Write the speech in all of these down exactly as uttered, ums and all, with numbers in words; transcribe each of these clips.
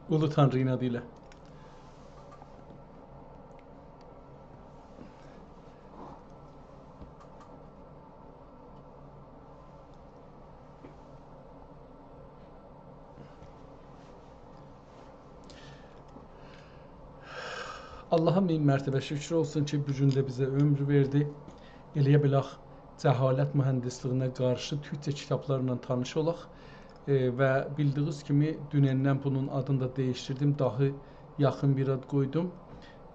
اولو تانری‌نین آدی ایله. آللاها مین مرتبه شکر اولسون کی، بو گون ده بیزه عؤمور وئردی. ائله‌یه بیلک، جهالت مهندسلیگینه قارشی تورکجه کیتابلارلا تانیش اولاق. ائ، و بیلدیگینیز کیمی، دونندن بونون آدینی دا دییشدیردیم، داها یاخین بیر آد قویدوم.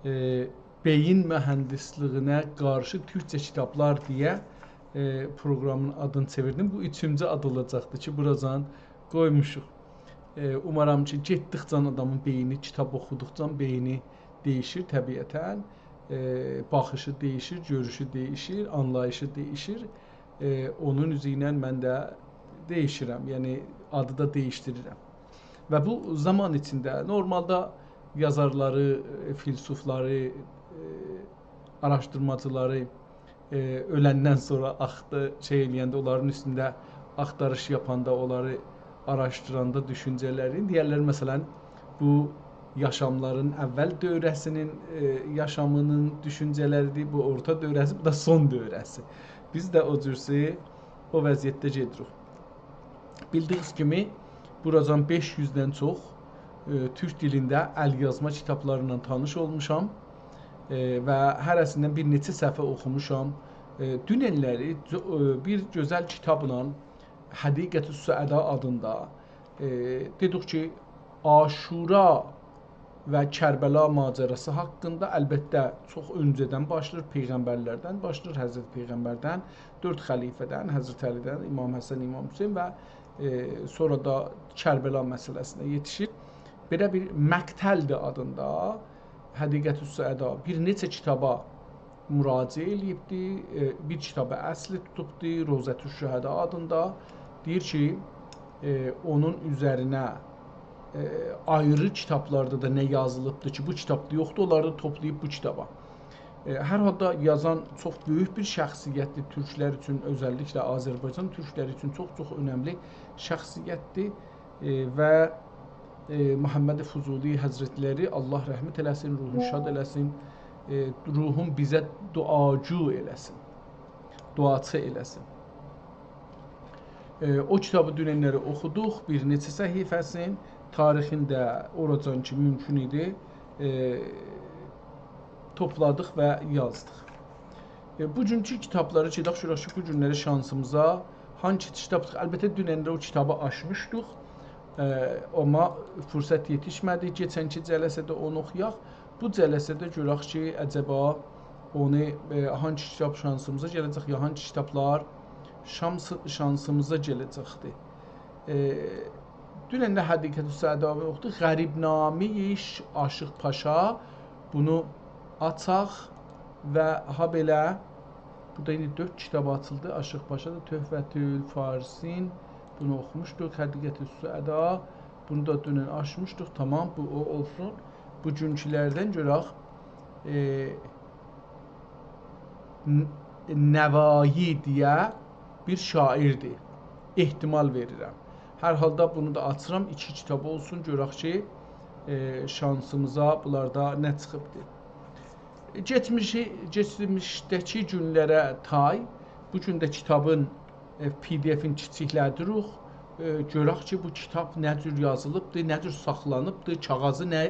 ائ، بئیین مهندسلیگینه قارشی تورکجه کیتابلار دئیه، ائ، پروقرامین آدینی چئویردیم. بو اوچونجو آد اولاجاقدی کی، بوراجان قویموشوق. ائ، اومارام کی، گئتدیکجه آدامین بئینی، کیتاب اوخودوقجا بئینی دییشیر طبیعتاً. ائ، باخیشی دییشیر، گؤروشو دییشیر، آنلاییشی دییشیر. ائ، اونون اوزو ایله من ده دییشیرم، یعنی آدی دا دییشدیریرم. و بو زامان ایچینده نورمالدا یازارلاری، ائ، فیلسوفلاری، ائ، آراشدیرماجیلاری، ائ، اؤلندن سونرا آختی-، شئی ائله‌ینده، اونلارین اوستونده آختاریش یاپاندا، اونلاری آراشدیراندا دوشونجه‌لرین، دئیرلر، مثلا، بو یاشاملارین اول دوره‌سینین، ائ، یاشامینین دوشونجه‌لریدیر، بو اورتا دوره‌سی، بو دا سون دوره‌سی. بیز ده او جورسو، او وضعیتده گئدیریک. بیلدیگینیز کیمی، بوراجان بئش یوزدن چوخ، ائ، تورک دیلینده ال‌یازما کیتابلارلا تانیش اولموشام، ائ، و هره‌سیندن بیر نئچه صفحه اوخوموشام. ائ، دوننلری جو-، ائ، بیر گؤزل کیتابلا، حدیقة السعدا آدیندا، ائ، دئدیک کی، عاشورا و کربلا ماجراسی حاقیندا، البته، چوخ اؤنجه‌دن باشلاییر، پیغمبرلردن باشلاییر، حضرت پیغمبردن، دؤرد خلیفه‌دن، حضرت علی‌دن، امام حسن، امام حسین و، ائ، سونرا دا کربلا مسئله‌سینه یئتیشیر. بئله بیر مقتل‌دیر آدیندا، حدیقة السعدا، بیر نئچه کیتابا مراجعه ائله‌ییبدی. ائ، بیر کیتابی اصلی توتوبدو، روضة الشهدا آدیندا. دئییر کی، ائ، اونون اوزرینه، ائ، آیری کیتابلاردا دا نه یازیلیبدی کی، بو کیتابدا یوخدور، اونلاری دا توپلاییب بو کیتابا. ائ، هر حالدا یازان چوخ بؤیوک بیر شخصیت‌دیر تورکلر اوچون، اؤزللیکله آذربایجان تورکلری اوچون چوخ-چوخ اؤنملی شخصیت‌دیر. ائ، و، ائ، محمد فضولی حضرتلری، آللاه رحمت ائله‌سین، روحون شاد ائله‌سین، ائ، روحون بیزه دعاجو ائله‌سین، دعاچی ائله‌سین. ائ، او کیتابی دوننلری اوخودوق، بیر نئچه صفحه‌سین، تاریخین ده اوراجان کی مومکون ایدی، ائ، توپلادیق و یازدیق. ائ، بوگونکو کیتابلاری کی، داخ گؤرک کی، بو گونلری شانسیمیزا هانسی کیتابدیر؟ البته، دونن ده او کیتابی آچمیشدیق. ائ، آمما فرصت یئتیشمه‌دی. کئچنکی جلسه‌ده اونو اوخویاق. بو جلسه‌ده گؤرک کی، عجبا اونو، ائ، هانسی کیتاب شانسیمیزا گله‌جک، یا هانسی کیتابلار شانس-، شانسیمیزا گله‌جکدیر. ائ، دونن ده حدیقة السعدانی اوخودوق. غریب‌نامه‌ی عاشیق پاشا، بونو آچاق و هابئله، بورادا ایندی دؤرد کیتاب آچیلدی. عاشیق پاشا دا، تحفةالفارسین، بونو اوخوموشدوق. حدیقة السعدا، بونو دا دونن آچمیشدیق. تامام، بو او اولسون. بوگونکولردن گؤرک، ائ، ن-، نوایی دئیه بیر شاعیردیر. احتمال وئریرم. هر حالدا بونو دا آچیرام، ایکی کیتاب اولسون، گؤرک کی، ائ، شانسیمیزا بونلاردا نه چیخیبدیر. کئچمیشی، کئچمیشده‌کی گونلره تای، بو گون ده کیتابین، ائ، پی دی افین کیچیکله‌دیریک. ائ، گؤرک کی، بو کیتاب نه جور یازیلیبدیر، نه جور ساخلانیبدیر، کاغیذی نه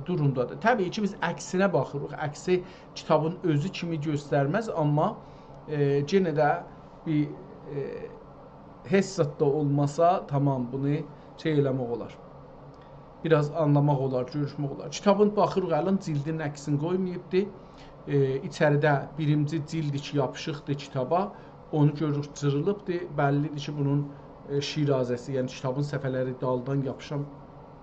دورومدادیر. طبیعی کی، بیز عکسینه باخیریق. عکسی کیتابین اؤزو کیمی گؤسترمز، آمما، ائ، یئنه ده بیر، ائ، حس زاد دا اولماسا، تامام، بونو شئی ائله‌مک اولار. بیر آز آنلاماق اولار، گؤروشمک اولار. کیتابین باخیریق، الان جیلدین عکسینی قویماییبدی. ائ، ایچریده بیرینجی جیلد کی یاپیشیقدیر کیتابا، اونو گؤروروک، جیریلیبدیر. بللی‌دیر کی، بونون، ائ، شیرازه‌سی، یعنی کیتابین صفحه‌لری دالدان یاپیشان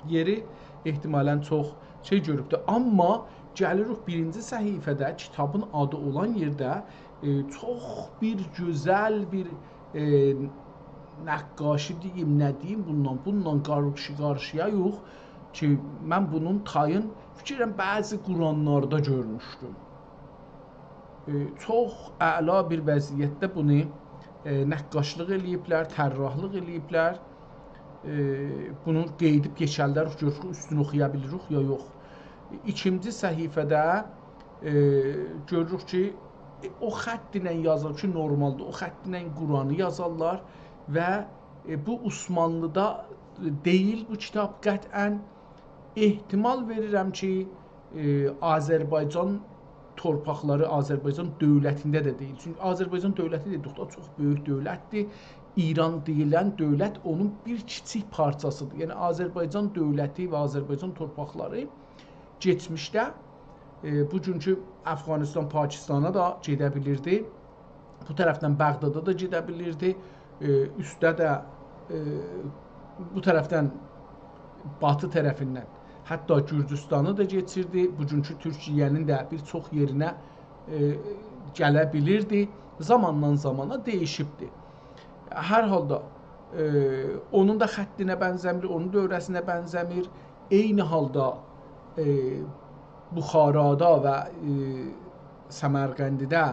یئری، احتمالاً چوخ شئی گؤروبدور. آمما گلیریک بیرینجی صفحه‌ده، کیتابین آدی اولان یئرده، ائ، چوخ بیر گؤزل بیر، ائ، نقاشی دئییم، نه دئییم، بونونلا، بونونلا قارشی-قارشییایوخ کی، من بونون تایین، فیکر ائدیرم، بعضی قرآنلاردا گؤرموشدوم. ائ، چوخ اعلا بیر وضعیتده بونو، ائ، نقاشلیق ائله‌ییبلر، طراحلیق ائله‌ییبلر. ائ، بونو قئییدیب کئچرلر، گؤروروک اوستونو اوخویا بیلیریک یا یوخ. ایکینجی صفحه‌ده، ائ، گؤروروک کی، ائ، او خط ایله یازیلیب کی، نورمالدیر. او خط ایله قرآنی یازارلار و، ائ، بو عثمانلیدا دئییل بو کیتاب قطعاً. احتمال وئریرم کی، ائ، آذربایجان تورپاقلاری آذربایجان دؤولتینده ده دئییل. چونکی آذربایجان دؤولتی دئدیک ده، چوخ بؤیوک دؤولتدیر. ایران دئییلن دؤولت اونون بیر کیچیک پارچاسیدیر. یعنی آذربایجان دؤولتی و آذربایجان تورپاقلاری کئچمیشده، ائ، بوگونکو افغانستان، پاکستانا دا گئده بیلیردی. بو طرفدن بغدادا دا گئده بیلیردی. ائ، اوسته ده، ائ، بو طرفدن باتی طرفیندن حتی گورجوستانی دا کئچیردی. بوگونکو تورکیه‌نین ده بیر چوخ یئرینه، ائ، گله بیلیردی. زاماندان زامانا دییشیبدی. هر حالدا، ائ، اونون دا خطینه بنزه‌میر، اونون دؤوره‌سینه بنزه‌میر. عینی حالدا، ائ، بخارادا و، ائ، سمرقندیده،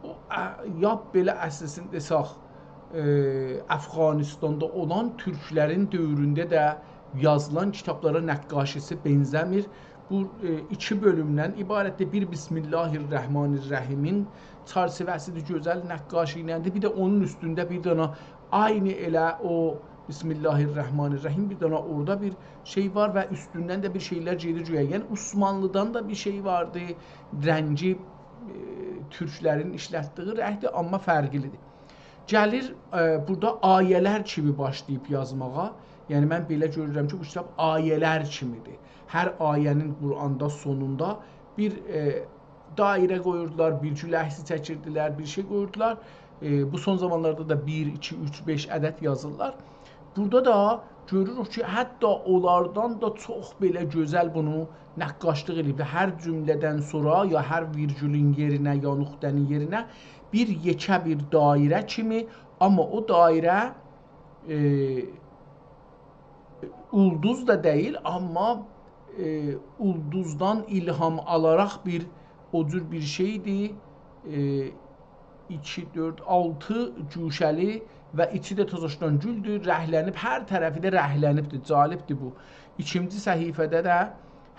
او، ا، یا بئله اصلینده دئسک، ائ، افغانستاندا اولان تورکلرین دؤورونده ده یازیلان کیتابلارا نقاشی‌سی بنزه‌میر. بو، ائ، ایکی بؤلومدن عبارتدیر. بیر بسم الله الرحمن الرحیمین چرچیوه‌سیدیر، گؤزل نقاشی ایلندیر. بیر ده اونون اوستونده بیر دنه عینی ائله او بسم الله الرحمن الرحیم، بیر دنه اورادا بیر شئی وار و اوستوندن ده بیر شئیلر گئدیر گویا. یعنی عثمانلیدان دا بیر شئی واردی، رنگی، ائ، تورکلرین ایشلتدیگی رنگدیر، آمما فرقلیدیر. گلیر، ائ، بورادا آیه‌لر کیمی باشلاییب یازماغا. یعنی من بئله گؤرورم کی، بو کیتاب آیه‌لر کیمیدیر. هر آیه‌نین قرآندا سونوندا بیر، ائ، دایره قویوردولار، بیر گول عکسی چکیردیلر، بیر شئی قویوردولار. ائ، بو سون زامانلاردا دا بیر، ایکی، اوچ، بئش عدد یازیرلار. بورادا دا گؤروروک کی، حتی اونلاردان دا چوخ بئله گؤزل بونو نقاشلیق ائله‌ییب. هر جمله‌دن سونرا یا هر ویرگولون یئرینه، یا نقطه‌نین یئرینه بیر یئکه بیر دایره کیمی، آمما او دایره، ائ، اولدوز دا دئییل، آمما، ائ، اولدوزدان الهام آلاراق بیر، او جور بیر شئیدیر. ائ، ایکی، دؤرد، آلتی گوشه‌لی و ایچی ده تازاشدان گولدور، رنگلنیب، هر طرفی ده رنگلنیبدیر، جالبدیر بو. ایکینجی صفحه‌ده ده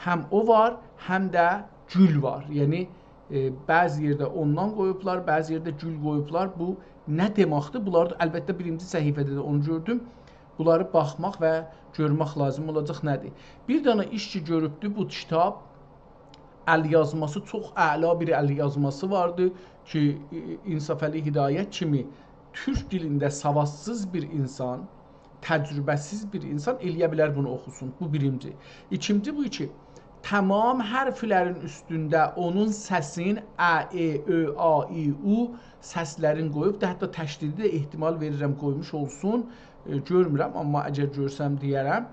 هم او وار، هم ده گول وار. یعنی، ائ، بعضی یئرده اوندان قویوبلار، بعضی یئرده گول قویوبلار. بو نه دئمکدیر؟ بونلار دا، البته، بیرینجی صفحه‌ده ده اونو گؤردوم. بونلاری باخماق و گؤرمک لازیم اولاجاق نه‌دیر. بیر دنه ایش کی گؤروبدو بو کیتاب، ال یازماسی، چوخ اعلا بیر ال یازماسی واردی کی، ائ، انصافعلی هدایت کیمی تورک دیلینده سوادسیز بیر اینسان، تجربه‌سیز بیر اینسان ائلیه بیلر بونو اوخوسون. بو بیرینجی. ایکینجی بو کی، تمام حرفلرین اوستونده اونون سسین ا، ائ، اؤ، آ، ای، او سسلرین قویوبدو. حتی تشدیدی ده احتمال وئریرم قویموش اولسون. ائ، گؤرمورم، آمما اگر گؤرسم دئیه‌رم.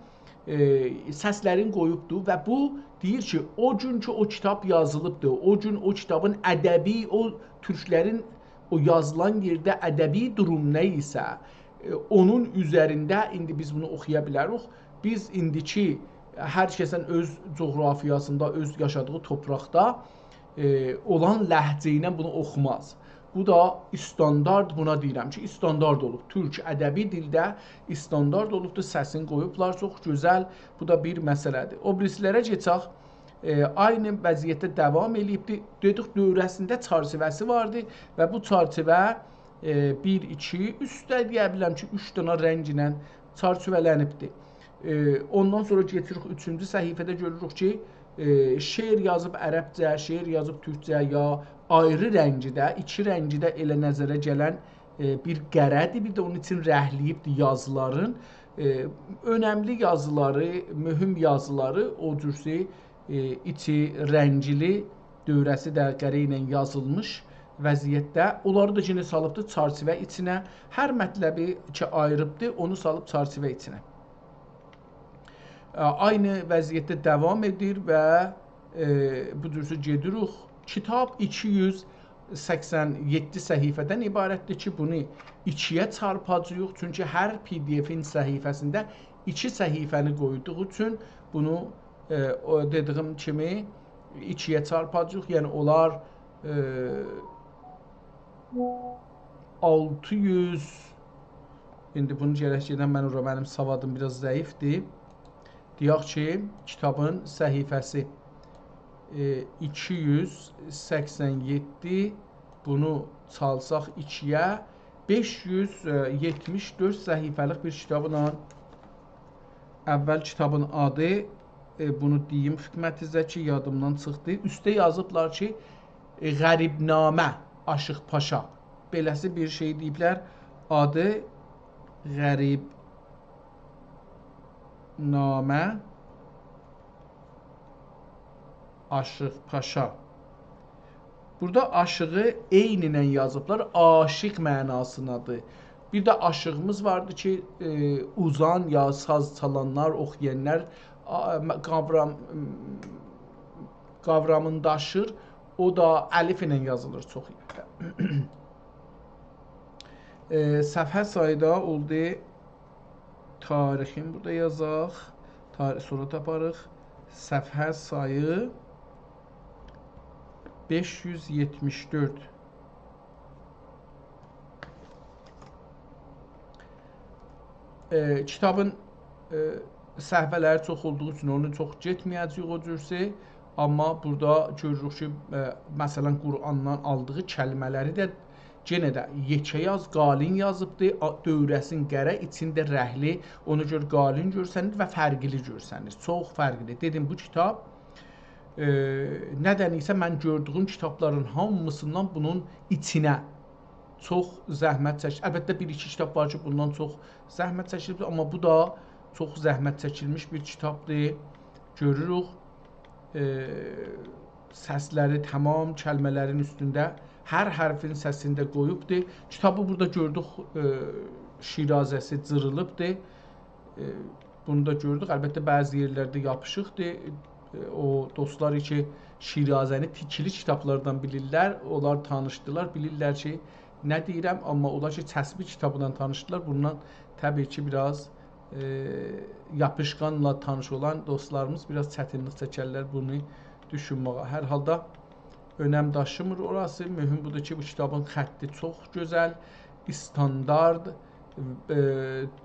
ائ، سسلرین قویوبدو و بو دئییر کی، او گون کی، او کیتاب یازیلیبدی، او گون او کیتابین ادبی، او تورکلرین او یازیلان یئرده ادبی دوروم نه ایسه، ائ، اونون اوزرینده ایندی بیز بونو اوخویا بیلریک. بیز ایندیکی هر کسین اؤز جغرافیاسیندا، اؤز یاشادیغی تورپاقدا، ائ، اولان لهجه ایله بونو اوخوماز. بو دا استاندارد، بونا دئییرم کی، استاندارد اولوب. تورک ادبی دیلده استاندارد اولوبدور، سسین قویوبلار، چوخ گؤزل. بو دا بیر مسئله‌دیر. او بیریسیلره کئچک. ائ، عینی وضعیتده داوام ائله‌ییبدی. دئدیک، دؤوره‌سینده چرچیوه‌سی واردی و بو چرچیوه، ائ، بیر، ایکی، اوچ ده دئیه بیلرم کی، اوچ دنه رنگله چرچیوه‌لنیبدی. ائ، اوندان سونرا کئچیریک اوچونجو صفحه‌ده، گؤروروک کی، ائ، شعر یازیب عربجه، شعر یازیب تورکجه، یا آیری رنگیده، ایکی رنگیده ائله نظره گلن، ائ، بیر قره‌دیر، بیر ده اونون اوچون رنگله‌ییبدی یازیلارین. ائ، اؤنملی یازیلاری، مهم یازیلاری او جورسه، ائ، ایچی رنگلی، دؤوره‌سی ده قره ایله یازیلمیش وضعیتده. اونلاری دا یئنه سالیبدی چرچیوه ایچینه. هر مطلبی کی آییریبدی، اونو سالیب چرچیوه ایچینه. ا، عینی وضعیتده داوام ائدیر و، ائ، بو جورسه گئدیریک. کیتاب ایکی یوز سکسن یئددی صفحه‌دن عبارتدیر کی، بونو ایکی‌یه چارپاجاغیق. چونکی هر پی دی افین صفحه‌سینده ایکی صفحه‌نی قویدوغو اوچون بونو، ائ، او دئدیگیم کیمی ایکی‌یه چارپاجاغیق. یعنی اولار، ائ، آلتی یوز ایندی بونو گرک گئدم، من اورا، منیم سوادیم بیر آز ضعیفدیر. دئیک کی، کیتابین صفحه‌سی، ائ، ایکی یوز سکسن یئددی، بونو چالساق ایکی‌یه، بئش یوز یئتمیش دؤرد صفحه‌لیک بیر کیتابلا. اول کیتابین آدی، ائ، بونو دئییم خدمتینیزه کی، یادیمدان چیخدی. اوسته یازیبلار کی، ائ، غریب‌نامه، آشیق پاشا. بئله‌سی بیر شئی دئییبلر، آدی غریب‌نامه، آشیق پاشا. بورادا آشیغی عینینن یازیبلار، عاشق معناسیندادیر. بیر ده آشیغیمیز واردی کی، ائ، اوزان یا ساز چالانلار، اوخویانلار، آ، م-، قاورام، م، قاورامینداشیر، او دا الیف ایله یازیلیر چوخ یئرده. ائ، صفحه سایی دا اولدو، تاریخین بورادا یازاق، تاری-، سونرا تاپاریق. صفحه سایی بئش یوز یئتمیش دؤرد. ائ، کیتابین، ائ، صفحه‌لری چوخ اولدوغو اوچون اونو چوخ گئتمه‌یه‌جه‌ییک او جورسه. آمما بورادا گؤروروک کی، ائ، مثلا، قرآندان آلدیغی کلمه‌لری ده یئنه ده یئکه یاز، قالین یازیبدی، آ-، دؤوره‌سین قره، ایچینده رنگلی، اونا گؤره قالین گؤرسنیر و فرقلی گؤرسنیر. چوخ فرقلی. دئدیم، بو کیتاب، ائ، ندن ایسه من گؤردویوم کیتابلارین هامیسیندان بونون ایچینه چوخ زحمت چکیب. البته، بیر-ایکی کیتاب وار کی، بوندان چوخ زحمت چکیلیب، آمما بو دا چوخ زحمت چکیلمیش بیر کیتابدیر. گؤروروک، ائ، سسلری تمام کلمه‌لرین اوستونده، هر حرفین سسینده قویوبدور. کیتابی بورادا گؤردوک، ائ، شیرازه‌سی جیریلیبدیر. ائ، بونو دا گؤردوک. البته، بعضی یئرلرده یاپیشیقدیر. ائ، او دوستلار کی، شیرازه‌نی تیکیلی کیتابلاردان بیلیرلر، اونلار تانیشدیلار، بیلیرلر کی، نه دئییرم، آمما اونلار کی، چسبی کیتابیندان تانیشدیلار، بوندان طبیعی کی، بیر آز، ائ، یاپیشقانلا تانیش اولان دوستلاریمیز بیر آز چتینلیک چکرلر بونو دوشونمه‌یه. هر حالدا اؤنم داشیمیر اوراسی. مهم بودور کی، بو کیتابین خطی چوخ گؤزل، استاندارد، ائ،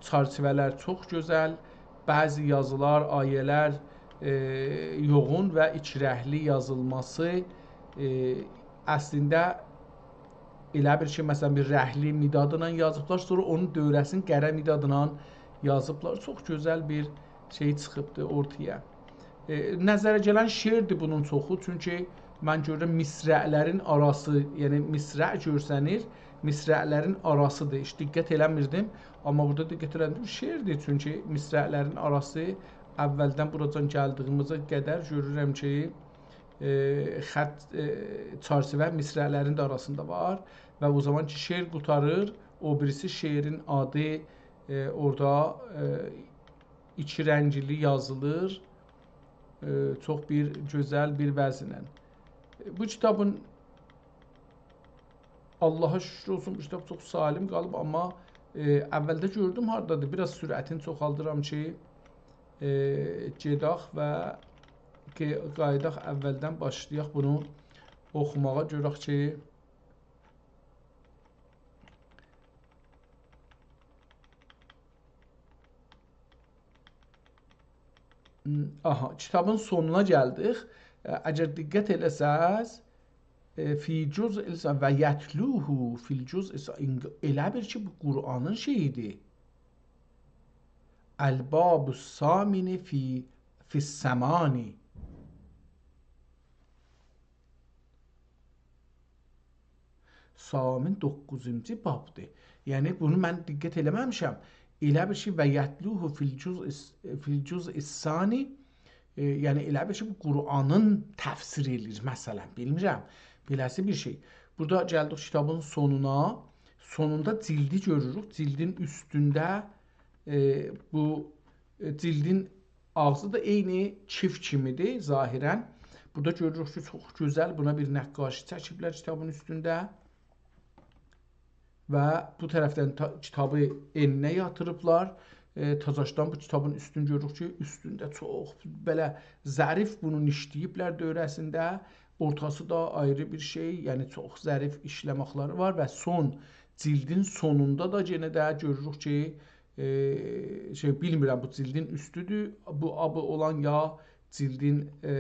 چرچیوه‌لر چوخ گؤزل، بعضی یازیلار، آیه‌لر، ائ، یوغون و ایکی رنگلی یازیلماسی، ائ، اصلینده ائله بیل کی، مثلا، بیر رنگلی مدادلا یازیبلار، سونرا اونون دؤوره‌سینی قره مدادلا یازیبلار. چوخ گؤزل بیر شئی چیخیبدی اورتایا. ائ، نظره گلن شعردیر بونون چوخو، چونکی من گؤرورم مصرع‌لرین آراسی، یعنی مصرع گؤرسنیر، مصرع‌لرین آراسیدیر. هئچ دقت ائله‌میردیم، آمما بورادا دقت ائله‌دیم، شعردیر، چونکی مصرع‌لرین آراسی اولدن بوراجان گلدیییمیزه قدر گؤرورم کی، ائ، خط، ائ، چرچیوه مصرع‌لرین ده آراسیندا وار و او زامان کی، شعر قوتاریر، او بیریسی شعرین آدی، ائ، اورادا، ائ، ایکی رنگلی یازیلیر. ائ، چوخ بیر گؤزل بیر وضعله. ائ، بو کیتابین، آللاها شوکور اولسون، بو کیتاب چوخ سالم قالیب، آمما، ائ، اولده گؤردوم هاردادیر. بیر آز سرعتینی چوخالدیرام کی، ائ، گئدک و قئ-، قاییداق اولدن باشلایاق بونو اوخوماغا، گؤرک کی، آها، کیتابین سونونا گلدیک. ا، اگر دقت ائله‌سز، ائ، فی جزء الس-، و یتلوه فی الجزء الس-، اینق-، ائله بیل کی، بو قرآنین شئییدیر. الباب الثامن فی، فی الثمانی. ثامن دوققوزونجو بابدیر. یعنی، بونو من دقت ائله‌مه‌میشم. ائله بیل کی، و یتلوه فی الجزء الس-، فی الجزء الثانی، ائ، یعنی، ائله بیل کی، بو قرآنین تفسیر ائله‌ییر، مثلا، بیلمیرم. بئله‌سی بیر شئی. بورادا گلدیک کیتابین سونونا. سونوندا جلدی گؤروروک. جلدین اوستونده، ائ، بو، ائ، جلدین آغزی دا عینی کیف کیمیدیر ظاهرا. بورادا گؤروروک کی، چوخ گؤزل بونا بیر نقاشی چکیبلر کیتابین اوستونده. و بو طرفدن تا-، کیتابی ائنینه یاتیریبلار. ائ، تازاشدان بو کیتابین اوستونو گؤروروک کی، اوستونده چوخ بئله ظریف بونون ایشله‌ییبلر دؤوره‌سینده. اورتاسی دا آیری بیر شئی، یعنی چوخ ظریف ایشله‌مکلری وار و سون جلدین سونوندا دا یئنه ده گؤروروک کی، ائ، شئی، بیلمیرم، بو جلدین اوستودور، بو آبی اولان، یا جلدین، ائ،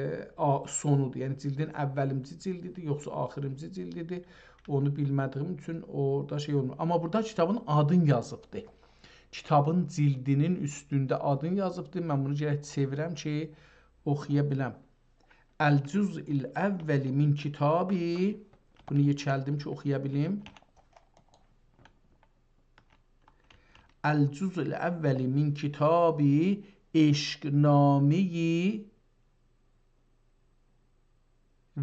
آ-، سونودور. یعنی جلدین اولیمجی جلدیدیر، یوخسا آخیریمجی جلدیدیر. اونو بیلمه‌دیییم اوچون اورادا شئی اولمور. آمما بورادا کیتابین آدینی یازیبدیر. کیتابین جلدینین اوستونده آدینی یازیبدیر. من بونو گرک چئویرم کی، اوخویا بیلم. الجزء الاول من کتابی. بونو یئکلدیم کی، اوخویا بیلیم. الجزء الاول من کتابی عشق‌نامه‌ی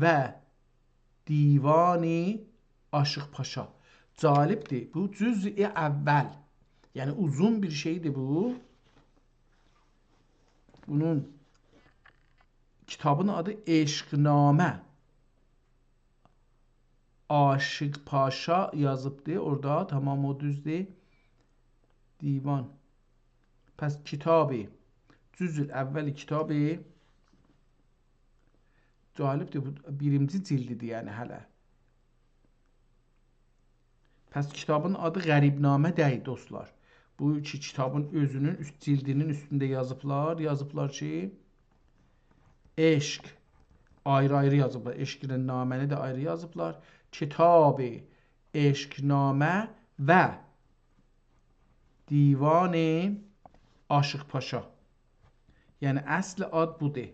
و دیوان عاشیق پاشا. جالبدیر. بو جزء اول. یعنی اوزون بیر شئیدیر بو. بونون کیتابین آدی عشق‌نامه. عاشیق پاشا یازیبدی اورادا. تامام، او دوزدور. دیوان. پس کتابی، جزء اول کتابی، جالبدیر، بو بیرینجی جلدیدیر، یعنی هله. پس کیتابین آدی غریب‌نامه دئییل، دوستلار. بو کی، کیتابین اؤزونون اوست، جلدینین اوستونده یازیبلار. یازیبلار کی، عشق، آیری-آیری یازیبلار. عشق ایله نامه‌نی ده آیری یازیبلار. کتاب عشق‌نامه و دیوان عاشیق پاشا. یعنی اصل آد بودور.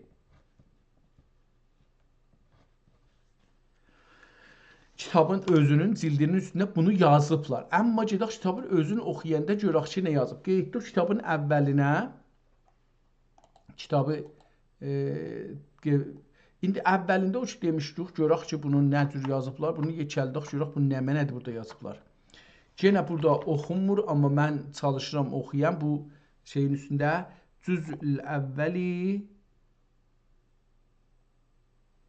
کیتابین اؤزونون جلدینین اوستونده بونو یازیبلار. آمما گئدک کیتابین اؤزونو اوخویاندا گؤرک کی، نه یازیب. گئتدیک کیتابین اولینه. کیتابی، ائ، گئ-، ایندی اولینده او کی دئمیشدیک، گؤرک کی، بونو نه جور یازیبلار، بونو یئکلدک، گؤرک بونو نمنه‌دیر بورادا یازیبلار. یئنه بورادا اوخونمور، آمما من چالیشیرام اوخویام بو شئیین اوستونده. جزء الاولی،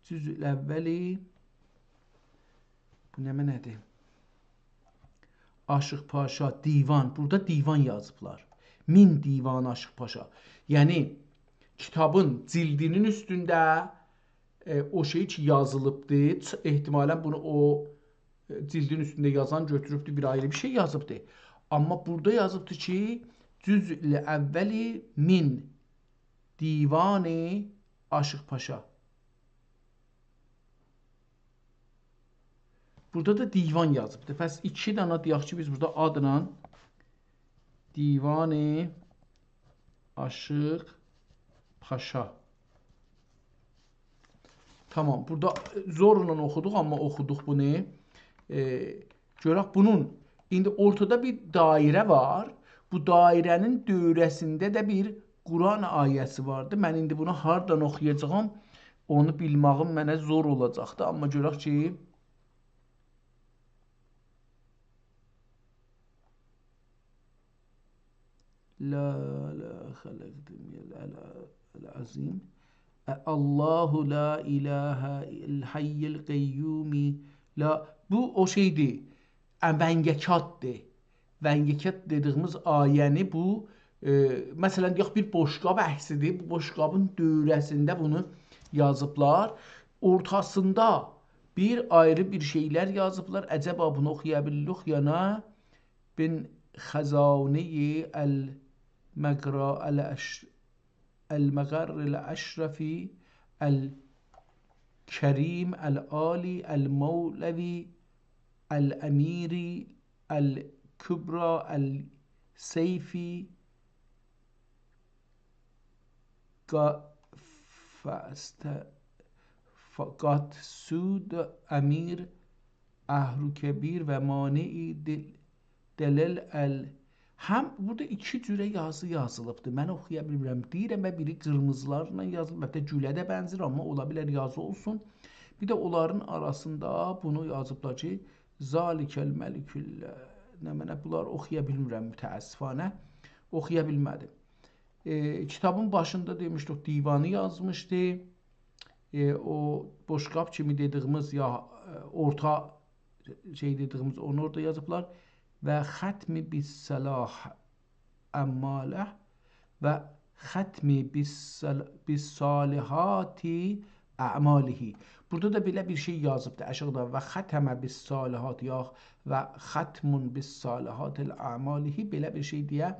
جزء الاولی، بو نمنه‌دیر؟ عاشیق پاشا، دیوان. بورادا دیوان یازیبلار. من دیوان عاشیق پاشا. یعنی، کیتابین جلدینین اوستونده، ائ، او شئی کی یازیلیبدی. چ-، احتمالاً بونو او، ائ، جلدین اوستونده یازان گؤتوروبدو، بیر آیری بیر شئی یازیبدی. آمما بورادا یازیبدی کی، جزء الاول من دیوان عاشیق پاشا. بورادا دا دیوان یازیبدیر. پس ایکی دانا دئیک کی، بیز بورادا آدلا دیوان عاشیق پاشا. تامام، بورادا زورلا اوخودوق، آمما اوخودوق بونو. ائ، گؤرک بونون، ایندی اورتادا بیر دایره وار. بو دایره‌نین دؤوره‌سینده ده بیر قرآن آیه‌سی واردی. من ایندی بونو هاردان اوخویاجاغام، اونو بیلمه‌ییم منه زور اولاجاقدی. آمما گؤرک کی، لا، لا خلقتم العظیم. الله لا اله الحی القیوم. لا، بو او شئیدیر. ا، ونگکاتدیر. ونگکات دئدیییمیز آیه‌نی بو، ائ، مثلاً، دئیک، بیر بوشقاب عکسیدیر. بو بوشقابین دؤوره‌سینده بونو یازیبلار. اورتاسیندا بیر آیری بیر شئیلر یازیبلار. عجبا بونو اوخویا بیلیریک یا نه؟ من خزانه‌ی المقر-، الأش-، المقر الأشرف الکریم العالی المولوی الأمیر الکبری السیف قا-، فاست-، فا-، قاطسود امیر اهرو کبیر و مانع دل-، دلل ال-، هم بورادا ایکی جوره یازی یازیلیبدیر. من اوخویا بیلمیرم. دئییرم، و بیری قیرمیزیلارلا یازیلیب، حتی گوله ده بنزیر، آمما اولا بیلر یازی اولسون. بیر ده اونلارین آراسیندا بونو یازیبلار کی، ذلک الملک ال-، نمنه، بونلاری اوخویا بیلمیرم، متأسفانه. اوخویا بیلمه‌دیم. ائ، کیتابین باشیندا دئمیشدیک، دیوانی یازمیشدی. ائ، او بوشقاب کیمی دئدیییمیز یا، ائ، اورتا شئی دئدیییمیز، اونو اورادا یازیبلار. و ختم بالصلاح اعماله و ختم بالصل-، بالصالحات اعماله. بورادا دا بئله بیر شئی یازیبدیر آشاغیدا: «و ختم بالصالحات»، یوخ، «و ختم بالصالحات الاعماله»، بئله بیر شئی دئیه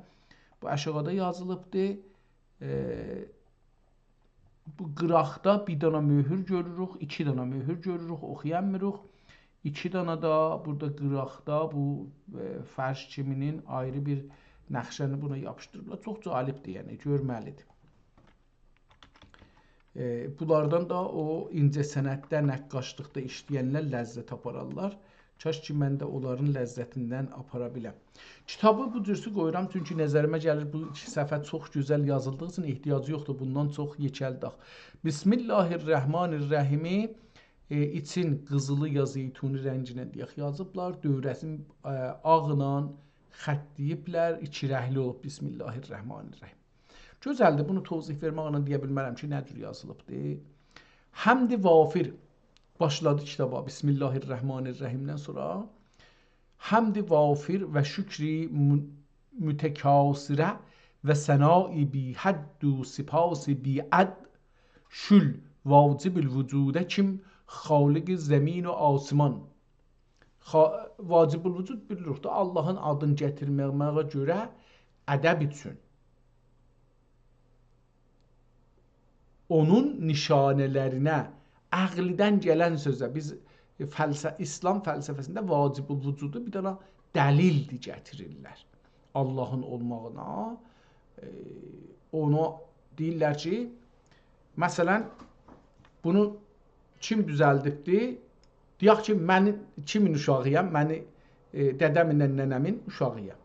بو آشاغیدا یازیلیبدیر. ائ، بو قیراقدا بیر دانا مؤهور گؤروروک، ایکی دانا مؤهور گؤروروک، اوخویامیریق. ایکی دانا دا بورادا قیراقدا بو، ائ، فرش کیمینین آیری بیر نقشه‌نی بونا یاپیشدیریبلار. چوخ جالبدیر، یعنی گؤرمه‌لیدیر. ائ، بونلاردان دا او اینجه‌صنعتده، نقاشلیقدا ایشله‌ینلر لذت آپارارلار. کاش کی، من ده اونلارین لذتیندن آپارا بیلم. کیتابی بو جورسو قویورام، چونکی نظریمه گلیر، بو ایکی صفحه چوخ گؤزل یازیلدیغی اوچون احتیاجی یوخدور بوندان چوخ یئکلدک. بسم الله الرحمن الرحیمی، ائ، ایچین قیزیلی یا زیتونی رنگینن دئیک یازیبلار. دؤوره‌سینی، ائ، آغلا خطله‌ییبلر، ایکی رنگلی اولوب. بسم الله الرحمن الرحیم. گؤزلدیر، بونو توضیح وئرمکله دئیه بیلمرم کی، نه جور یازیلیبدیر. حمد وافر. باشلادی کیتابا بسم الله الرحمن الرحیمدن سونرا. حمد وافر و شکر م-، متکاثره و ثنای بی‌حد و سپاس بی‌عد، شول واجب الوجوده کیم خالق زمین و آسمان. خا-، واجب الوجود بیلیریک ده، آللاهین آدینی گتیرمه‌یه گؤره ادب اوچون. اونون نشانه‌لرینه، عقلدن گلن سؤزه، بیز فلسه-، ایسلام فلسفه‌سینده واجب الوجودو بیر دانا دلیلدیر گتیریرلر آللاهین اولماغینا. ائ، اونا دئییرلر کی، مثلا، بونو کیم دوزلدیبدی؟ دئیک کی، من کیمین اوشاغی‌یام؟ منی، ائ، دده‌مله ننه‌مین اوشاغی‌یام.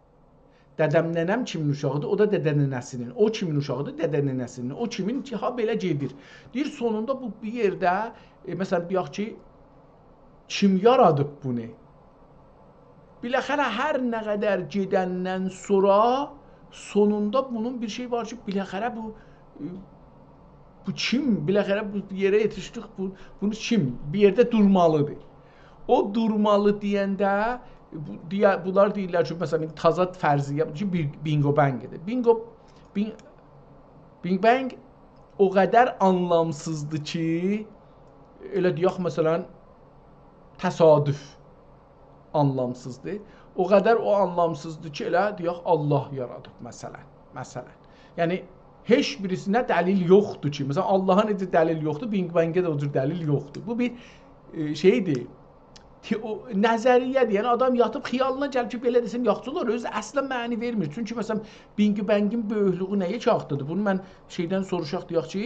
دده‌م، ننه‌م کیمین اوشاغیدیر؟ او دا دده ننه‌سینین. او کیمین اوشاغیدیر؟ دده ننه‌سینین. او کیمین؟ ها، بئله گئدیر. دئییر، سونوندا بو بیر یئرده، ائ، مثلا، دئیک کی، کیم یارادیب بونو؟ بالاخره هر نه قدر گئدندن سونرا سونوندا بونون بیر شئی وار کی، بالاخره بو، ائ، بو کیم؟ بالاخره بو یئره یئتیشدیک، بو، بونو کیم؟ بیر یئرده دورمالیدیر. او دورمالی دئینده، بو، دئیه-، بونلار دئییرلر کی، مثلا، تضاد فرضیه، بو کی، بیر بینگو بنگیدیر. بینگو، بین-، بینگ بنگ او قدر آنلامسیزدیر کی، ائله دئیک، مثلا، تصادف آنلامسیزدیر. او قدر او آنلامسیزدیر کی، ائله دئیک، آللاه یارادیب، مثلا. مثلا. یعنی، هئچ بیریسینه دلیل یوخدور کی، مثلا، آللاها نئجه دلیل یوخدور، بینگ بنگه ده او جور دلیل یوخدور. بو بیر، ائ، شئیدیر، تئو-، نظریه‌دیر. یعنی، آدام یاتیب خیالینا گلیب کی، بئله دئسم، یاخشی اولار. اؤزو اصلا معنی وئرمیر. چونکی، مثلا، بینگ بنگین بؤیوکلویو نه‌یه کی آرتدیدیر؟ بونو من شئیدن سوروشاق، دئیک کی،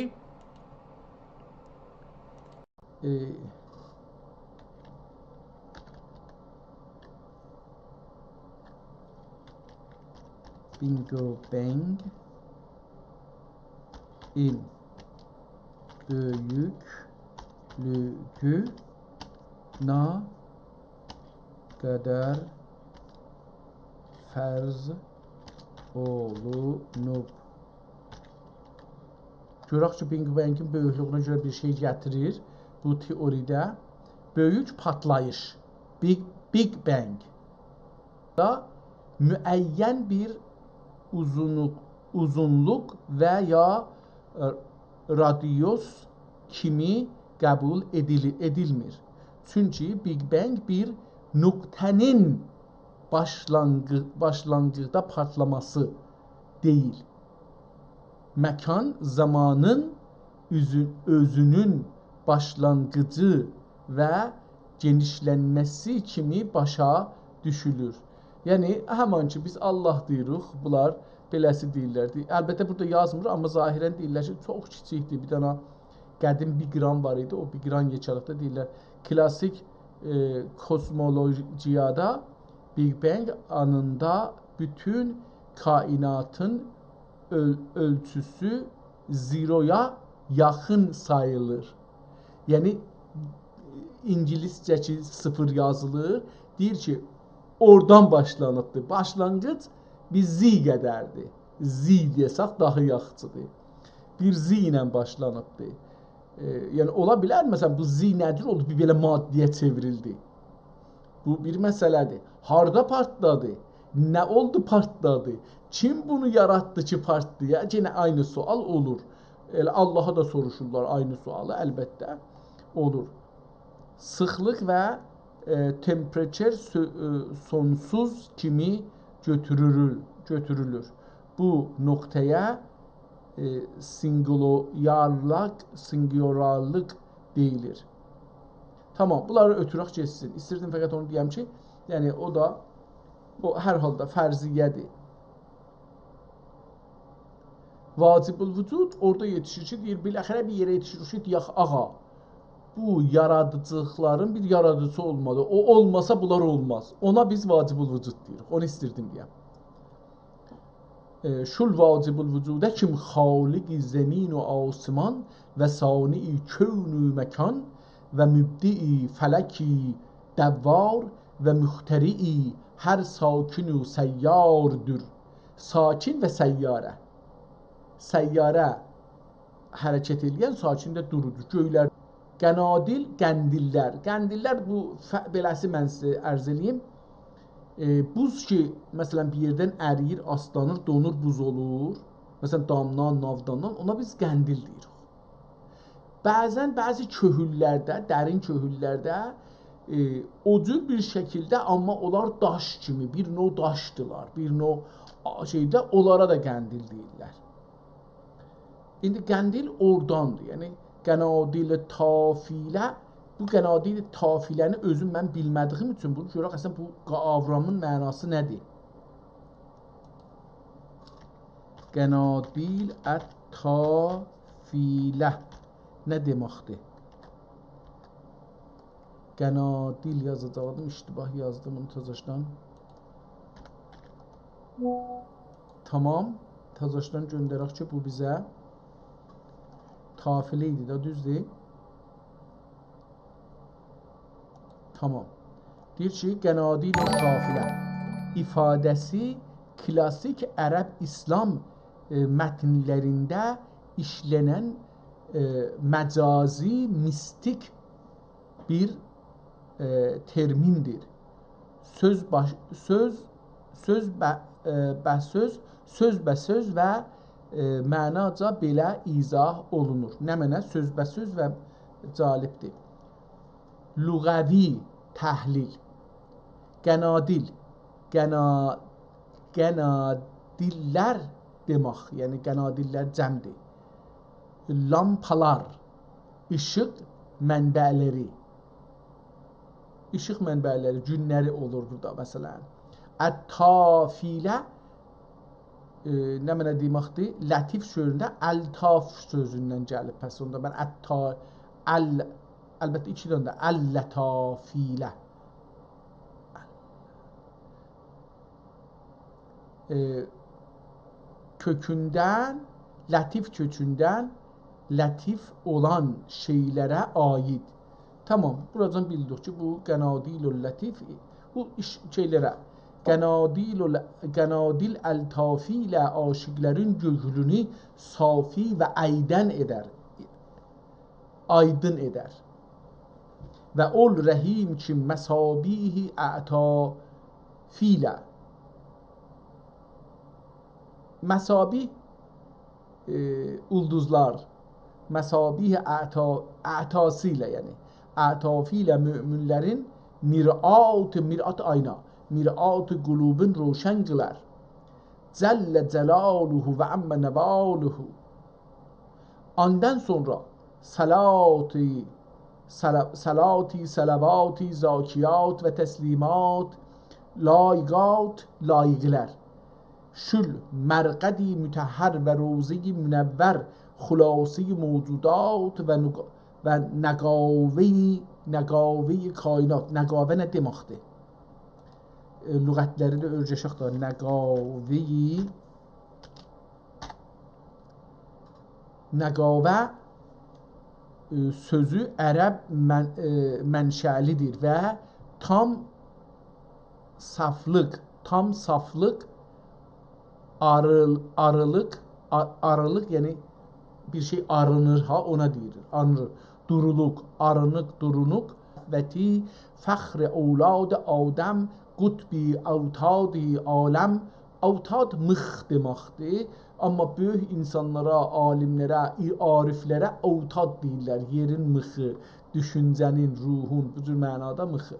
ائ، بینگو بنگین بؤیوکلویو نه قدر فرض اولونوب. گؤرک کی، بینگ بنگین بؤیوکلویونه گؤره بیر شئی گتیریر بو تئوریده. بؤیوک پارتلاییش، بیگ، بیگ بنگ دا معین بیر اوزونلوق، اوزونلوق و یا، ائ، رادیوس کیمی قبول ائدیلی-، ائدیلمیر. چونکی بیگ بنگ بیر نقطه‌نین باشلانغی-، باشلانغیجدا پارتلاماسی دئییل. مکان زامانین اؤزو-، اؤزونون باشلانغیجی و گئنیشلنمه‌سی کیمی باشا دوشولور. یعنی، همان کی، بیز آللاه دئییریک، بونلار بئله‌سی دئییرلر. دئ-، البته، بورادا یازمیر، آمما ظاهرا دئییرلر کی، چوخ کیچیکدیر. بیر دنه قدیم بیگ بنگ وار ایدی، او بیگ بنگ یئکه‌لیکده دئییرلر. کلاسیک، ائ، کوسمولوژیادا بیگ بنگ آنیندا بوتون کائناتین اؤل-، اؤلچوسو زیرویا یاخین ساییلیر. یعنی، اینگیلیسجه کی، صفر یازیلیر، دئییر کی، اورادان باشلانیبدیر. باشلانغیج بیر زی قدردیر. زی دئسک، داها یاخشیدیر. بیر زی ایله باشلانیبدیر. ائ، یعنی، اولا بیلر، مثلا، بو زی نه جور اولدو، بیر بئله ماده‌یه چئوریلدی؟ بو بیر مسئله‌دیر. هاردا پارتلادی؟ نه اولدو، پارتلادی؟ کیم بونو یاراتدی کی، پارتلاییر؟ یئنه عینی سؤال اولور. ائله آللاها دا سوروشورلار عینی سؤالی، البته، اولور. سیخلیق و، ائ، تمپراتور سو-، ائ، سونسوز کیمی گؤتورولور، گؤتورولور. بو نقطه‌یه، ائ، سینگولارلیق، سینگولارلیق دئییلیر. تامام، بونلاری اؤتورک گئتسین. ایستیردیم فقط اونو دئیم کی، یعنی او دا، او هر حالدا فرضیه‌دیر. واجب‌الوجود اورادا یئتیشیر کی، دئییر، بالاخره بیر یئره یئتیشیر کی، دئیک، آغا، بو یارادیجیلیقلارین بیر یارادیجیسی اولمالی. او اولماسا بونلار اولماز. اونا بیز واجب‌الوجود دئییریک. اونو ایستیردیم دئیم. ائ، شول واجب‌الوجوده کیم خالق زمین و آسمان و صانع کون و مکان و مبدع فلک دوار و مخترع هر ساکن و سیاردور. ساکن و سیاره. سیاره حرکت ائله‌ین، ساکن ده دوروجو. گؤیلر، قنادیل، قندیللر. قندیللر بو ف-، بئله‌سی من سیزه عرض ائله‌ییم. ائ، بوز کی، مثلا، بیر یئردن ارییر، آسلانیر، دونور، بوز اولور. مثلا، دامدان، ناوداندان، اونا بیز قندیل دئییریک. بعضا بعضی کؤهوللرده، درین کؤهوللرده، ائ، او جور بیر شکیلده، آمما اونلار داش کیمی، بیر نوع داشدیلار، بیر نوع آ-، شئیده، اونلارا دا قندیل دئییرلر. ایندی قندیل اوراداندیر، یعنی قنادیل تافیله. بو قنادیل تافیله‌نی اؤزوم من بیلمه‌دیییم اوچون بونو گؤرک، اصلا بو قاورامین معناسی نه‌دیر؟ قنادیل التافیله نه دئمکدیر؟ قنادیل یازاجاقدیم، اشتباه یازدیم، اونو تازاشدان. تامام، تازاشدان گؤندرک کی، بو بیزه تافیله ایدی ده، دوزدور؟ تامام. دئییر کی، قنادیل تافیله ایفاده‌سی کلاسیک عرب ایسلام، ائ، متنلرینده ایشله‌نن، ائ، مجازی، میستیک بیر، ائ، ترمین‌دیر. سؤز باش-، سؤز، سؤز به، ائ، به سؤز، سؤز به سؤز و، ائ، معناجا بئله ایضاح اولونور. نمنه؟ سؤز به سؤز و جالب‌دیر. لغوی تحلیل. قنادیل، قنا-، قنادیللر دئمک، یعنی قنادیللر جمع‌دیر. لامپالار، ایشیق منبع‌لری. ایشیق منبع‌لری، گونلری اولور بورادا، مثلا. التافیله، ائ، نمنه دئمکدیر؟ لطیف سؤزونده الطاف سؤزوندن گلیب. پس اوندا من التا-، ال-، البته، ایکی دنه ده، اللطافیله. ائ، کؤکوندن، لطیف کؤکوندن، لطیف اولان شئیلره عایید. تامام، بوراجان بیلدیک کی، بو قنادیل اللطیف، بو ایش شئیلره، قنادیل ال-، قنادیل التافیله عاشیقلرین گؤنلونو صافی و ایدن ائدر، آیدین ائدر. و اول رحیم کی مصابیح اعطافیله. مصابیح، ائ، اولدوزلار، مصابیح اعطا-، اعطاسی ایله، یعنی اعطافیله مؤمنلرین مرآت، مرآت آینا، مرآت قلوبون روشن قیلار. جل جلاله و عم نواله. آندان سونرا صلاتی، صلا-، صلاتی، صلواتی، زاکیات و تسلیمات، لایقات، لایق‌لر. شول مرقدی مطهر و روضه‌ی منور، خلاصه‌ی موجودات و نق-، و نقاوه‌ی، نقاوه‌ی کائنات. نقاوه نه دئمکدیر؟ ائ، لغت‌لری ده اؤیرشک ده. نقاوه‌ی نقاوه، ائ، سؤزو عرب من-، ائ، منشألی‌دیر و تام صافلیق، تام صافلیق، آریل-، آریلیق، آ-، آریلیق، یعنی بیر شئی آرینیر ها، اونا دئییلیر. آرینیر. دورولوق، آرینیق، دورونوق. وتی فخر اولاد آدم، قطب اوتاد عالم، اوتاد میخ دئمکدیر، آمما بؤیوک اینسانلارا، عالیملره، ای-، عارفلره اوتاد دئییرلر. یئرین میخی، دوشونجه‌نین، روحون، بو جور معنادا میخی.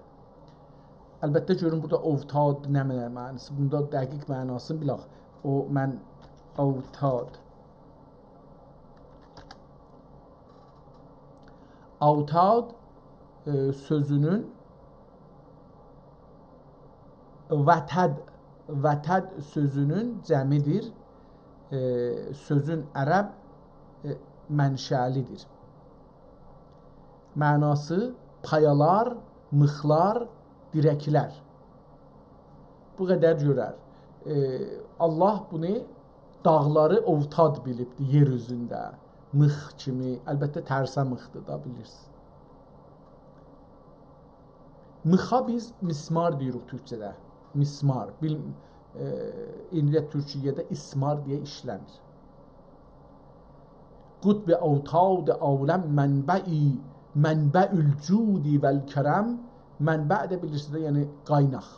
البته، گؤرون بورادا اوتاد نه معناسی؟ بوندا دقیق معناسینی بیلک. او، من، اوتاد. اوتاد، ائ، سؤزونون وتد، وتد سؤزونون جمعیدیر. ائ، سؤزون عرب، ائ، منشألیدیر. معناسی: پایالار، میخلار، دیرکلر. بو قدر گؤرر. ائ، الله بونو، داغلاری اوتاد بیلیبدیر یئر اوزونده. میخ کیمی، البته ترسه میخدیر دا، بیلیرسینیز. میخا بیز مسمار دئییریک تورکجه‌ده. مسمار. بیل-، ائ، ایندی ده تورکیه‌ده اسمار دئیه ایشله‌میر. قطب اوتاد عالم منبعی، منبع الجود والکرم. منبع ده بیلیرسینیز ده، یعنی قایناق.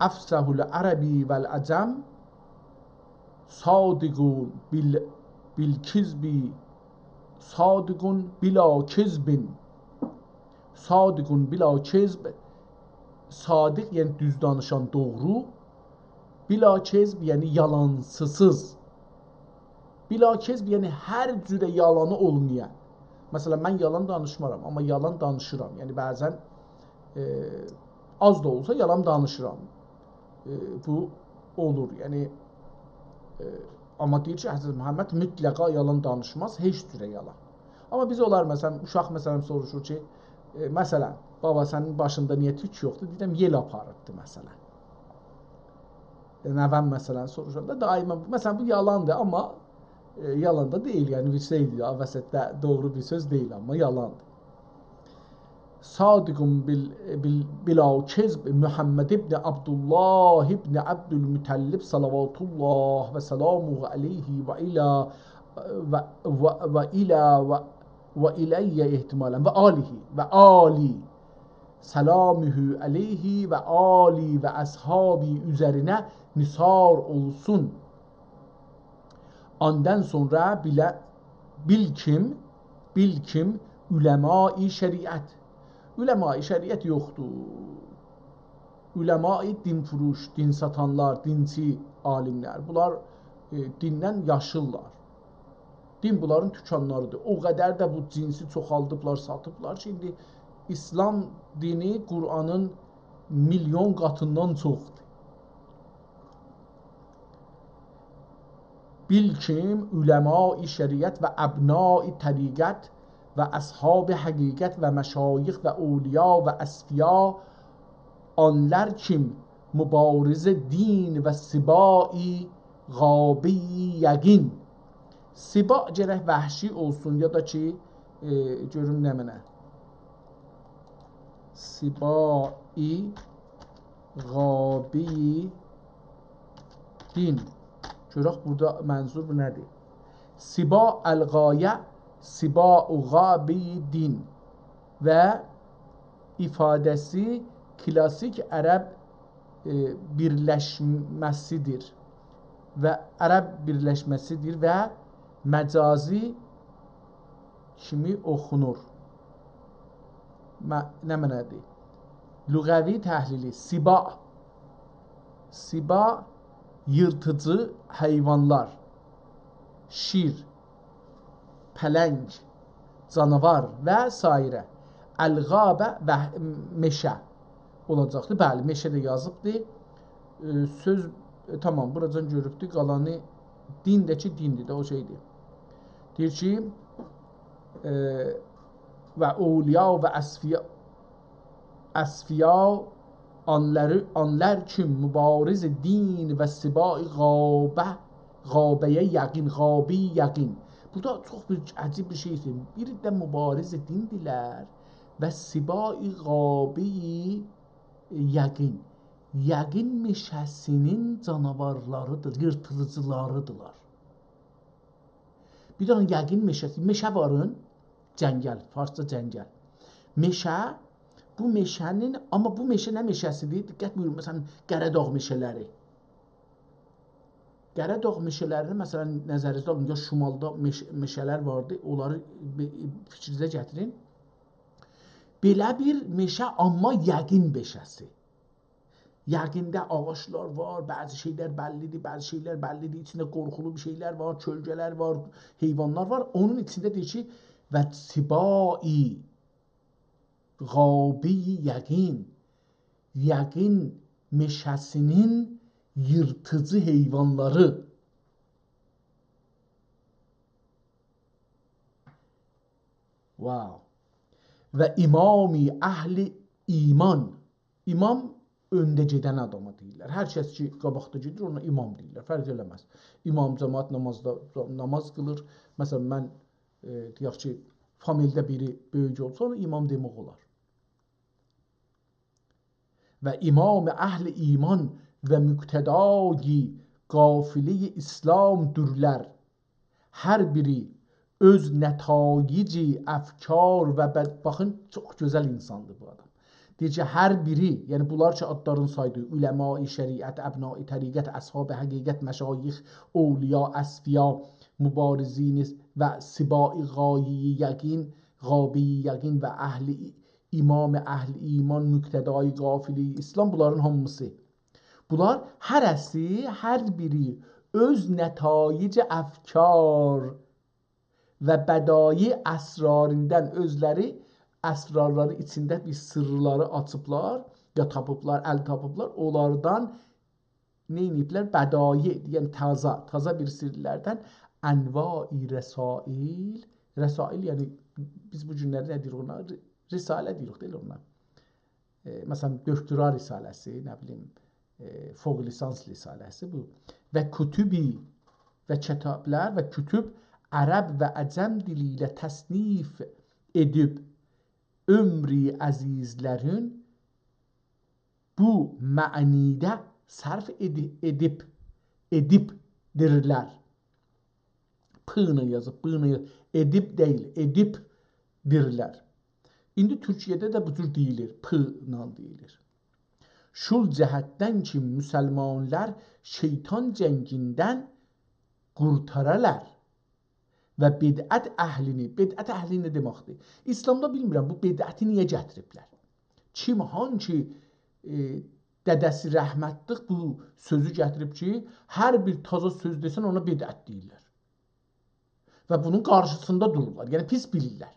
افصح العرب والعجم، صادق بال-، بالکذب، صادق بلا کذب. صادق بلا کذب، صادق، یعنی دوز دانیشان، دوغرو. بلا کذب، یعنی یالانچی‌سیز. بلا کذب، یعنی هر جوره یالانی اولمایان. مثلا، من یالان دانیشمارام، آمما یالان دانیشیرام. یعنی بعضا، ائ، آز دا اولسا یالان دانیشیرام. ائ، بو اولور. یعنی، ائ، آمما دئییر کی، حضرت محمد مطلقا یالان دانیشماز، هئچ جوره یالان. آمما بیز اولار، مثلا، اوشاق، مثلا، سوروشور کی، ائ، مثلا، «بابا، سنین باشیندا نییه توک یوخدور؟» دئییرم، «یئل آپاریبدی»، مثلا. ائ، نوه‌م، مثلا، سوروشاندا دائما، مثلا، بو یالاندیر، آمما، ائ، یالان دا دئییل، یعنی، بیر شئی دئییل، وسطده دوغرو بیر سؤز دئییل، آمما یالاندیر. صادق بال-، بال-، بلا کذب محمد ابن عبدالله ابن عبدالمطلب صلوات الله و سلامه علیه و الی، و، و، و الی، و، و الی احتمالا، و آله، و آلی، سلامه علیه و آلی و اصحابی اوزرینه نثار اولسون. آندان سونرا بیله-، بیل کیم، بیل کیم علمای شریعت. علمای شریعت یوخدور. علمای دین‌فروش، دین ساتانلار، دینچی عالیملر. بونلار، ائ، دیندن یاشیرلار. دین بونلارین توکانلاریدیر. او قدر ده بو جنسی چوخالدیبلار، ساتیبلار کی، ایندی ایسلام دینی قرآنین میلیون قاتیندان چوخدور. بیل کیم علمای شریعت و ابنای طریقت و اصحاب حقیقت و مشایخ و اولیا و اصفیا، آنلار کیم مبارز دین و سباع غابه‌ی یقین. سباع گرک وحشی اولسون، یا دا کی، ائ، گؤروم نمنه. سباع غابه‌ی دین. گؤرک بورادا منظور بو نه‌دیر؟ سباع الغایه، سباع غابه‌ی دین و ایفاده‌سی کلاسیک عرب، ائ، بیرلشمه‌سیدیر و عرب بیرلشمه‌سیدیر و مجازی کیمی اوخونور. مه-، نمنه‌دیر؟ لغوی تحلیلی. سباع. سباع، ییرتیجی حیوانلار. شیر، پلنگ، جاناوار و سایره. الغابه و مئشه اولاجاقدی. بلی، مئشه ده یازیبدی. ائ، سؤز، ائ، تامام، بوراجان گؤروبدو. قالانی دین ده کی، دیندیر ده، او شئیدیر. دئییر کی، ائ، و اولیا و اصفیا، اصفیا آنلاری، آنلار کیم مبارز دین و سباع غابه، غابه‌ی یقین، غابه‌ی یقین. بورادا چوخ بیر عجیب بیر شئی ایسته‌ییرم. بیری ده مبارز دیندیلر و سباع غابه‌ی یقین. یقین مئشه‌سینین جاناوارلاریدیر، ییرتیجیلاریدیرلار. بیر دنه یقین مئشه‌سی، مئشه وارین، جنگل، فارسجا جنگل. مئشه، بو مئشه‌نین، آمما بو مئشه نه مئشه‌سیدیر؟ دقت بویورون، مثلا، قره‌داغ مئشه‌لری. قاراداغ مئشه‌لرینی، مثلا، نظرینیزده آلین، یا شمالدا مئش-، مئشه‌لر واردی، اونلاری بی-، فیکرینیزه گتیرین. بئله بیر مئشه، آمما یقین مئشه‌سی. یقینده آغاجلار وار، بعضی شئیلر بللی‌دیر، بعضی شئیلر بللی دئییل، ایچینده قورخولو بیر شئیلر وار، کؤلگه‌لر وار، حیوانلار وار. اونون ایچینده دئییر کی، «و سباع غابی یقین»، یقین مئشه‌سینین ییرتیجی حیوانلاری. واو. «و امام اهل ایمان». امام اؤنده گئدن آداما دئییرلر. هر کس کی، قاباقدا گئدیر، اونا امام دئییرلر. فرق ائله‌مز. امام جماعت نامازدا، ناماز قیلیر. مثلا، من، ائ، دئیک کی، فامیلده بیری بؤیوک اولسا، اونا امام دئمک اولار. «و امام اهل ایمان و مقتدای قافله‌ی اسلام‌دورلر. هر بیری اؤز نتایج افکار و بد»، باخین، چوخ گؤزل اینساندیر بو آدام. دئییر کی، هر بیری، یعنی بونلار کی، آدلارینی سایدی، علمای شریعت، ابنای طریقت، اصحاب حقیقت، مشایخ، اولیا، اصفیا، مبارزین و سباع غابی یقین، غابی یقین و اهل، امام اهل ایمان، مقتدای قافله‌ی اسلام، بونلارین هامیسی. بونلار هره‌سی، هر بیری اؤز نتایج افکار و بدایع اسراریندن، اؤزلری اسرارلاری ایچینده بیر سرلری آچیبلار، یا تاپیبلار، ال تاپیبلار، اونلاردان نه ائدیبلر؟ بدایع، یعنی تازا، تازا بیر سرلردن انواع رسائل، رسائل، یعنی بیز بو گونلری نه دئییریک اونا؟ ر-، رساله دئییریک، دئییل اونا؟ ائ، مثلا، دکترا رساله‌سی، نه بیلیم، ائ، فوق لیسانس رساله‌سی بو. «و کتبی»، و کتابلار و کتب عرب و عجم دیلی ایله تصنیف ائدیب، عؤمرو عزیزلرین بو معنیده صرف ائدی-، ائدیب، ائدیبدیرلر. پ ایله یازیب، ب ایله یازیب. ائدیب دئییل، ائدیبدیرلر. ایندی تورکیه‌ده ده بو جور دئییلیر، پ ایله دئییلیر. «شول جهتدن کی، مسلمانلار شیطان جنگیندن قورتارالار و بدعت اهلینی»، بدعت اهلی نه دئمکدیر؟ اسلامدا بیلمیرم، بو بدعتی نییه گتیریبلر؟ کیم، هانسی، ائ، دده‌سی رحمتلیک بو سؤزو گتیریب کی، هر بیر تازا سؤز دئسن، اونا بدعت دئییرلر. و بونون قارشیسیندا دورورلار. یعنی، پیس بیلیرلر.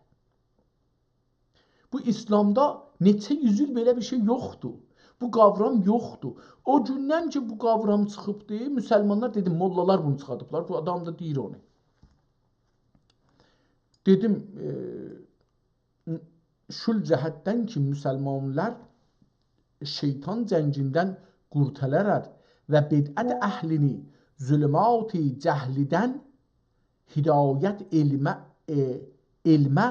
بو اسلامدا نئچه یوز ایل بئله بیر شئی یوخدور. بو قاورام یوخدور. او گوندن کی، بو قاورام چیخیبدی، مسلمانلار، دئدیم، موللالار بونو چیخاردیبلار. بو آدام دا دئییر اونو. دئدیم، ائ، «شول جهتدن کی، مسلمانلار شیطان جنگیندن قورتالالار و بدعت اهلینی ظلمات جهلیدن هدایت علمه، ائ، علمه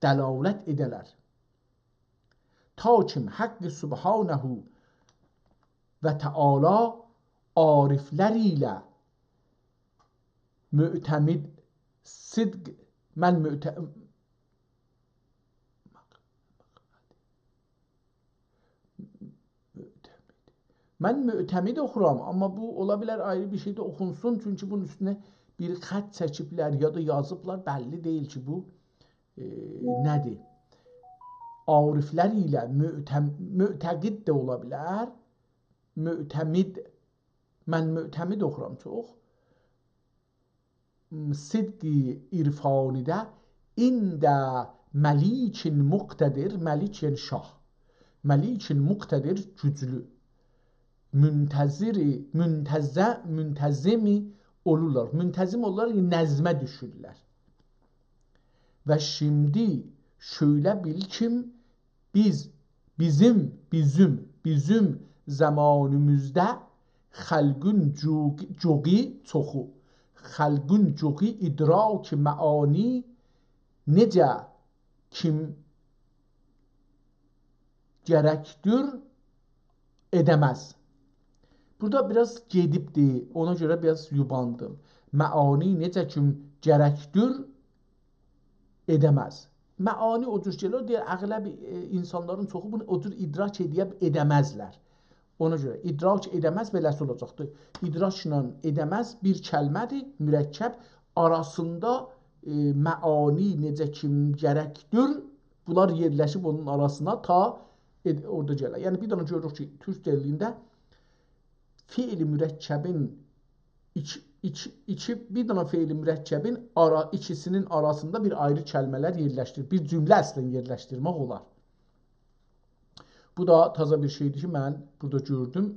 دلالت ائده‌لر. تا کیم حق سبحانه و تعالی عارفلر ایله معتمد، صدق، من معت-، من معتمد اوخورام، آمما بو اولا بیلر آیری بیر شئی ده اوخونسون، چونکی بونون اوستونه بیر خط چکیبلر یا دا یازیبلار، بللی دئییل کی، بو، ائ، نه‌دیر؟ عارفلر ایله معتم-، معتقد ده اولا بیلر، معتمد، من معتمد اوخورام چوخ. صدق عرفانیده عند ملیک مقتدر، ملیک یعنی شاه، ملیک مقتدر، گوجلو، منتظر، منتظ-، منتظم اولورلار. منتظم اولورلار، یعنی نظمه دوشورلر. و شیمدی شؤیله بیل کیم، بیز، بیزیم، بیزیم، بیزیم زامانیمیزدا خالقین جوغ-، جوغی، چوخو، خالقین جوغی ادراک معانی نئجه کیم گرکدور، ائده‌مز. بورادا بیر آز گئدیبدی، اونا گؤره بیر آز یوباندیم. معانی نئجه کیم گرکدور، ائده‌مز. معانی او جور شئیلر، دئییر، اغلب، ائ، اینسانلارین چوخو بونو او جور ادراک ائدیه، ائده‌مزلر. اونا گؤره ادراک ائده‌مز، بئله‌سی اولاجاقدیر. ادراکلا ائده‌مز بیر کلمه‌دیر، مرکب، آراسیندا، ائ، معانی نئجه کی گرکدیر، بونلار یئرلشیب اونون آراسینا تا ائد-، اورادا گلر. یعنی، بیر دنه گؤروروک کی، تورک دیلینده فعل مرکبین ایکی، ایکی، ایکی، بیر دنه فعل مرکبین آرا، ایکیسینین آراسیندا بیر آیری کلمه‌لر یئرلشدیریر. بیر جمله اصلا یئرلشدیرمک اولار. بو دا تازا بیر شئیدیر کی، من بورادا گؤردوم.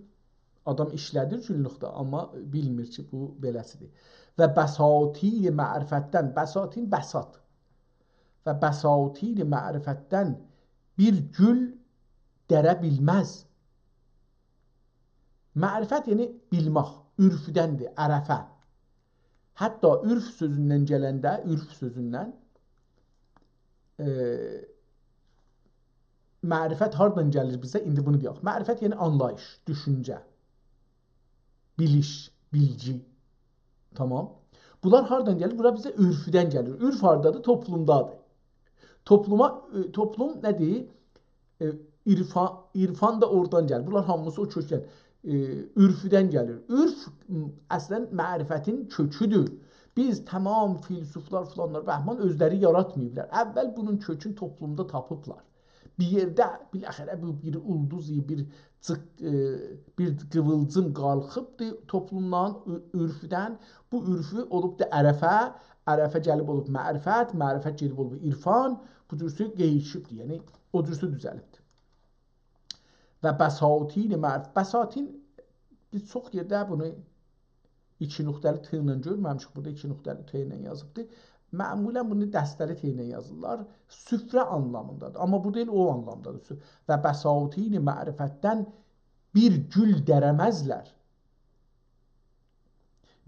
آدام ایشله‌دیر گونلوکده، آمما بیلمیر کی، بو بئله‌سیدیر. و بساطین معرفتدن، بساطین، بساط. و بساطین معرفتدن بیر گول دره بیلمز. معرفت، یعنی بیلمک، عرفدندیر، عرفه. حتی عرف سؤزوندن گلنده، عرف سؤزوندن، ائ، معرفت هاردان گلیر بیزه؟ ایندی بونو دئیک. معرفت، یعنی آنلاییش، دوشونجه، بیلیش، بیلگی. تامام. بونلار هاردان گلیر؟ بورا بیزه عرفدن گلیر. عرف هاردادیر؟ توپلومدادیر. توپلوما، ائ، توپلوم نه‌دیر؟ ائ، عرفان، عرفان دا اورادان گلیر. بونلار هامیسی او کؤکدن، ائ، عرفدن گلیر. عرف، م، اصلا معرفتین کؤکودور. بیز تامام فیلسوفلار فلانلار، بهمان اؤزلری یاراتماییبلار. اول بونون کؤکون توپلومدا تاپیبلار. بیر یئرده، بالاخره بو بیر اولدوز، بیر جیق، ائ، بیر قیویلجیم قالخیبدی توپلومدان، عر-، عرفدن. بو عرفو اولوبدو عرفه، عرفه گلیب اولوب معرفت، معرفت گئدیب اولوب عرفان، بو جورسو قئییشیبدیر، یعنی او جورسو دوزلیبدیر. و بساطین معرف-، بساطین، بیز چوخ یئرده بونو ایکی نقطه‌لی ت ایله گؤرمه‌میشیک، بورادا ایکی نقطه‌لی ت ایله یازیبدیر. معمولا بونو دسته‌لی ت ایله یازیرلار. سفره آنلامیندادیر، آمما بورادا ائله او آنلامدادیر. سو-، و بساطین معرفتدن بیر گول دره‌مزلر.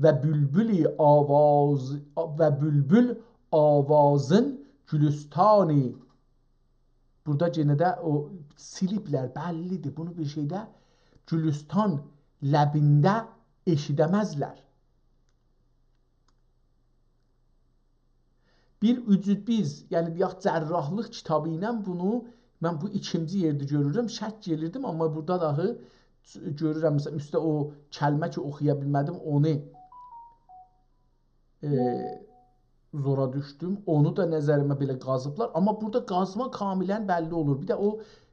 و بولبول آواز، و بولبول آوازین گولوستانی. بورادا یئنه ده او سیلیبلر، بللیدیر. بونو بیر شئیده گولوستان لبینده ائشیده‌مزلر. بیر اوجود بیز، یعنی دئیک، جراحلیق کیتابی ایله بونو، من بو ایکینجی یئرده گؤرورم، شک ائلیردیم، آمما بورادا داهی گؤرورم، مثلا، اوسته او کلمه کی، اوخویا بیلمه‌دیم، اونو، ائ، زورا دوشدوم. اونو دا نظریمه بئله قازیبلار. آمما بورادا قازما کاملا بللی اولور. بیر ده او،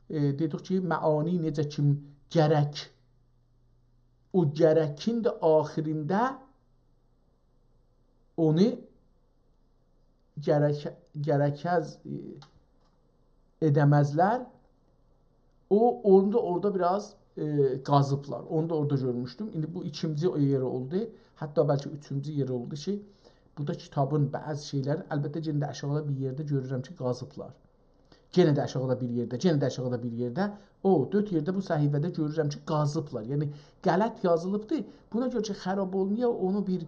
ائ، دئدیک کی، معانی نئجه کی گرک. او گرکین ده آخیرینده اونو گرک-، گرکز، ائ، ائده‌مزلر. او، اونو دا اورادا بیر آز، ائ، قازیبلار. اونو دا اورادا گؤرموشدوم. ایندی بو ایکینجی یئر اولدو. حتی بلکه اوچونجو یئر اولدو کی، بورادا کیتابین بعضی شئیلری، البته، یئنه ده آشاغیدا بیر یئرده گؤرورم کی، قازیبلار. یئنه ده آشاغیدا بیر یئرده، یئنه ده آشاغیدا بیر یئرده. او، دؤرد یئرده بو صفحه‌ده گؤرورم کی، قازیبلار. یعنی، غلط یازیلیبدی. بونا گؤره کی، خراب اولمایا، اونو بیر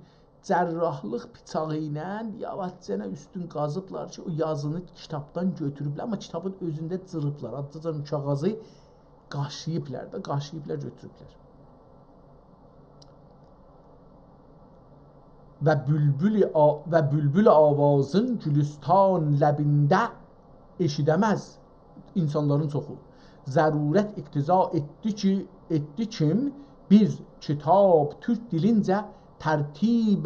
جراحلیق بیچاغی ایله یاواشجانا اوستون قازیبلار کی، او یازینی کیتابدان گؤتوروبلر، آمما کیتابین اؤزونده جیریبلار. آزجاجا او کاغیذی قاشیییبلار دا، قاشیییبلار، گؤتوروبلر. و بولبول آ-، و بولبول آوازین گولوستان لبینده ائشیده‌مز اینسانلارین چوخو. ضرورت اقتضا ائتدی کی، ائتدی کیم، بیز کیتاب تورک دیلینجه ترتیب،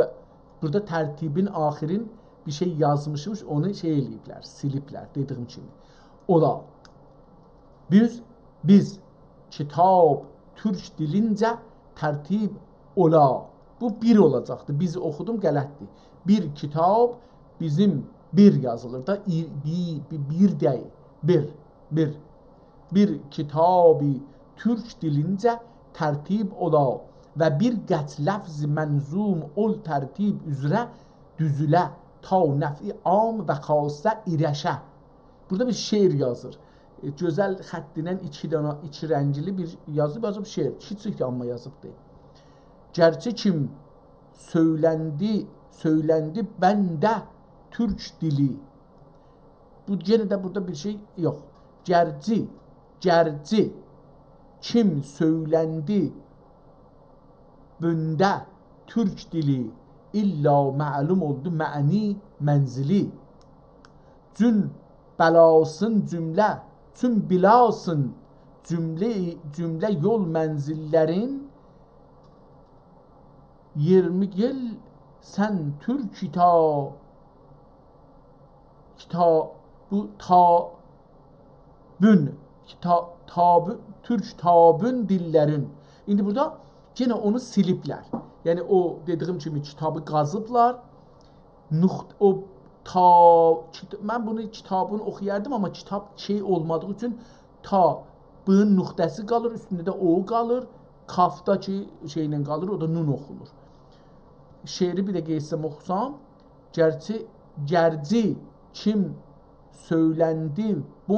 بورادا ترتیبین آخیرین بیر شئی یازمیشمیش، اونو شئی ائله‌ییبلر، سیلیبلر، دئدیییم کیمی. اولا، بیز، بیز کیتاب تورک دیلینجه ترتیب اولا. بو بیر اولاجاقدی. بیز اوخودوم، غلطدیر. بیر کیتاب بیزیم بیر یازیلیر دا، ای-، بی-، بی-، بیر دئییل. بیر، بیر. بیر کیتابی تورک دیلینجه ترتیب اولا و بیر قطع لفظ منظوم اول ترتیب اوزره دوزوله تا نفع عام و خاصه ایرشه. بورادا بیر شعر یازیر. ائ، گؤزل خطینن ایکی دانا، ایکی رنگلی بیر یازی یازیب، شعر. کیچیکدیر، آمما یازیبدی. گرچه کیم سؤیلندی، سؤیلندی بنده تورک دیلی. بو، یئنه ده بورادا بیر شئی یوخ. گرچی، گرچی کیم سؤیلندی بنده تورک دیلی، الا معلوم اولدو معنی منزلی. چون بلاسین جمله، چون بلاسین جمله، جمله یول منزللرین، یئرمه گئل سن تورک تا، کیتا، بو تا، بون، کیتا، تابو، تورک تابون دیللرین. ایندی بورادا یئنه اونو سیلیبلر. یعنی او دئدیگیم کیمی کیتابی قازیبلار. نقط-، او تا، کیت-، من بونو کیتابین اوخویاردیم، آمما کیتاب کی اولمادیغی اوچون تا، بونون نقطه‌سی قالیر، اوستونده ده او قالیر. کاف دا کی شئیله قالیر، او دا نون اوخونور. شعری بیر ده قئییتسم اوخوسام، گرچی، گرچی کیم سؤیلندی بو،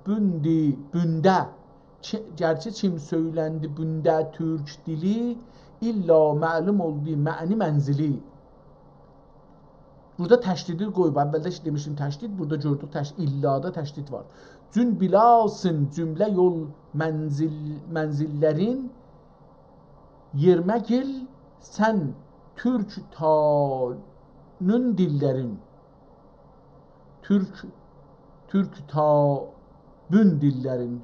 بوندی، بوندا، کی-، گرچی کیم سؤیلندی بوندا تورک دیلی، الّا معلوم اولدو معنی منزلی. بورادا تشدیدی قویوب. اولده کی دئمیشدیم تشدید، بورادا گؤردوک تش-، الّادا تشدید وار. جون بیلاسین جمله یول منزل، منزللرین، یئرمه گئل سن تورک تانون دیللرین. تورک، تورک تابون دیللرین.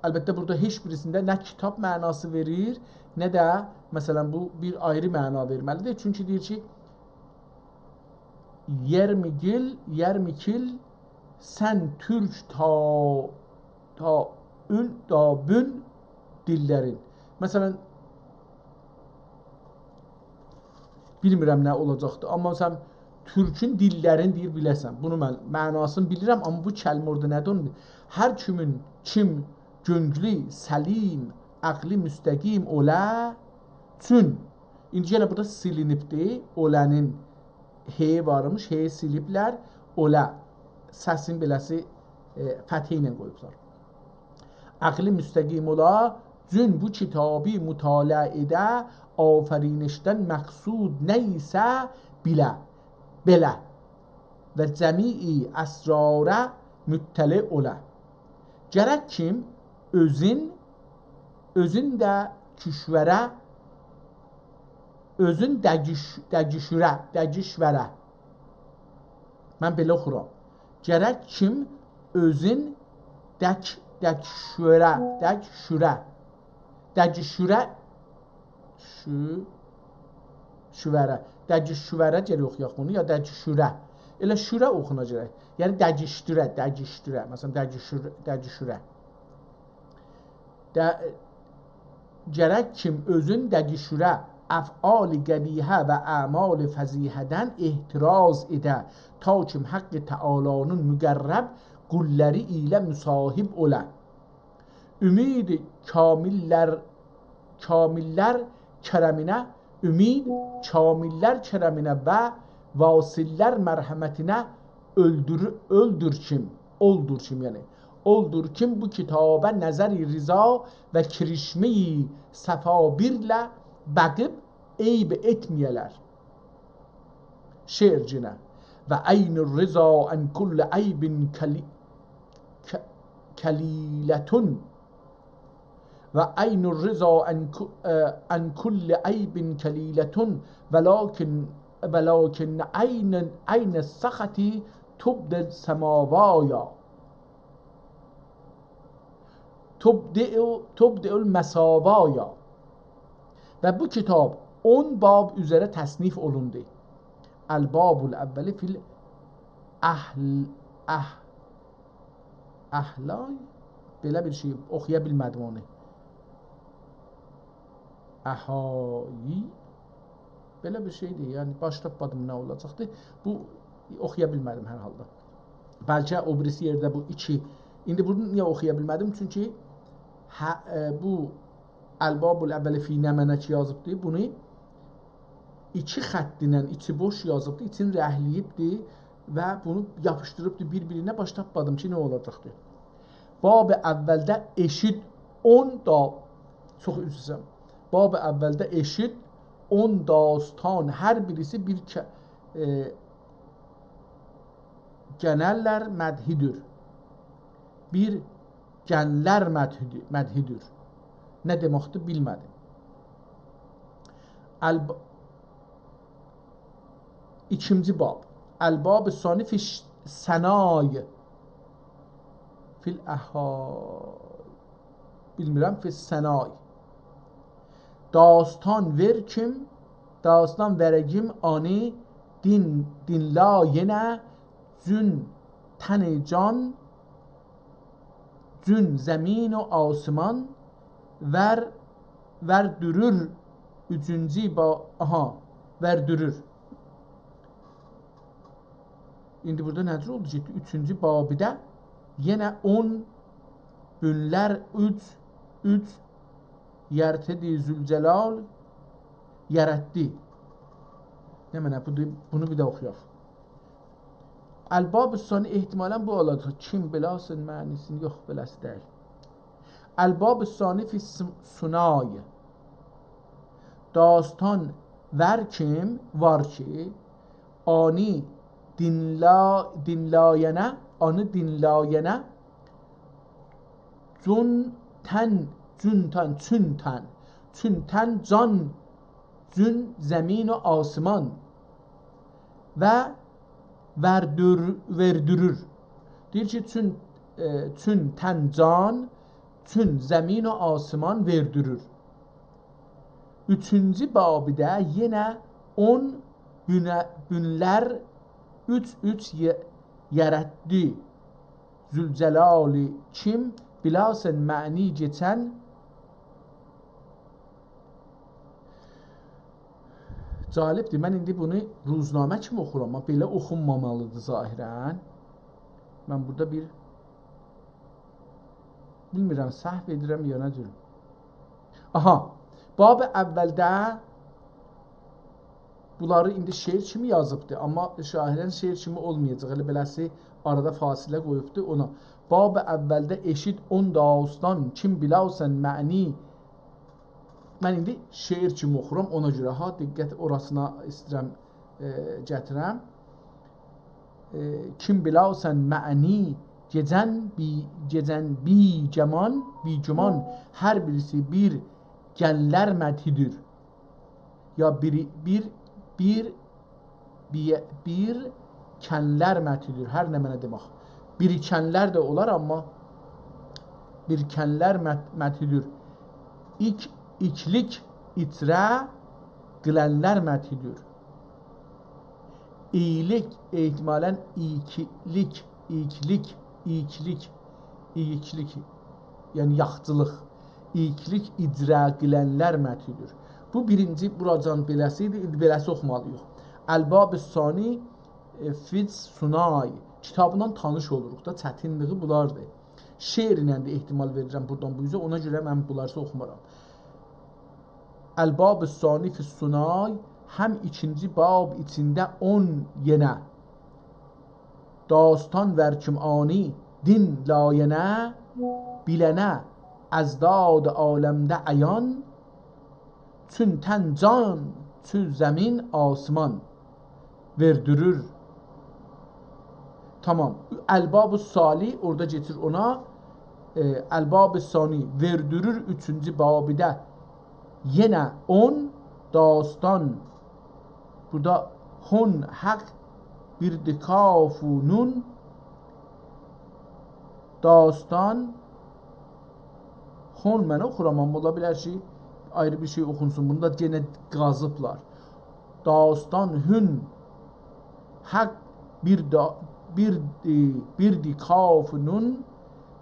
البته، بورادا هئچ بیریسینده نه کیتاب معناسی وئریر، نه ده، مثلا، بو بیر آیری معنا وئرمه‌لیدیر. چونکی دئییر کی، یئرمه گئل، یئرمه گئل سن تورک تا، تا، اون، تابون دیللرین. مثلا، بیلمیرم نه اولاجاقدی، آمما سن تورکون دیللرین دئییر بیله‌سن. بونو من معناسینی بیلیرم، آمما بو کلمه اورادا نه‌دیر اونو بیل-، هر کیمین، کیم گؤنگلو سلیم، عقلی مستقیم اولا، چون. ایندی یئنه بورادا سیلینیبدی، اولانین هی وارمیش، هی سیلیبلر، اولا. سسین بئله‌سی، ائ، فتحه ایله قویوبلار. عقلی مستقیم اولا، جون بو کیتابی مطالعه ائده، آفرینشدن مقصود نه ایسه بیله، بئله و جمیع اسراره مطلع اولا. گرک کیم اؤزون، اؤزون ده کشوره، اؤزون دگیش-، دگیشوره، دگیشوره. من بئله اوخورام. گرک کیم اؤزون دک-، دگیشوره، دگیشوره، دگیشوره، شو، شووره. دگیشووره گرک اوخویاق بونو، یا دگیشوره. ائله شوره اوخونا گرک. یعنی دگیشدوره، دگیشدوره. مثلا، دگیشور-، دگیشوره. ده، گرک کیم اؤزون دگیشوره، افعال قبیحه و اعمال فضیحه‌دن احتراز ائده، تا کیم حق تعالی‌نین مقرب قوللری ایله مصاحب اولا. امید کامللر، کامللر کرمینه، امید کامللر کرمینه و واصللر مرحمتینه اؤلدور، اؤلدور کیم، اولدور کیم، یعنی، اولدور کیم بو کیتابه نظر رضا و کرشمه‌ی صفا بیرله باقیب عیب ائتمه‌یه‌لر. شعر یئنه. و عین الرضا عن کل عیب کلی-، ک-، کلیلة. و عین الرضا عن ک-، اه، عن کل عیب کلیلة، ولکن، ولکن عین، عین السخط تبدی السماوایا. تبدئ، تبدئ المساوایا. و بو کیتاب اون باب اوزره تصنیف اولوندو. الباب الاول فی الاحل-، اح-، احلای، بئله بیر شئی، اوخویا بیلمه‌دیم اونو. احایی، بئله بیر شئیدیر، یعنی باش تاپمادیم نه اولاجاقدی. بو، اوخویا بیلمه‌دیم هر حالدا. بلکه او بیریسی یئرده بو ایکی. ایندی بونو نییه اوخویا بیلمه‌دیم؟ چونکی هه، ائ، بو الباب الاول فی نمنه کی یازیبدی، بونو ایکی خط ایله ایچی بوش یازیبدی، ایچینی رنگله‌ییبدی و بونو یاپیشدیریبدی بیر-بیرینه، باش تاپمادیم کی نه اولاجاقدی. باب اولده ائشیت اون دا، چوخ عذر ایسته‌ییرم. باب اولده ائشیت اون داستان، هر بیریسی بیر ک-، ائ، گنللر مدحی‌دیر. بیر گنللر مدحی‌دیر، مدحی‌دیر. نه دئمکدیر، بیلمه‌دیم. الب-، ایکینجی باب. الباب ثانی فی ثنای، فی الاحا-، بیلمیرم، فی الثنای. داستان وئر کیم، داستان وئرگیم آنی دین، دینلایه‌نه، جون تن جان، جون زمین و آسمان، ور، وردورور، اوچونجو با-، آها، وردورور. ایندی بورادا نه جور اولدو؟ گئتدی اوچونجو بابیده یئنه اون بونلار اوچ، اوچ یارتدی ذوالجلال یاراتدی. نمنه، بو دا، بونو بیر ده اوخویاق. الباب ثانی احتمالاً بو اولاجاق. کیم بیلاسین معنی‌سینی، یوخ، بئله‌سی دئییل. الباب ثانی فی الص-، صناع. داستان وئر کیم، وار کی، آنی دینلا-، دینلایه‌نه، آنی دینلایه‌نه، جون تن، جون تن، چون تن، چون تن جان، جون زمین و آسمان و وردور-، وئردورور. دئییر کی، چون، ائ، چون تن جان، چون زمین و آسمان وئردورور. اوچونجو بابیده یئنه اون بونه-، بونلار اوچ، اوچ یئ-، یاراتدی. ذوالجلالی کیم بیلاسین معنی کئچن. جالبدیر. من ایندی بونو روزنامه کیمی اوخورام، آمما بئله اوخونمامالیدیر ظاهراً. من بورادا بیر، بیلمیرم، سهو ائدیرم یا نه جور. آها، باب اولده بونلاری ایندی شعر کیمی یازیبدی، آمما ظاهراً شعر کیمی اولمایاجاق. ائله بئله‌سی آرادا فاصله قویوبدو اونا. باب اولده ائشیت اون داستان، کیم بیلاسین معنی. من ایندی شعر کیمی اوخورام، اونا گؤره ها، دقت اوراسینا ایسته‌ییرم، ائ، گتیرم. ائ، کیم بیلاسین معنی، گئجن بی-، گئجن بی‌گمان، بی‌گمان، هر بیریسی بیر گنلر مدحی‌دیر. یا بیری، بیر، بیر، بی-، بیر کنلر مدحی‌دیر. هر نمنه دئمک. بیری کنلر ده اولار، آمما بیر کنلر مد-، مدحی‌دیر. ایک، ایکلیک ایچره قیلنلر مدحی‌دیر. اییلیک، احتمالاً اییکلیک، اییکلیک، اییکلیک، اییکلیک، یعنی یاخچیلیق. اییکلیک ایجرا قیلنلر مدحی‌دیر. بو بیرینجی، بوراجان بئله‌سی ایدی، ایندی بئله‌سی اوخومالی‌ییق. الباب ثانی، ائ، فی الصناع. کیتابلا تانیش اولوروق دا، چتینلیگی بولاردیر. شعر ایله ده احتمال وئریرم بورادان بو اوزه، اونا گؤره من بونلاری اوخومارام. الباب ثانی فی الصناع، هم ایکینجی باب ایچینده اون یئنه داستان وئر کیم آنی دینلایه‌نه، بیلنه اضداد عالمده عیان، چون تن جان، چون زمین آسمان وئردورور. تامام. الباب ثانی، اورادا گئچیر اونا. ائ، الباب ثانی وئردورور اوچونجو بابیده. یئنه اون داستان. بورادا هون حق بیر ده کاف و نون. داستان هون من اوخورام، آمما اولا بیلر کی، آیری بیر شئی اوخونسون. بونو دا یئنه قازیبلار. داستان هون حق بیر دا، بیر، ائ، بیر ده کاف و نون.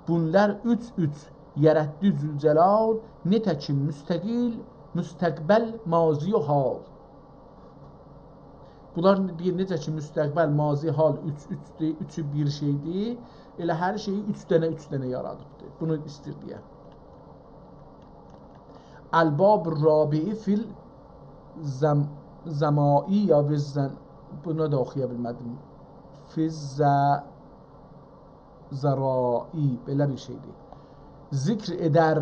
بونلار اوچ، اوچ یاراتدی ذوالجلال، نئجه کی مستقل، مستقبل، ماضی و حال. بونلار دئییر، نئجه کی مستقبل، ماضی، حال اوچ، اوچدور، اوچو بیر شئیدیر، ائله هر شئیی اوچ دنه، اوچ دنه یارادیبدیر. بونو ایستیر دئیه. الباب الرابع فی الزم-، زمائی یا وزن، بونو دا اوخویا بیلمه‌دیم. فی الز-، زرائی، بئله بیر شئیدیر. ذکر ائدر،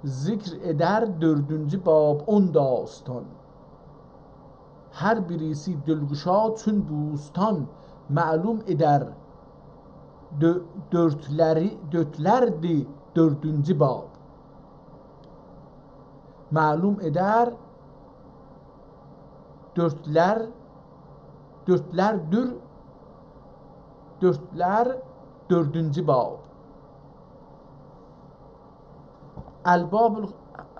ذکر ائدر دؤردونجو باب اون داستان. هر بیریسی دلگشا چون بوستان، معلوم ائدر دؤ-، دؤردلری، دؤردلردی دؤردونجو باب. معلوم ائدر دؤردلر، دؤردلردور، دؤردلر دؤردونجو باب. الباب ال-،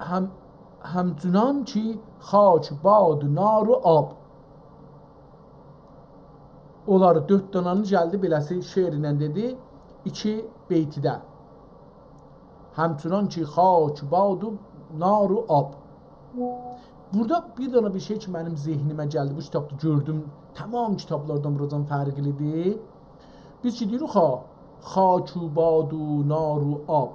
هم-، همچنان کی خاک، باد، نار و آب. اونلاری دؤرد دانانی گلدی بئله‌سی شعرله دئدی، ایکی بیتده. همچنان کی خاک، باد و نار و آب. بورادا بیر دنه بیر شئی کی، منیم ذهنیمه گلدی، بو کیتابدا گؤردوم، تمام کیتابلاردان بوراجان فرقلی‌دیر. بیز کی دئییریک ها، خاک و باد و نار و آب.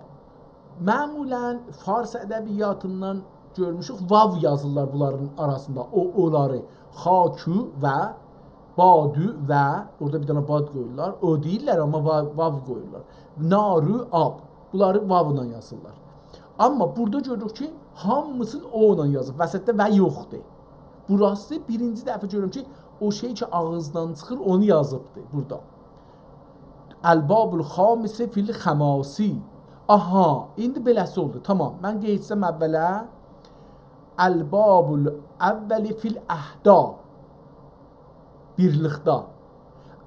معمولاً فارس ادبیاتیندان گؤرموشوک، واو یازیرلار بونلارین آراسیندا، او، اونلاری. خاکو و بادو و، اورادا بیر دنه باد قویورلار، او دئییرلر، آمما وا-، واو قویورلار. نارو آب. بونلاری واولا یازیرلار. آمما بورادا گؤروروک کی، هامیسینی او ایله یازیب. وسطده و یوخدور. بوراسی بیرینجی دفعه گؤرورم کی، او شئی کی، آغیزدان چیخیر، اونو یازیبدی بورادا. الباب الخامس فی الخماسی. آها، ایندی بئله‌سی اولدو. تامام، من قئییتسم اوّله. الباب الاول فی الاحدا. بیرلیکده.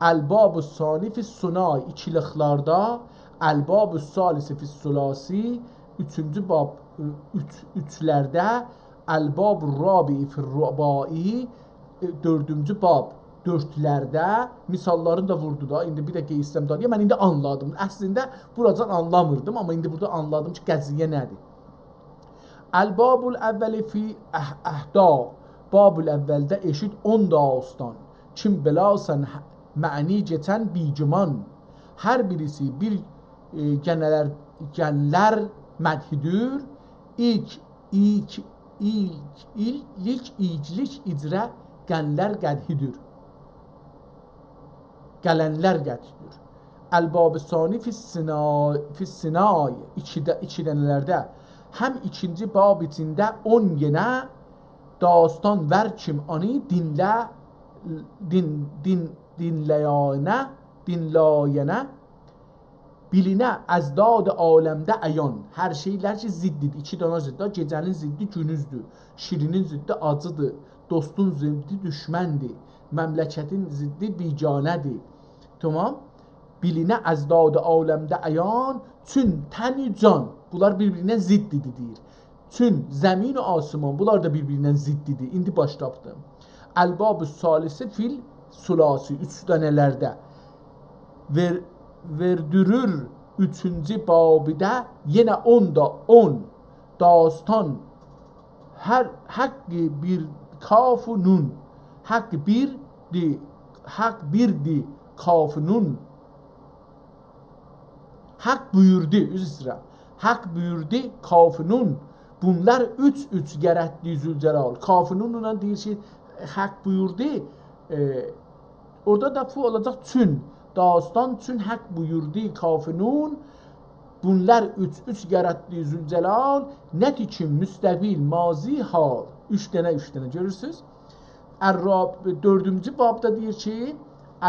الباب الثانی فی الثنای، ایکیلیکلرده. الباب الثالث فی الثلاثی، اوچونجو باب، اوچ، اوچلرده. الباب الرابع فی الرباعی، ائ، دؤردونجو باب، دؤردلرده. مثاللارینی دا ووردو دا. ایندی بیر ده قئییتسم دالییا، من ایندی آنلادیم. اصلینده بوراجان آنلامیردیم، آمما ایندی بورادا آنلادیم کی، قضیه نه‌دیر. الباب الاول فی اح-، احدا. باب الاولده ائشیت اون داستان. کیم بیله‌سن ه-، معنی کئچن بی‌گمان. هر بیریسی بیر، ائ، گنلر، گنلر مدحی‌دیر. ایلک، ایلک، ایلک، ایلک، ایلک، ایلک اجره گنلر قدحی‌دیر. گلنلر قدحی‌دیر. الباب ثانی فی الثنا-، فی الثنای، ایکیده، ایکی دنه‌لرده. هم ایکینجی باب ایچینده اون یئنه داستان وار کیم آنی دینله، دین، دین، دینله‌ینه، دینله‌ینه، بیلینه اضداد عالمده عیان. هر شئیلر کی ضدی‌دیر، ایکی دانا ضد دا، گئجه‌نین ضدی گونوزدور، شیرینین ضدی آجی‌دیر، دوستون ضدی دوشمندیر، مملکتین ضدی بیگانه‌دیر. تامام؟ بیلینه اضداد عالمده عیان، چون تن و جان. بونلار بیر-بیرینه ضدی‌دیر دئییر. چون زمین و آسمان، بونلار دا بیر-بیرینن ضدی‌دیر. ایندی باش تاپدیم. الباب الثالث فی الثلاثی، اوچ دنه‌لرده. وئر-، وئردورور اوچونجو بابیده یئنه اون دا اون داستان. هر حق بیر کاف و نون. حق بیردی، حق بیردی، کاف و نون. حق بویوردو، عذر ایسته‌ییرم. حق بویوردو، کاف و نون. بونلار اوچ-اوچ یاراتدی ذوالجلال. کاف و نونلا دئییر کی، حق بویوردو، ائ، اورادا دا فو اولاجاق چون. داستان چون حق بویوردو، کاف و نون. بونلار اوچ-اوچ یاراتدی ذوالجلال. نتیجه مستقبل، ماضی، حال. اوچ دنه، اوچ دنه، گؤرورسوز؟ الراب-، دؤردونجو بابدا دئییر کی،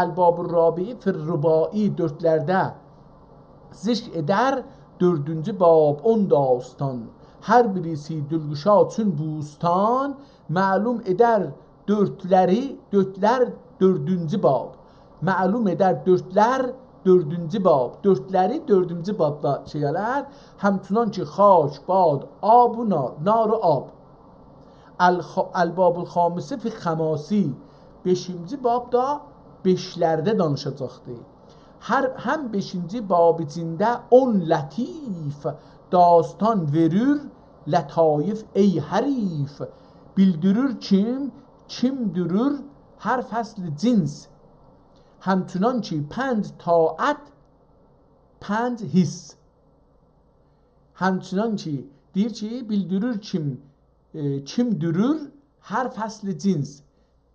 الباب الرابع فی الرباعی، دؤردلرده ذکر ائدر دؤردونجو باب، اون داستان. هر بیریسی دلگشا چون بوستان، معلوم ائدر دؤردلری، دؤردلر دؤردونجو باب. معلوم ائدر دؤردلر دؤردونجو باب. دؤردلری دؤردونجو بابدا شئی ائلر. همچنان کی خاک، باد، آب و نار، نار و آب. الخ-، الباب الخامس فی الخماسی. بئشینجی باب دا بئشلرده دانیشاجاقدی. هر، هم بئشینجی باب ایچینده اون لطیف داستان وئریر لطایف ای حریف. بیلدیریر کیم، کیم دورور هر فصل جنس. همچنان کی پنج طاعت، پنج حس. همچنان کی، دئییر کی، بیلدیریر کیم، ائ، کیم دورور هر فصل جنس.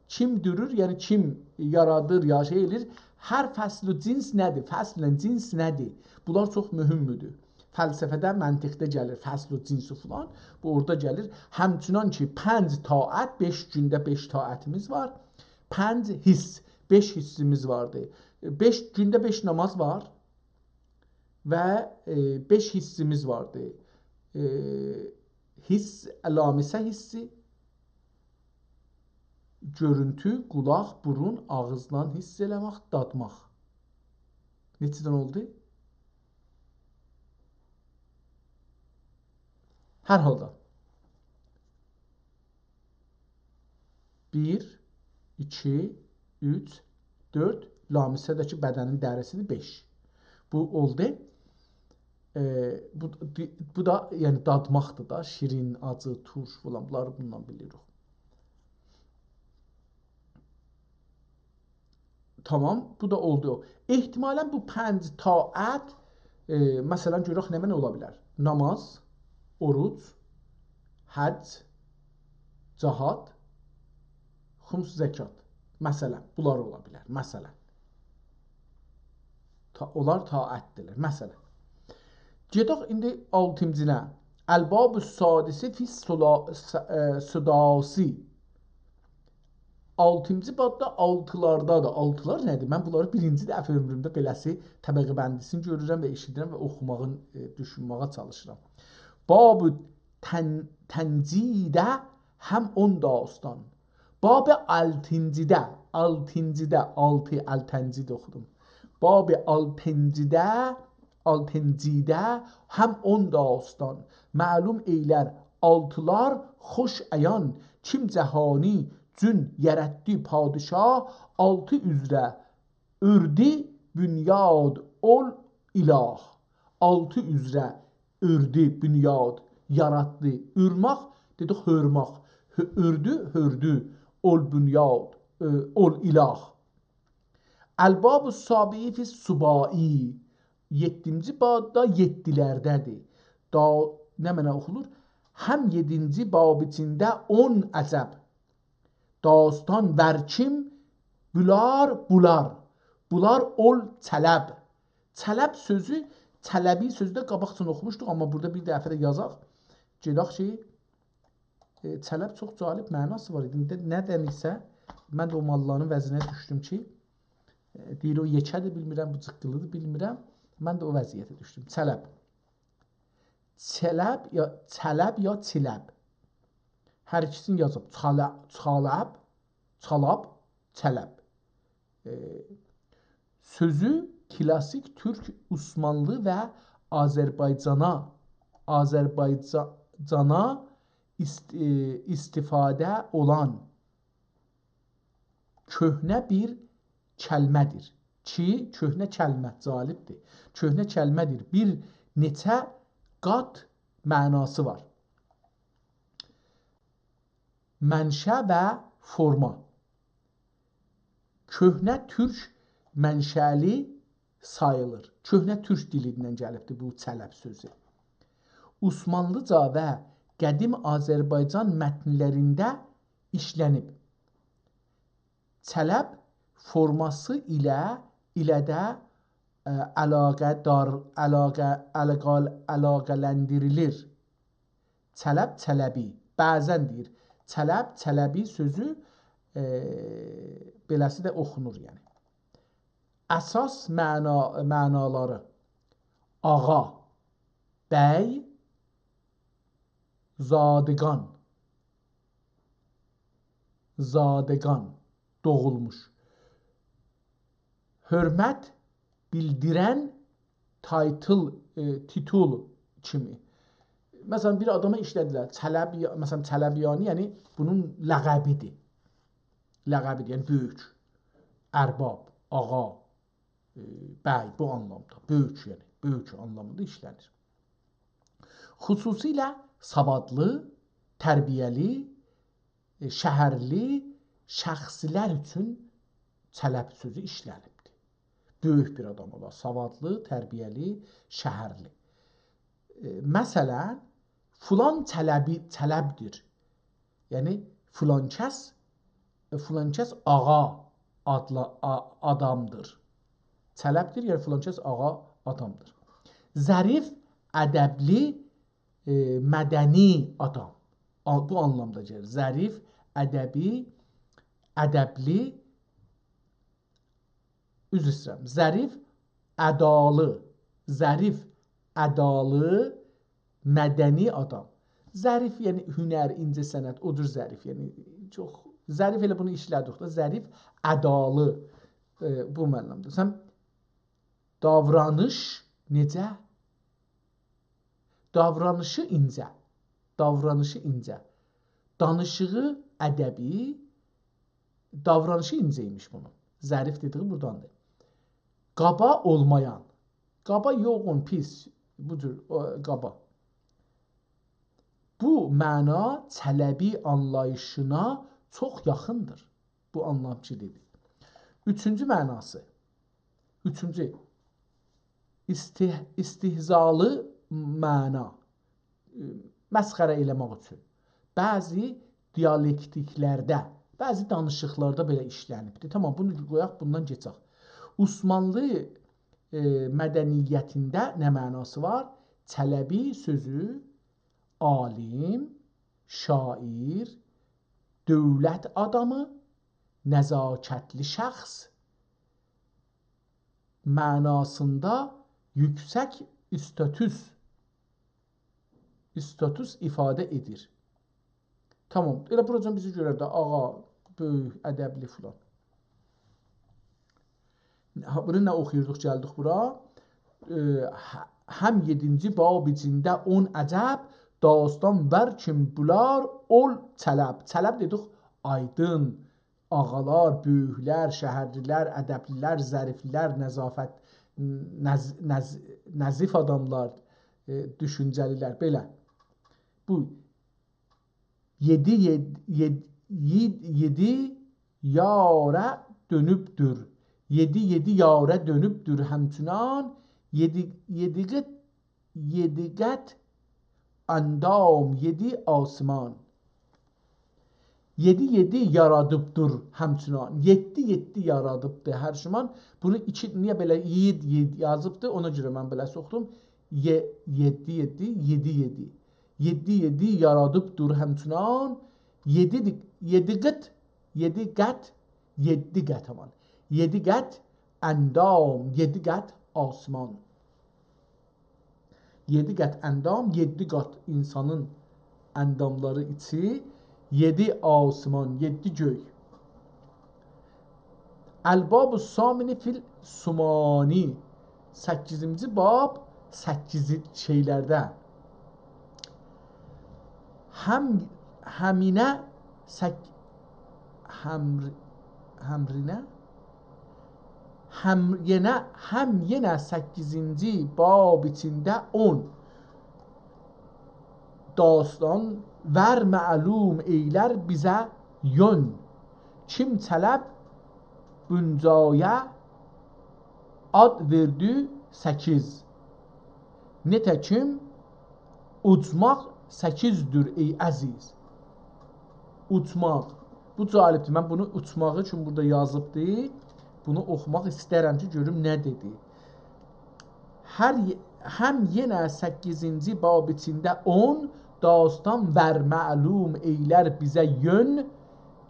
کیم دورور، یعنی کیم یارادیر، یا شئی ائله‌ییر. هر فصل و جنس نه‌دیر؟ فصلله جنس نه‌دیر؟ بونلار چوخ مهمدور. فلسفه‌ده، منطقده گلیر فصل و جنس و فلان. بو اورادا گلیر. همچنان کی پنج طاعت، بئش گونده بئش طاعتیمیز وار. پنج حس، بئش حسیمیز واردی. بئش گونده بئش نماز وار. و، ائ، بئش حسیمیز واردی. ائ، حس، لامسه حسی، گؤرونتو، قولاق، بورون، آغیزدان حس ائله‌مک، دادماق. نئچه دنه اولدو؟ هر حالدا. بیر، ایکی، اوچ، دؤرد، لامسه ده کی بدنین دریسیدیر، بئش. بو اولدو. ائ، بو، بو دا، یعنی دادماقدیر دا، شیرین، آجی، تورش فلان، بونلاری بوندان بیلیریک. تامام، بو دا اولدو. احتمالاً بو پنج طاعت، ائ، مثلاً، گؤرک نمنه اولا بیلر؟ نماز، اوروج، حج، جهاد، خمس زکات. مثلاً، بونلار اولا بیلر، مثلاً. تا-، اونلار طاعتدیرلر، مثلاً. گئدک ایندی آلتینجینه. الباب السادس فی السدا-، س-، ائ، سداسی. آلتینجی باب دا آلتیلاردادیر. آلتیلار نه‌دیر؟ من بونلاری بیرینجی دفعه عؤمرومده بئله‌سی طبقه بندی‌سینی گؤرورم و ائشیدیرم و اوخوماغین، ائ، دوشونمه‌یه چالیشیرام. باب تن-، تنجیده هم اون داستان. باب آلتینجیده، آلتینجیده، آلتی، آلتینجیده اوخودوم. باب آلتینجیده، آلتینجیده هم اون داستان. معلوم ائیلر آلتیلار خوش عیان، کیم جهانی جون یاراتدی پادشاه، آلتی اوزره اؤردو بنیاد اول اله. آلتی اوزره اؤردو بنیاد، یاراتدی. اورماق، دئدیک هؤرماق. هؤ-، اؤردو، هؤردو. اول بنیاد، ائ، اول اله. الباب السابع فی السباع. یئددینجی باب دا یئددیلرده‌دیر. دا نمنه اوخونور؟ هم یئددینجی باب ایچینده اون عجب. داستان وار کیم، بولار، بولار. بولار اول طلب. طلب سؤزو، طلبی سؤزو ده قاباقجان اوخوموشدوق، آمما بورادا بیر دفعه ده یازاق. گئدک کی، ائ، طلب چوخ جالب معناسی وار ایدی. ایندی نه‌دنسه، من ده او ماللانین وضعینه دوشدوم کی، ائ، دئییر، او یئکه‌دیر، بیلمیرم، بو جیققیلی‌دیر، بیلمیرم. من ده او وضعیته دوشدوم. طلب. چلب یا، چلب یا چیلب. هر ایکیسینی یازیب. چاله-، چالب، چالاب، چلب. ائ، سؤزو کلاسیک تورک، عثمانلی و آذربایجانا، آذربایجانا ایست-، ائ، استفاده اولان کؤهنه بیر کلمه‌دیر کی، کؤهنه کلمه، جالبدیر. کؤهنه کلمه‌دیر. بیر نئچه قات معناسی وار. منشأ و فورما. کؤهنه تورک منشألی ساییلیر. کؤهنه تورک دیلیندن گلیبدیر بو چلب سؤزو. عثمانلیجا و قدیم آذربایجان متنلرینده ایشلنیب. چلب فورماسی ایله، ایله ده، ائ، علاقه‌دار، علاقه، علاقال-، علاقه‌لندیریلیر. چلب، چلبی. بعضاً دئییر، چلب، چلبی سؤزو، ائ، بئله‌سی ده اوخونور، یعنی. اساس معنا، معنالاری: آغا، بی، زادگان، زادگان، دوغولموش. حؤرمت بیلدیرن تایتل، ائ، تیتول کیمی. مثلاً، بیر آداما ایشله‌دیلر. چلبی-، مثلاً، چلبیانی، یعنی بونون لقبیدیر. لقبیدیر، یعنی بؤیوک. ارباب، آغا، ائ، بی، بو آنلامدا. بؤیوک، یعنی بؤیوک آنلامیندا ایشله‌نیر. خصوصیله سوادلی، تربیه‌لی، ائ، شهرلی شخصلر اوچون چلب سؤزو ایشله‌نیبدیر. بؤیوک بیر آدام اولا، سوادلی، تربیه‌لی، شهرلی. ائ، مثلاً، فلان چلبی، چلبدیر. یعنی، فلان کس، ائ، فلان کس آغا آدلا-، آ-، آدامدیر. چلبدیر، یعنی فلان کس آغا آدامدیر. ظریف، ادبلی، ائ، مدنی آدام. آ-، بو آنلامدا گلیر. ظریف، ادبی، ادبلی، عذر ایسته‌ییرم. ظریف، ادالی، ظریف، ادالی، مدنی آدام. ظریف، یعنی هنر، اینجه‌صنعت، او جور ظریف، یعنی چوخ ظریف، ائله بونو ایشله‌دیک ده. ظریف، ادالی، ائ، بو معنادا. سن داورانیش نئجه؟ داورانیشی اینجه. داورانیشی اینجه. دانیشیغی ادبی، داورانیشی اینجه ایمیش بونون. ظریف دئدیگی بورادان‌دیر. قابا اولمایان. قابا، یوغون، پیس، بو جور، او، قابا. بو معنا چلبی آنلاییشینا چوخ یاخیندیر. بو آنلام کی دئدی. اوچونجو معناسی. اوچونجو. استه-، استهزالی معنا. مسخره ائله‌مک اوچون. بعضی دیالکتیک‌لرده، بعضی دانیشیقلاردا بئله ایشله‌نیبدیر. تامام، بونو قویاق، بوندان کئچک. عثمانلی، ائ، مدنیتینده نه معناسی وار؟ چلبی سؤزو عالیم، شاعر، دؤولت آدامی، نزاکتلی شخص معناسیندا یوکسک استاتوس، استاتوس ایفاده ائدیر. تامام. ائله بوراجان بیزی گؤرر ده، آغا، بؤیوک، ادبلی فلان. ها، بونو نه اوخویوردوق، گلدیک بورا؟ ائ، ه-، هم یئددینجی باب ایچینده اون عجب، داستان وار کیم بولار اول چلب. چلب دئدیک، آیدین، آغالار، بؤیوکلر، شهرلی‌لر، ادبلی‌لر، ظریفلی‌لر، نظافت، نظ-، نظ-، نظیف آداملار، ائ، دوشونجه‌لی‌لر، بئله. بو یئدی، یئد-، یئد-، یئد-، یئدی یاره دؤنوبدور. یئدی، یئدی یاره دؤنوبدور همچنان. یئدی، یئدی قات، یئدی قات اندام، یئدی آسمان. یئدی، یئدی یارادیبدیر همچنان. یئددی، یئددی یارادیبدی هر شمان. بونو ایکی، نییه بئله یئد، یئد یازیبدی؟ اونا گؤره من بئله سوخدوم. یئ-، یئددی، یئددی، یئدی، یئدی. یئددی، یئددی یارادیبدیر همچنان. یئدی دی-، یئدی قات، یئدی قات، یئددی قات آمان. یئدی قات اندام، یئدی قات آسمان. یئدی قات اندام، یئددی قات اینسانین انداملاری ایچی، یئدی آسمان، یئددی گؤی. الباب الثامن فی الثمانی، سککیزینجی باب، سککیزی شئیلرده. هم، همینه سک-، همر-، همرینه؟ هم یئنه، هم یئنه سککیزینجی باب ایچینده اون داستان وار معلوم ائیلر بیزه یؤن. کیم چلب بونجایا آد وئردی سککیز. نئته‌کیم اوچماق سککیزدیر، ای عزیز. اوچماق. بو جالبدیر. من بونو اوچماغی اوچون بورادا یازیبدی. بونو اوخوماق ایسترم کی، گؤروم نه دئدی. هر ی-، هم یئنه سککیزینجی باب ایچینده اون داستان وار معلوم ائیلر بیزه یؤن.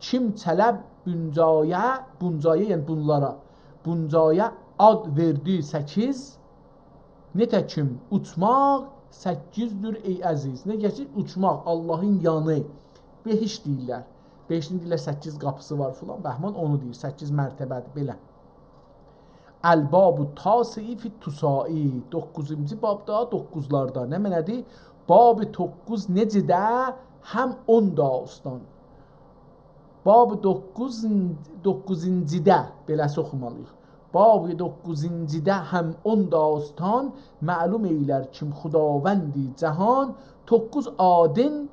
کیم چلب بونجایا، بونجایا، یعنی بونلارا، بونجایا آد وئردی سککیز. نئته‌کیم اوچماق سککیزدیر، ای عزیز. نئجه کی، اوچماق، آللاهین یانی، بهشت دئییرلر. بهشتین دئییرلر، سککیز قاپیسی وار فلان. بهمان اونو دئییر، سککیز مرتبه‌دیر، بئله. الباب التاسع فی التساع، دوققوزونجو باب دا دوققوزلاردا. نه معنادیر؟ باب دوققوز نئجه ده هم اون داستان. باب دوققوز، دوققوزونجودا، بئله‌سی اوخومالی‌ییق. باب دوققوزونجودا هم اون داستان، معلوم ائیلر کیم خداوند جهان، دوققوز آدین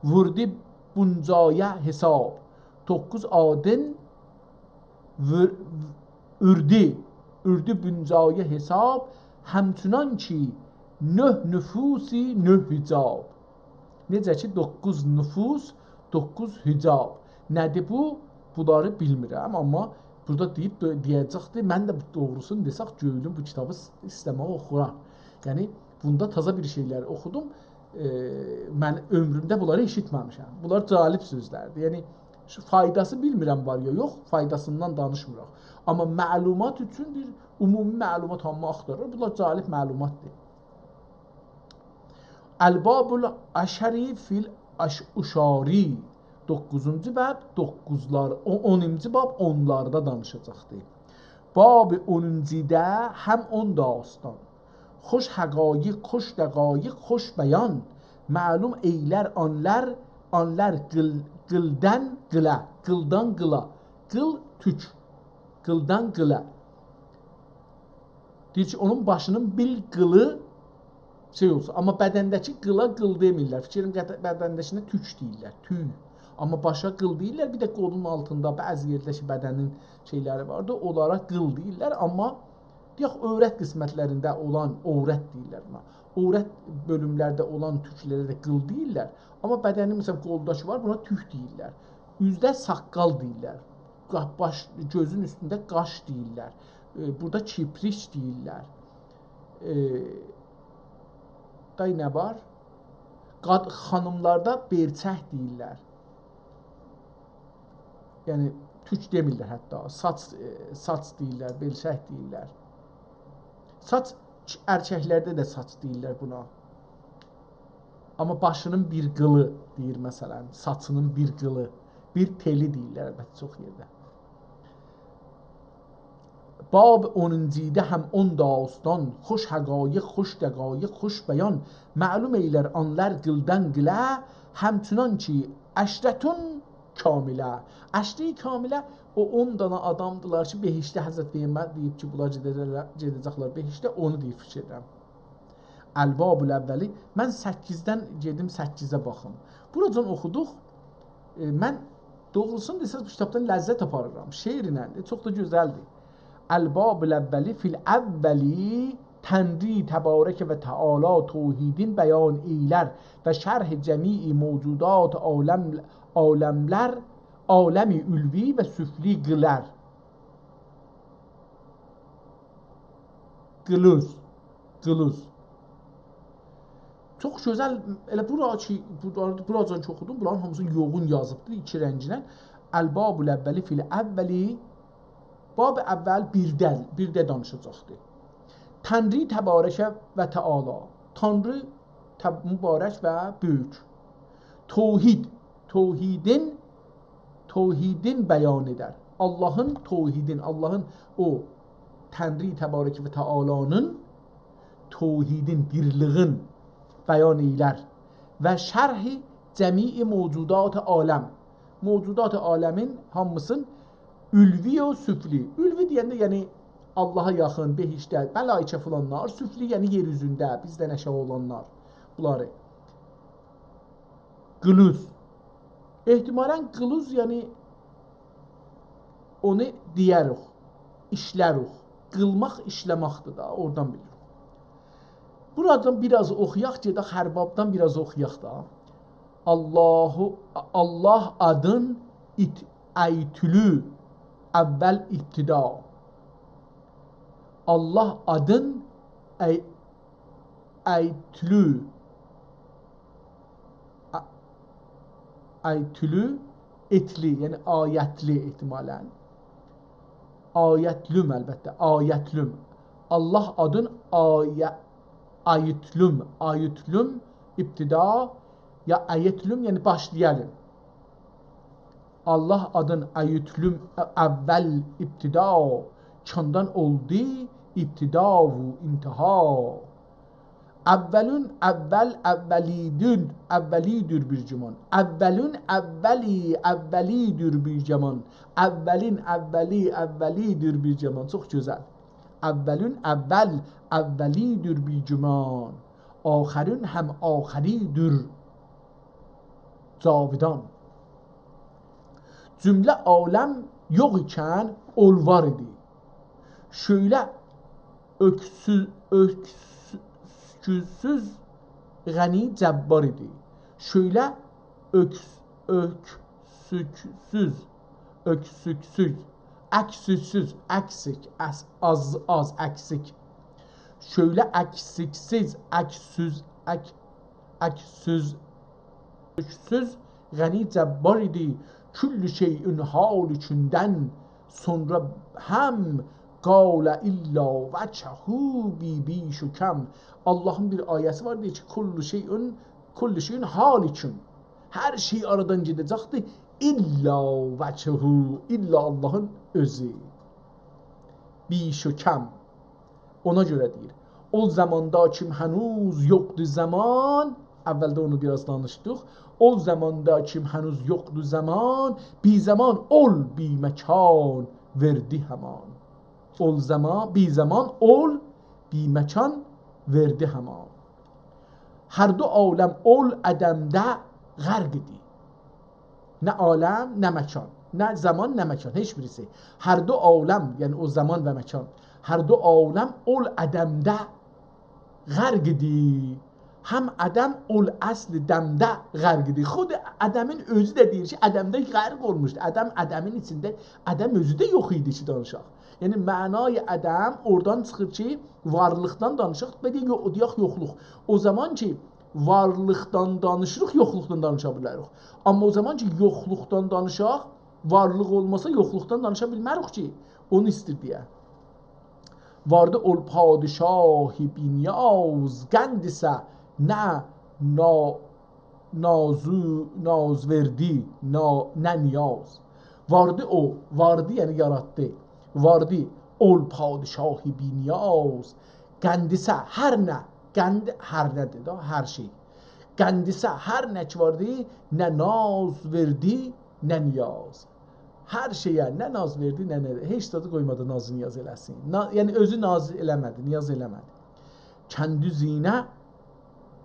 ووردو بونجایا حساب. دوققوز آدین وور-، اوردو، اوردو بونجایا حساب، همچنان کی نه نفوسی نه حجاب. نئجه کی، دوققوز نفوس، دوققوز حجاب. نه‌دیر بو؟ بونلاری بیلمیرم، آمما بورادا دئییب، دئ-، دئیه‌جکدیر. من ده بو، دوغروسونو دئسک، گؤیلوم بو کیتابی س-، ایسته‌مک اوخورام. یعنی، بوندا تازا بیر شئیلر اوخودوم. ائ، من عؤمرومده بونلاری ائشیتمه‌میشم. بونلار جالب سؤزلردیر. یعنی، شو فایداسی بیلمیرم وار یا یوخ، فایداسیندان دانیشمیراق. آمما معلومات اوچون بیر عمومی معلومات هامی آختاریر. بونلار جالب معلوماتدیر. الباب العشر فی العش-، عشاری. دوققوزونجو باب، دوققوزلار، او-، اونونجو باب اونلاردا دانیشاجاقدیر. باب اونونجودا هم اون داستان. خوش حقایق، خوش دقایق، خوش بیان. معلوم ائیلر آنلار، آنلار قیل، قیلدان قیلا، قیلدان قیلا، قیل توک، قیلدان قیلا. دئییر کی، اونون باشینین بیر قیلی شئی اولسون. آمما بدنده‌کی قیلا قیل دئمیرلر. فیکریم قد، بدنده‌کینه توک دئییرلر، توک. آمما باشا قیل دئییرلر، بیر ده قولون آلتیندا، بعضی یئرده کی، بدنین شئیلری واردی، اونلارا قیل دئییرلر. آمما دئیک، عورت قسمتلرینده اولان، عورت دئییرلر بونا. عورت بؤلوملرده اولان توکلره ده قیل دئییرلر. آمما بدنین، مثلا، قولدا کی وار، بونا توک دئییرلر. اوزده ساققال دئییرلر. قا، باش، گؤزون اوستونده قاش دئییرلر. ائ، بورادا کیپریک دئییرلر. ائ، دای نه وار؟ قاد، خانیملاردا بئلچک دئییرلر. یعنی، توک دئمیرلر حتی. ساچ، ائ، ساچ دئییرلر، بئلچک دئییرلر. ساچ، ارککلرده ده ساچ دئییرلر بونا. آمما باشینین بیر قیلی دئییر، مثلا، ساچینین بیر قیلی، بیر تئلی دئییرلر، البته، چوخ یئرده. باب اونونجودا هم اون داستان، خوش حقایق، خوش دقایق، خوش بیان، معلوم ائیلر آنلار قیلدان قیلا، همچنان کی عشرة کاملة. عشرة کاملة، او اون دانا آدامدیلار کی، بهشته حضرت پیغمبر دئییب کی، بونلار گئده‌جکلر، گئده‌جکلر بهشته، اونو دئییب فیکیر ائدیرم. الباب الاولی، من سککیزدن گئدیم سککیزه باخیم. بوراجان اوخودوق. ائ، من دوغروسونو دئسز، بو کیتابدان لذت آپاریرام. شعرله، ائ، چوخ دا گؤزلدیر. الباب الاولی فی الاولی، تنری تبارک و تعالی توحیدین بیان ائیلر و شرح جمیع موجودات عالم، عالملر، عالم علوی و سفلی قیلر. قیلوز، قیلوز. چوخ گؤزل، ائله بورا کی، بورا، بوراجان کی اوخودوم، بونلارین هامیسینی یوغون یازیبدیر ایکی رنگینن. الباب الاولی فی الاولی، باب اول بیرده، بیرده دانیشاجاقدیر. تنری تبارک و تعالی، تانری تب، مبارک و بؤیوک. توحید، توحیدین، توحیدین بیان ائدر. آللاهین توحیدین، آللاهین او تنری تبارک و تعالی‌نین توحیدین، بیرلیگین بیان ائیلر. و شرح جمیع موجودات عالم. موجودات عالمین هامیسین علوی و سفلی. علوی دئینده، یعنی آللاها یاخین، بهشتده، ملائکه فلانلار، سفلی، یعنی یئر اوزونده، بیزدن آشاغی اولانلار. بونلاری. قیلوز. احتمالاً قیلوز، یعنی اونو دئیه‌ریک، ایشله‌ریک. قیلماق ایشله‌مکدیر دا، اورادان بیلیریک. بورادان بیر آز اوخویاق، گئدک هر بابدان بیر آز اوخویاق دا. آللاهو، آللاه آدین ایت، ایتلو، اول ابتدا. آللاه آدین ای، ایتلو، ا، ایتلو، ائتلی، یعنی آیتلی احتمالاً. آیتلوم، البته، آیتلوم. آللاه آدین آی، ایتلوم، ایتلوم، ابتدا، یا ایتلوم، یعنی باشلایالیم. آللاه آدین ایتلوم، اول ابتدا، کاندان اولدو ابتدا و انتها. اولون اول اولی‌دیر، اولی‌دیر بیر گمان. اولون اولی اولی‌دیر بیر گمان. اولین اولی اولی‌دیر بیر گمان. چوخ گؤزل. اولون اول اولی‌دیر بیر گمان. آخرون هم آخری‌دیر جاودان. جمله عالم یوخ ایکن، اول وار ایدی. شؤیله اؤکسوز، اؤکسوز، غنی جبار ایدی. شؤیله اؤکس، اؤکسوکسوز، اؤکسوکسوز، اکسیکسیز، اکسیک، آز، آز، آز، اکسیک. شؤیله اکسیکسیز، اکسوز، اک، اکسوز، اؤکسوز، غنی جبار ایدی. کل شیء هالکوندن سونرا هم قال الا وجهه بی بیش و کم. آللاهین بیر آیه‌سی وار، دئییر کی، کل شیء، کل شیء هالکون. هر شئی آرادان گئده‌جکدیر، الا وجهه، الا آللاهین اؤزو. بیش و کم. اونا گؤره دئییر، او زاماندا کیم هنوز یوخدور زمان، اولده اونو بیر آز دانیشدیق. اول زماندا کیم هنوز یوخدو زمان، بی زمان اول بی مکان وئردی همان. اول زمان، بی زمان اول بی مکان وئردی همان. هر دو عالم اول عدمده غرق ایدی. نه عالم، نه مکان. نه زمان، نه مکان. هئچ بیریسی. هر دو عالم، یعنی او زمان و مکان. هر دو عالم اول عدمده غرق ایدی. هم عدم اول اصل دمده غرق ایدی. خود عدمین اؤزو ده دئییر کی، عدمده غرق اولموشدو. عدم، عدمین ایچینده، عدم اؤزو ده یوخ ایدی کی، دانیشاق. یعنی معنای عدم اورادان چیخیر کی، وارلیقدان دانیشاق و دئیک، یو-، دئیک یوخلوق. او زامان کی، وارلیقدان دانیشیریق، یوخلوقدان دانیشا بیلریک. آمما او زامان کی، یوخلوقدان دانیشاق، وارلیق اولماسا، یوخلوقدان دانیشا بیلمریک کی، اونو ایستیر دئیه. واردی اول پادشاه بی‌نیاز، قند ایسه نه نا-، نازو-، ناز وئردی، نا-، نه نیاز. واردی او، واردی یعنی یاراتدی. واردی اول پادشاه بی‌نیاز، قند ایسه هر نه، قند هر نه‌دیر دا، هر شئی. قند ایسه هر نه کی واردی، نه ناز وئردی، نه نیاز. هر شئیه نه ناز وئردی، نه، نه، هئچ زادی قویمادی ناز نیاز ائله‌سین. نا-، یعنی اؤزو ناز ائله‌مه‌دی، نیاز ائله‌مه‌دی. کندوزینه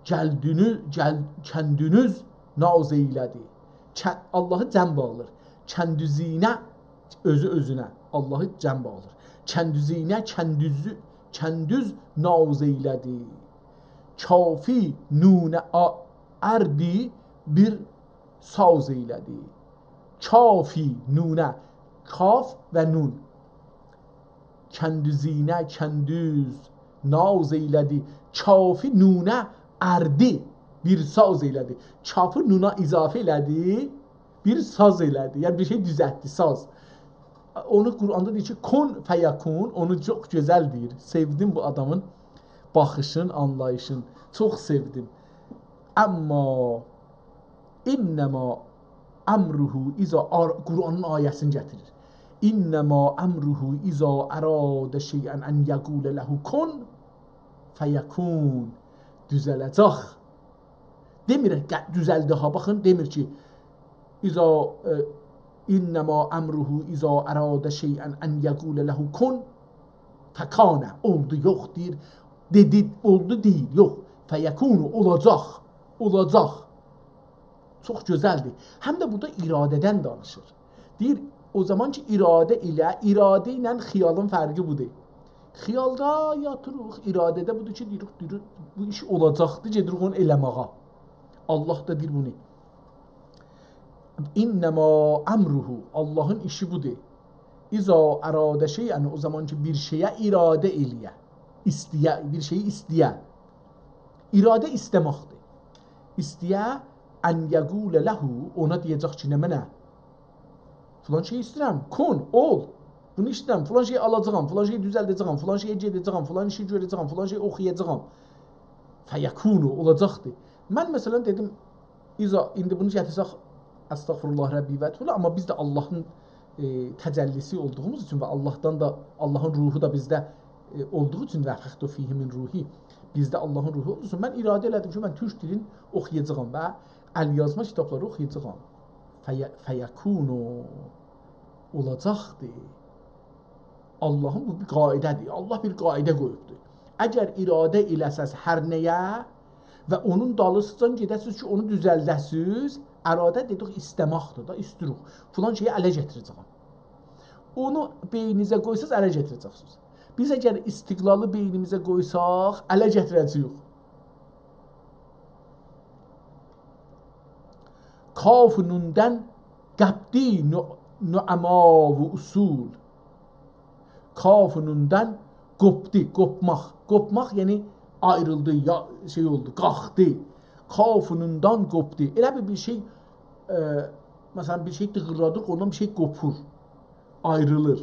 گلدونو-، گل-، کندونوز ناز ائیله‌دی. کن-، آللاهی جمع باغلیر. کندوزینه، اؤزو اؤزونه، آللاهی جمع باغلیر. کندوزینه کندوزو-، کندوز ناز ائیله‌دی. کافی نون آ-، اردی بیر ساز ائیله‌دی. کافی نونه، کاف و نون. کندوزینه کندوز ناز ائیله‌دی. کافی نونه اردی بیر ساز ائیله‌دی. کافی نونا اضافه ائله‌دی، بیر ساز ائله‌دی. یعنی بیر شئی دوزلتدی، ساز. اونو قرآندا دئییر کی، کن فیکون، اونو چوخ گؤزل دئییر. سئودیم بو آدامین باخیشین، آنلاییشین. چوخ سئودیم. اما انما امره اذا ار-، قرآنین آیه‌سینی گتیریر. انما امره اذا اراد شیئا ان یقول له کن فیکون. دوزله‌جک. دئمیر، ق-، دوزلدی ها، باخین، دئمیر کی، اذا، ائ، انما امره اذا اراد شیئا ان یقول له کن فکان. اولدو، یوخ، دئییر، دئدی، اولدو، دئییر، یوخ. فیکون، اولاجاق، اولاجاق. چوخ گؤزلدیر. هم ده بورادا اراده‌دن دانیشیر. دئییر، او زامان کی، اراده ایله، اراده ایله خیالین فرقی بودور. خیالدا یاتیریق، اراده‌ده بودور کی، دئییریک، دئییریک، بو ایش اولاجاقدیر، گئدیریک اونو ائله‌مه‌یه. آللاه دا دئییر بونو. انما امره، آللاهین ایشی بودور. اذا اراد شیئا، او زامان کی، بیر شئیه اراده ائله‌یه، ایسته‌یه، بیر شئیی ایسته‌یه. اراده ایسته‌مکدیر. ایسته‌یه، ان یقول له، اونا دئیه‌جک کی، نمنه؟ فلان شئی ایسته‌ییرم، کن، اول. بونو ایسته‌ییرم، فلان شئی آلاجاغام، فلان شئی دوزلده‌جه‌یم، فلان شئیه گئده‌جه‌یم، فلان ایشی گؤره‌جه‌یم، فلان شئی اوخویاجاغام. فیکون، اولاجاقدیر. من، مثلا، دئدیم، اذا، ایندی بونو گتیرسک، استغفرالله ربی و اتوب الیه، آمما بیز ده آللاهین، ائ، تجلی‌سی اولدوغوموز اوچون و آللاهدان دا، آللاهین روحو دا بیزده، ائ، اولدوغو اوچون، نفخت فیه من روحی، بیزده آللاهین روحو اولدوغو اوچون، من اراده ائله‌دیم کی، من تورک دیلینی اوخویاجاغام و ال‌یازما کیتابلاری اوخویاجاغام. فی-، فیکون، اولاجاقدیر. آللاهین بو بیر قاعده‌دیر. آللاه بیر قاعده قویوبدور. اگر اراده ائله‌سز هر نه‌یه و اونون دالیسیجان گئده‌سیز کی، اونو دوزلده‌سیز، اراده دئدیک، ایسته‌مکدیر دا، ایستیروخ. فلان شئیی اله گتیره‌جه‌یم. اونو بئینینیزه قویساز، اله گتیره‌جکسینیز. بیز اگر استقلالی بئینیمیزه قویساق، اله گتیره‌جه‌ییک. کاف و نوندان قاپدی نو-، نعما و اصول. کاف و نوندان قوپدو، قوپماق. قوپماق، یعنی آیریلدی، یا شئی اولدو، قالخدی. کاف و نوندان قوپدو. ائله بیر، بیر شئی، ائ، مثلا، بیر شئی دیغیرلادیر، اوندان بیر شئی قوپور، آیریلیر.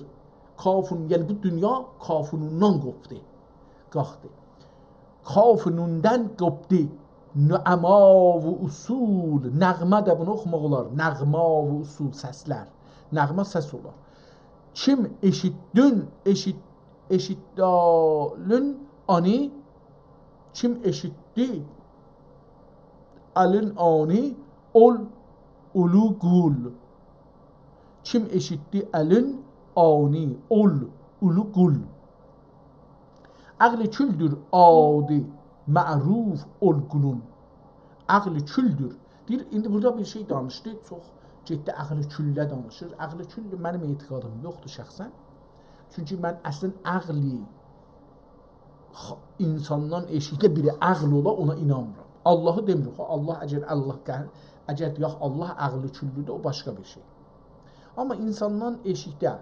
کاف و نون، یعنی بو دونیا کاف و نوندان قوپدو، قالخدی. کاف و نوندان قوپدو نعما و اصول. نغمه ده بونو اوخوماق اولار. نغما و اصول، سسلر. نغمه سس اولار. کیم ائشیتدین، ائشیت-، ائشیتدالین آنی، کیم ائشیتدی، الین آنی اول اولو قول. کیم ائشیتدی الین آنی اول اولو قول. عقل کلدور آدی معروف اول قولون. عقل کلدور. دئییر، ایندی بورادا بیر شئی دانیشدی، چوخ گئتدی عقل کله دانیشیر. عقل کل منیم اعتقادیم یوخدور شخصاً. چونکی من اصلاً عقلی خ-، اینساندان ائشیکده بیری عقل اولا، اونا اینانمیرام. آللاهی دئمیریک، آللاه، اگر آللاه قه-، اگر دئیک آللاه عقل کلّی‌دیر، او باشقا بیر شئی. آمما اینساندان ائشیکده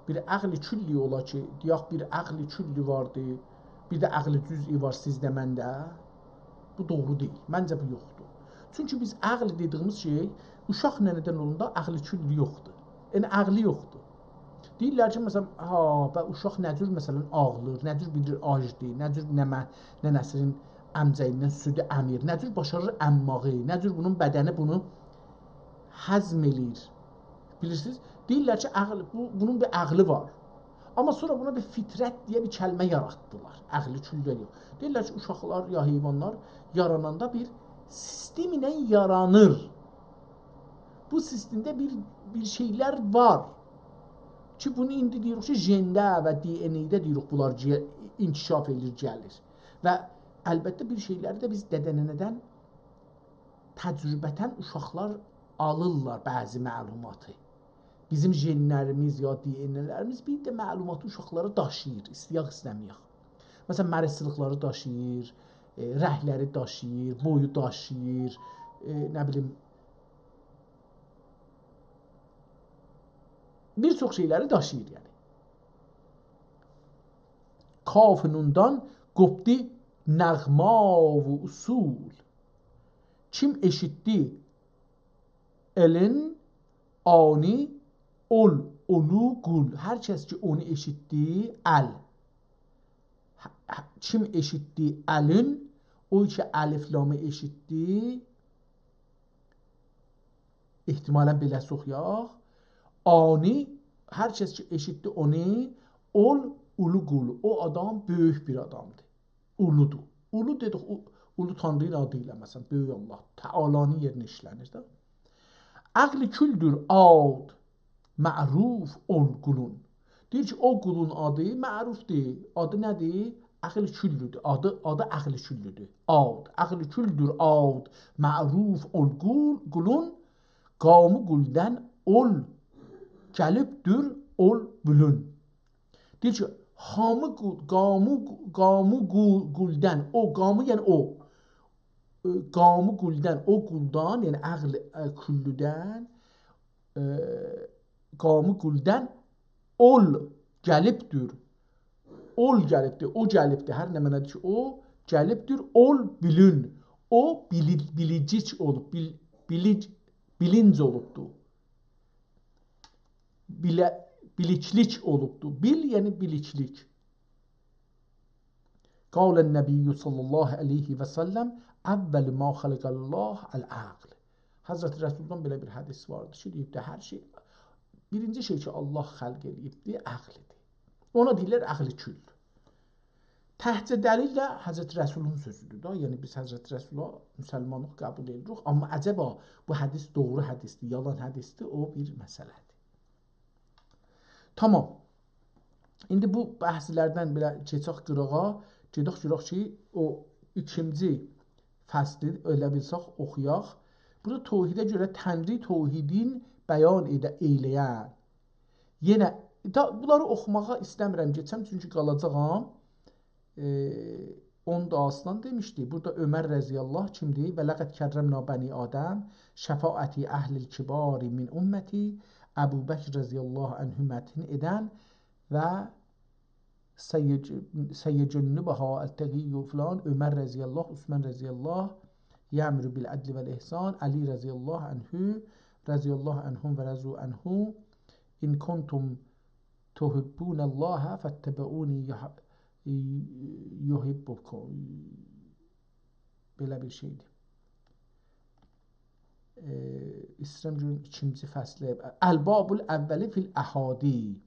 بیر عقل کلّی اولا کی، دئیک بیر عقل کلّی واردی، بیر ده عقل جزئی وار سیزده، منده. بو دوغرو دئییل. منجه بو یوخدور. چونکی بیز عقل دئدیییمیز شئی، اوشاق ننه‌دن اولاندا عقل کلّی یوخدور. یعنی عقلی یوخدور. دئییرلر کی، مثلاً، ها، به اوشاق نه جور، مثلاً، آغلیر، نه جور بیلیر آجدیر، نه جور نمه-، ننه‌سینین امجه‌ییندن سودو امیر، نه جور باشاریر امماغی، نه جور بونون بدنی بونو هضم ائله‌ییر. بیلیرسینیز؟ دئییرلر کی، عقل، بو، بونون بیر عقلی وار. آمما سونرا بونا بیر فطرت دئیه بیر کلمه یاراتدیلار. عقل کلّی یوخ. دئییرلر کی، اوشاقلار یا حیوانلار یاراناندا بیر سیستم ایله یارانیر. بو سیستمده بیر، بیر شئیلر وار کی، بونو ایندی دئییریک کی، ژنده و دی ان ای ده دئییریک، بونلار گئ-، انکشاف ائله‌ییر، گلیر. و البته بیر شئیلری ده بیز دده-ننه‌دن تجربتاً اوشاقلار آلیرلار بعضی معلوماتی. بیزیم ژنلریمیز یا دی ان ائی‌لریمیز بیر ده معلوماتی اوشاقلارا داشیییر، ایسته‌یک ایسته‌مه‌یک. مثلاً، مریضچیلیقلاری داشیییر، ائ، رنگلری داشیییر، بویو داشیییر، ائ، نه بیلیم، بیر چوخ شئیلری داشیییر، یعنی. کاف نوندان قوپدو نغمه و اصول. کیم ائشیتدی الین آنی اول اولو قول. هر کس کی، اونو ائشیتدی، ال. ه-، ه-، کیم ائشیتدی الین، او کی الف لامی ائشیتدی، احتمالاً بئله اوخویاق. آنی، هر کس کی ائشیتدی اونو، اول اولو قول. او آدام بؤیوک بیر آدامدیر. اولودور. اولو دئدیک، او-، اولو تانری‌نین آدی ایله، مثلاً، بؤیوک آللاه تعالانین یئرینه ایشله‌نیر ده. عقل کلدور آد معروف اول قولون. دئییر کی، او قولون آدی معروفدور. آدی نه‌دیر؟ عقل کلّی‌دیر. آدی، آدی عقل کلّی‌دیر. آد، عقل کلدور آد معروف اول قول-، قولون، قامی قولدن اول گلیبدیر اول بولون. دئییر کی، هامی قو-، قامی، قامی قو-، قولدن، او قامی، یعنی او، ائ، قامی قولدن، او قولدان، یعنی عقل، ائ، کلّی‌دن، ائ، قامی قولدن اول گلیبدیر. اول گلیبدیر، او گلیبدیر. هر نمنه‌دیر کی، او گلیبدیر، اول بیلین. او بیلی-، بیلیجیک اولوب، بیل-، بیلیج-، بیلینج اولوبدور. بیله-، بیلیکلیک اولوبدور. بیل، یعنی بیلیکلیک. قال النبی صلی الله علیه و سلم: «اول ما خلق الله العقل.» حضرت رسولدان بئله بیر حدیث واردی کی، دئییبدی، هر شئی، بیرینجی شئی کی، آللاه خلق ائله‌ییبدی، عقلدیر. اونا دئییرلر عقل کل. تکجه دلیل ده حضرت رسولون سؤزودور دا. یعنی، بیز حضرت رسولا مسلمانلیق قبول ائدیریک. آمما عجبا بو حدیث دوغرو حدیثدیر، یالان حدیثدیر، او بیر مسئله‌دیر. تامام. ایندی بو بحثلردن بئله کئچک قیراغا، گئدک گؤرک کی، او ایکینجی فصلی ائله بیلسک اوخویاق. بورادا توحیده گؤره تنری توحیدین بیان ائده-، ائیله‌ین. یئنه، دا، بونلاری اوخوماغا ایسته‌میرم، کئچم، چونکی قالاجاغام. ائ، اونو دا آسلان دئمیشدی. بورادا عمر رضی الله کیمدیر؟ «ولقد کرمنا بنی آدم، شفاعتی اهل الکبار من امتی»، ابوبکر رضی الله عنه مدحین ائدن و سیج-، سیجنبها التقی فلان، عمر رضی الله، عثمان رضی الله، یأمر بالعدل والاحسان، علی رضی الله عنه، رضی الله عنهم و رضوا عنه، «ان کنتم تحبون الله فاتبعونی یح-، یحببکم.» بئله بیر شئیدیر. ائ، ایسته‌ییرم گؤروم ایکینجی فصلی. «الباب الاول فی الاحادی».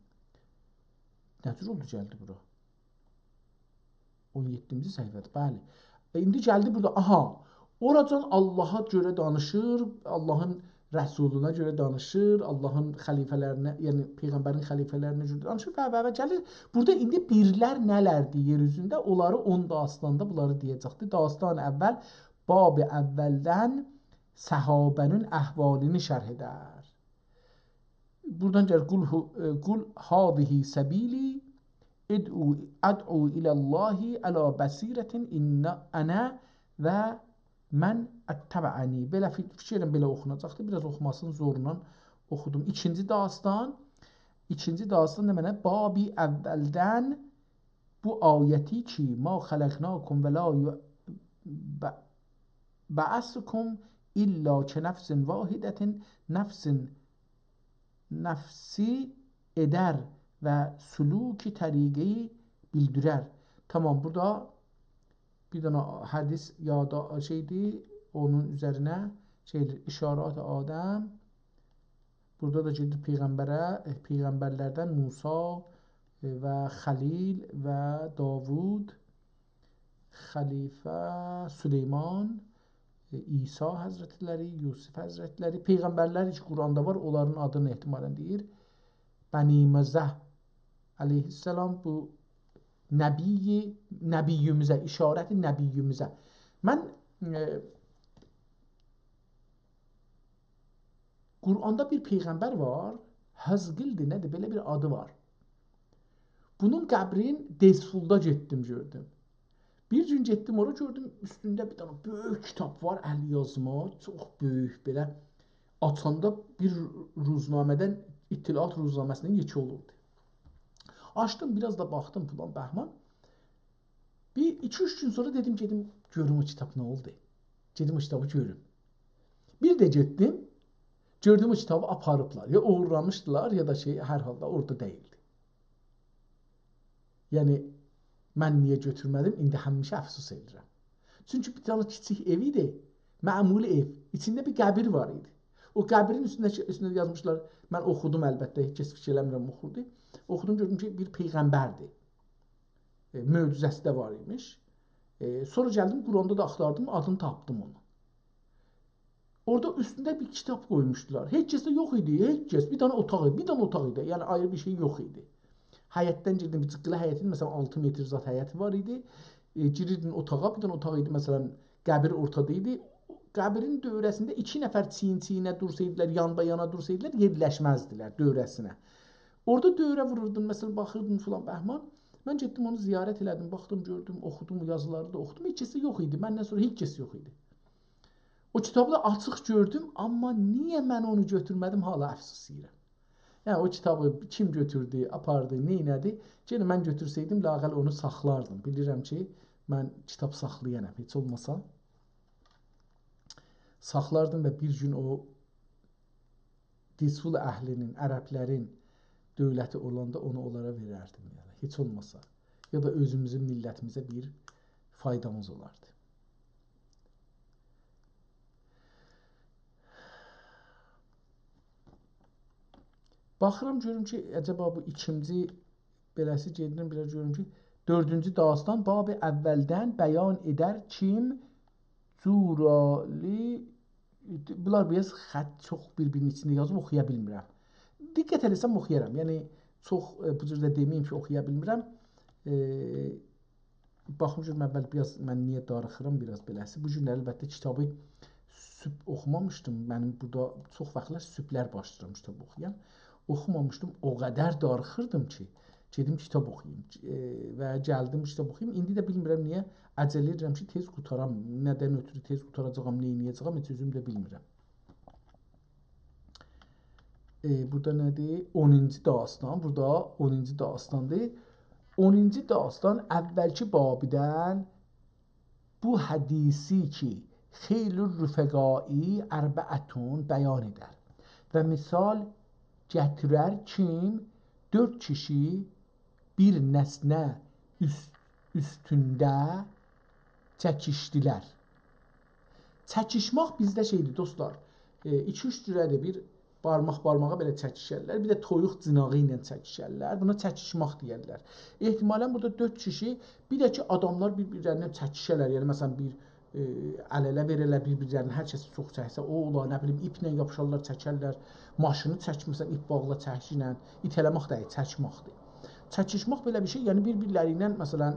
نه جور اولدو گلدی بورا؟ اون یئددینجی صفحه‌دیر، بلی. ائ، ایندی گلدی بورادا، آها، اوراجان آللاها گؤره دانیشیر، آللاهین رسولونا گؤره دانیشیر، آللاهین خلیفه‌لرینه، یعنی پیغمبرین خلیفه‌لرینه گؤره دانیشیر و، و، و گلیر. بورادا ایندی بیرلر نه‌لردیر یئر اوزونده، اونلاری اون داستاندا بونلاری دئیه‌جکدیر. داستان اول، باب اولدن صحابه‌نین احوالینی شرح ائدر. بورادان گلیر: «قل هو-، ائ، قل هذه سبیلی ادعو، ادعو الی الله علی بصیرة ان انا و من اتبعنی.» بئله فی-، فیکر ائدیرم، بئله اوخوناجاقدی. بیر آز اوخوماسینی زورلا اوخودوم. ایکینجی داستان، ایکینجی داستان نمنه؟ باب اولدن بو آیتی کی، «ما خلقناکم و لا یع-، ب-، بعثکم الا کنفس واحدة»، نفس، نفسی ائدر و سلوک طریقی بیلدیرر. تمام، بورادا بیر دنه حدیث یا دا شئیدیر، اونون اوزرینه شئی ائله‌ییر، اشارات آدم. بورادا دا گئدیر پیغمبره، ائ، پیغمبرلردن موسی، ائ، و خلیل و داوود، خلیفه سلیمان، ائ، عیسی حضرتلری، یوسف حضرتلری، پیغمبرلر کی قرآندا وار، اونلارین آدینی احتمالاً دئییر. بنی مزه علیه‌السلام، بو نبی، نبییمیزه، اشارت نبییمیزه. من، ائ، قرآندا بیر پیغمبر وار، حزقیل‌دیر، نه‌دیر، بئله بیر آدی وار. بونون قبرین دزفولدا گئتدیم، گؤردوم. بیر گون گئتدیم اورا، گؤردوم اوستونده بیر دنه بؤیوک کیتاب وار، ال‌یازما، چوخ بؤیوک بئله. آچاندا بیر روزنامه‌دن، اطلاعات روزنامه‌سیندن یئکه اولوردو. آچدیم، بیر آز دا باخدیم، فلان بهمان. بیر ایکی-اوچ گون سونرا دئدیم، گئدیم گؤروم او کیتاب نه اولدو. گئدیم او کیتابی گؤروم. بیر ده گئتدیم، گؤردوم او کیتابی آپاریبلار. یا اوغورلامیشدیلار، یا دا شئی، هر حالدا اورادا دئییلدی. یعنی، من نییه گؤتورمه‌دیم، ایندی همیشه افسوس ائدیرم. چونکی بیر دنه کیچیک ائو ایدی، معمولی ائو. ایچینده بیر قبیر وار ایدی. او قبرین اوستونده، اوستونده یازمیشلار، من اوخودوم البته، هئچ کس فیکیر ائله‌میرم اوخودو. اوخودوم، گؤردوم کی، بیر پیغمبردیر. ائ، معجزه‌سی ده وار ایمیش. ائ، سونرا گلدیم، قرآندا دا آختاردیم، آدینی تاپدیم اونون. اورادا اوستونده بیر کیتاب قویموشدولار. هئچ کس ده یوخ ایدی، هئچ کس. بیر دنه اوتاق ایدی، بیر دنه اوتاق ایدی. یعنی آیری بیر شئی یوخ ایدی. حیطدن گیردیم، بیر جیققیلی حیط ایدی، مثلاً، آلتی متر زاد حیطی وار ایدی. ائ، گیریردین اوتاغا، بیر دنه اوتاق ایدی، مثلاً، قبیر اورتادا ایدی. قبرین دؤوره‌سینده ایکی نفر چیین-چیینه دورسایدیلار، یانبایانا دورسایدیلار، یئرلشمزدیلر دؤوره‌سینه. اورادا دؤوره ووروردون، مثلاً، باخیردین فلان بهمان. من گئتدیم، اونو زیارت ائله‌دیم، باخدیم، گؤردوم، اوخودوم، یازیلاری دا اوخودوم. هئچ کس ده یوخ ایدی، مندن سونرا هئچ کس یوخ ایدی. او کیتابی دا آچیق گؤردوم، آمما نییه من اونو گؤتورمه‌دیم، حالا افسوس یئییرم. یعنی، او کیتابی کیم گؤتوردو، آپاردی، نئینه‌دی؟ یئنه من گؤتورسئیدیم، لااقل اونو ساخلاردیم. بیلیرم کی، من کیتاب ساخلایانام، هئچ اولماسا. ساخلاردیم و بیر گون او دزفول اهلی‌نین، عربلرین دؤولتی اولاندا اونو اونلارا وئرردیم، یعنی، هئچ اولماسا. یا دا اؤزوموزون میللتیمیزه بیر فایدامیز اولاردی. باخیرام، گؤروم کی، عجبا بو ایکینجی، بئله‌سی گئدیرم، بیر آز گؤروم کی، دؤردونجو داستان، باب اولدن بیان ائدر کیم جورالی، بونلار بیر آز خط چوخ بیر-بیرینین ایچینده یازیب، اوخویا بیلمیرم. دقت ائله‌سم اوخویارام. یعنی، چوخ، ائ، بو جور ده دئمه‌ییم کی، اوخویا بیلمیرم. ائ، باخیم گؤروم اول بیر آز من نییه داریخیرام، بیر آز بئله‌سی. بو گونلری البته کیتابی صبح اوخومامیشدیم. منیم بورادا چوخ واختلار صبحلر باشلاییرام کیتاب اوخویام. اوخومامیشدیم، او قدر داریخیردیم کی، گئدیم کیتاب اوخویوم. ائ، و گلدیم کیتاب اوخویوم. ایندی ده بیلمیرم نییه عجله ائدیرم کی، تئز قوتارام. نه‌دن اؤترو تئز قوتاراجاغام، نه ائده‌جه‌یم، هئچ اؤزوم ده بیلمیرم. ائ، بورادا نه‌دیر؟ اونونجو داستان. بورادا اونونجو داستاندیر. اونونجو داستان اولکی بابدن بو حدیثی کی، «خیر الرفقاء اربعة» بیان ائدر و مثال گتیرر کیم، دؤرد کیشی بیر نسنه اوست-، اوستونده چکیشدیلر. چکیشمک بیزده شئیدیر، دوستلار. ائ، ایکی-اوچ جوره‌دیر. بیر بارماق بارماغا بئله چکیشرلر، بیر ده تویوق جیناغی ایله چکیشرلر. بونا چکیشمک دئیرلر. احتمالاً بورادا دؤرد کیشی، بیر ده کی، آداملار بیر-بیرلریندن چکیشرلر. یعنی، مثلاً، بیر ائ، ال-اله وئره‌لر بیر-بیرلرینه، هر کس چوخ چکسه، او اولا، نه بیلیم، ایپله یاپیشارلار، چکرلر. ماشینی چکمیسن، ایپ باغلا، چکیشله. ایته‌له‌مک دئییل، چکمکدیر. چکیشمک بئله بیر شئی، یعنی بیر-بیرلری ایله، مثلا،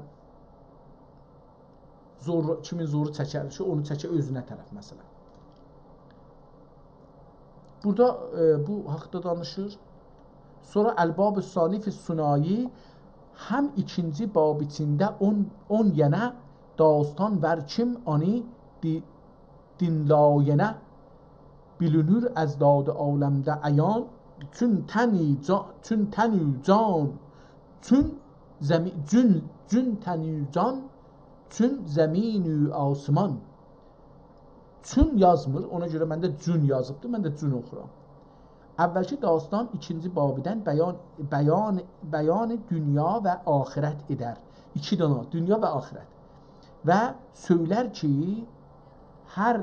زور، کیمین زورو چکر، شئی، اونو چکه اؤزونه طرف، مثلا. بورادا، ائ، بو حاقدا دانیشیر. سونرا الباب ثانی فی الثنایی، هم ایکینجی باب ایچینده اون، اون دنه داستان وار کیم آنی دی-، دینلایانه بیلینیر از داد عالمده عیان. چون تنی جا-، چون تن و جان، چون زمی-، جون، جون تن و جان، چون زمین و آسمان. چون یازمیر، اونا گؤره منده جون یازیبدیر، من ده جون اوخورام. اولکی داستان ایکینجی بابدن بیان، بیان، بیان دونیا و آخرت ائدر. ایکی دانا، دونیا و آخرت. و سؤیلر کی، هر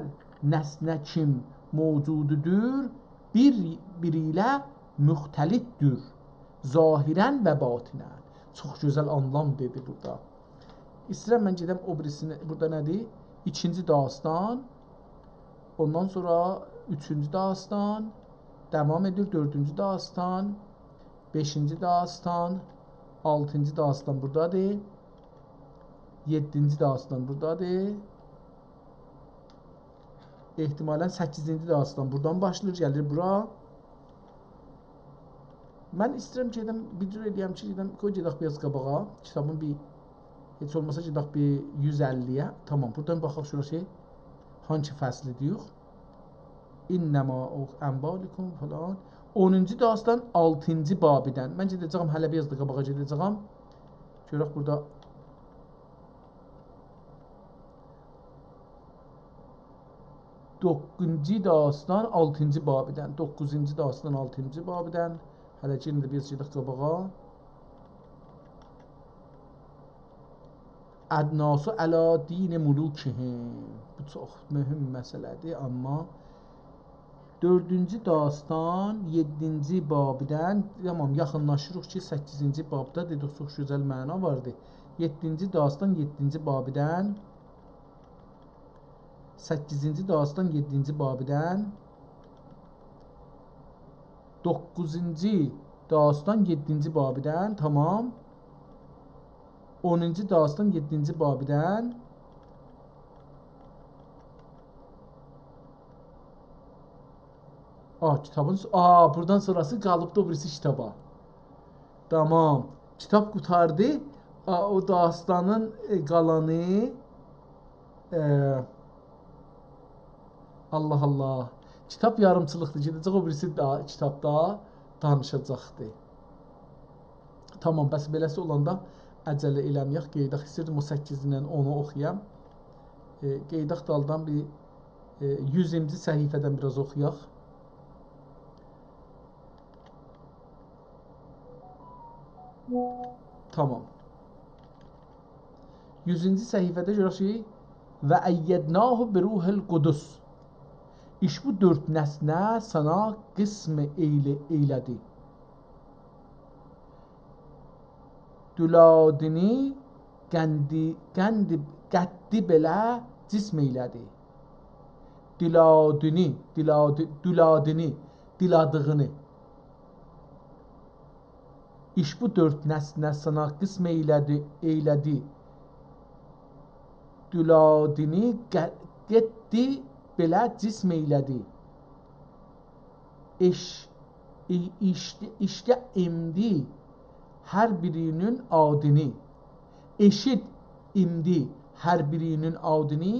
نسنه کیم موجودودور، بیر-بیری ایله مختلطدیر، ظاهراً و باطناً. چوخ گؤزل آنلام دئدی بورادا. ایسته‌ییرم من گئدم او بیریسینی، بورادا نه‌دیر؟ ایکینجی داستان، اوندان سونرا اوچونجو داستان، داوام ائدیر دؤردونجو داستان، بئشینجی داستان، آلتینجی داستان بورادادیر، یئددینجی داستان بورادادیر. احتمالاً سککیزینجی داستان بورادان باشلاییر، گلیر بورا. من ایسته‌ییرم گئدم، بیر جور ائله‌یم کی، گئدم، قوی گئدک بیر آز قاباغا. کیتابین بیر، هئچ اولماسا گئدک بیر یوز اللی‌یه. تامام، بورادان باخاق شورا شئی، هانسی فصلی دئییک. انما او اموالکم فلان. اونونجو داستان آلتینجی بابدن. من گئده‌جه‌یم، هله بیر آز دا قاباغا گئده‌جه‌یم. گؤرک بورادا دوققوزونجو داستان آلتینجی بابدن. دوققوزونجو داستان آلتینجی بابدن. هله کی، ایندی بیر آز گئدک قاباغا. الناس علی دین ملوکهم. بو چوخ مهم مسئله‌دیر، آمما دؤردونجو داستان یئددینجی بابدن، تامام، یاخینلاشیریق کی، سککیزینجی بابدا دئدیک، چوخ گؤزل معنا واردی. یئددینجی داستان یئددینجی بابدن، سککیزینجی داستان یئددینجی بابدن، دوققوزونجو داستان یئددینجی بابدن، تامام. اونونجو داستان یئددینجی بابدن. آ، کیتابین سو-، آ، بورادان سونراسی قالیبدی او بیریسی کیتابا. تامام. کیتاب قوتاردی. آ، او داستانین، ائ، قالانی، ائ، الله الله. کیتاب یاریمچیلیقدیر. گئده‌جک او بیریسی دا، کیتابدا دانیشاجاقدی. تامام، بس بئله‌سی اولاندا عجله ائله‌مه‌یک، قئییداق. ایستیردیم او سککیز ایله اونو اوخویام. ائ، قئییداق دالدان بیر، ائ، یوزونجو صفحه‌دن بیر آز اوخویاق. تامام. یوزونجو صفحه‌ده گؤرک کی، «و ایدناه بروح القدس». ایش بو دؤرد نسنه سانا قسم ائیله-، ائیله‌دی. دولادینی قندی، قندی، قدّی بئله جسم ائیله‌دی. دولادینی، دولادی-، دولادینی، دولادیغینی. ایش بو دؤرد نسنه سانا قسم ائیله‌دی، ائیله‌دی. دولادینی قه-، قدّی بئله جسم ائیله‌دی. ایش-، ای-، ایشله-، ایشله ایمدی هر بیری‌نین آدینی. ائشیت ایمدی هر بیری‌نین آدینی،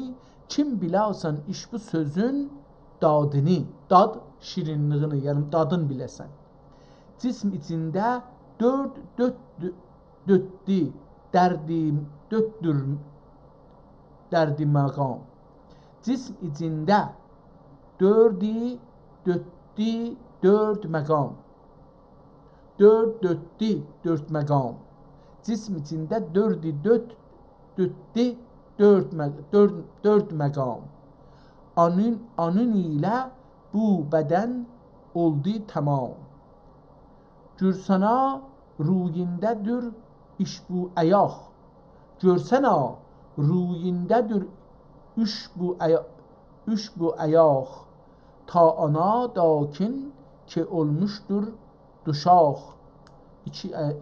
کیم بیله‌سن ایش بو سؤزون دادینی. داد، شیرینلیگینی، یعنی دادین بیله‌سن. جسم ایچینده دؤرد، دؤرددو، دؤرددو، دردی، دؤرددور، دردی مقام. جسم ایچینده دؤرددو، دؤرددو، دؤرد مقام. دؤرد، دؤرددو، دؤرد مقام. جسم ایچینده دؤرددو، دؤرد، دؤرددو، دؤرد مق-، دؤرد، دؤرد مقام. آنین، آنین ایله بو بدن اولدو تمام. گؤرسنه رویونده‌دیر ایش بو آیاق. گؤرسنه رویونده‌دیر اوچ بو آیا-، اوچ بو آیاق تا آنا داکین کی اولموشدور دوشاق. ایکی آی-،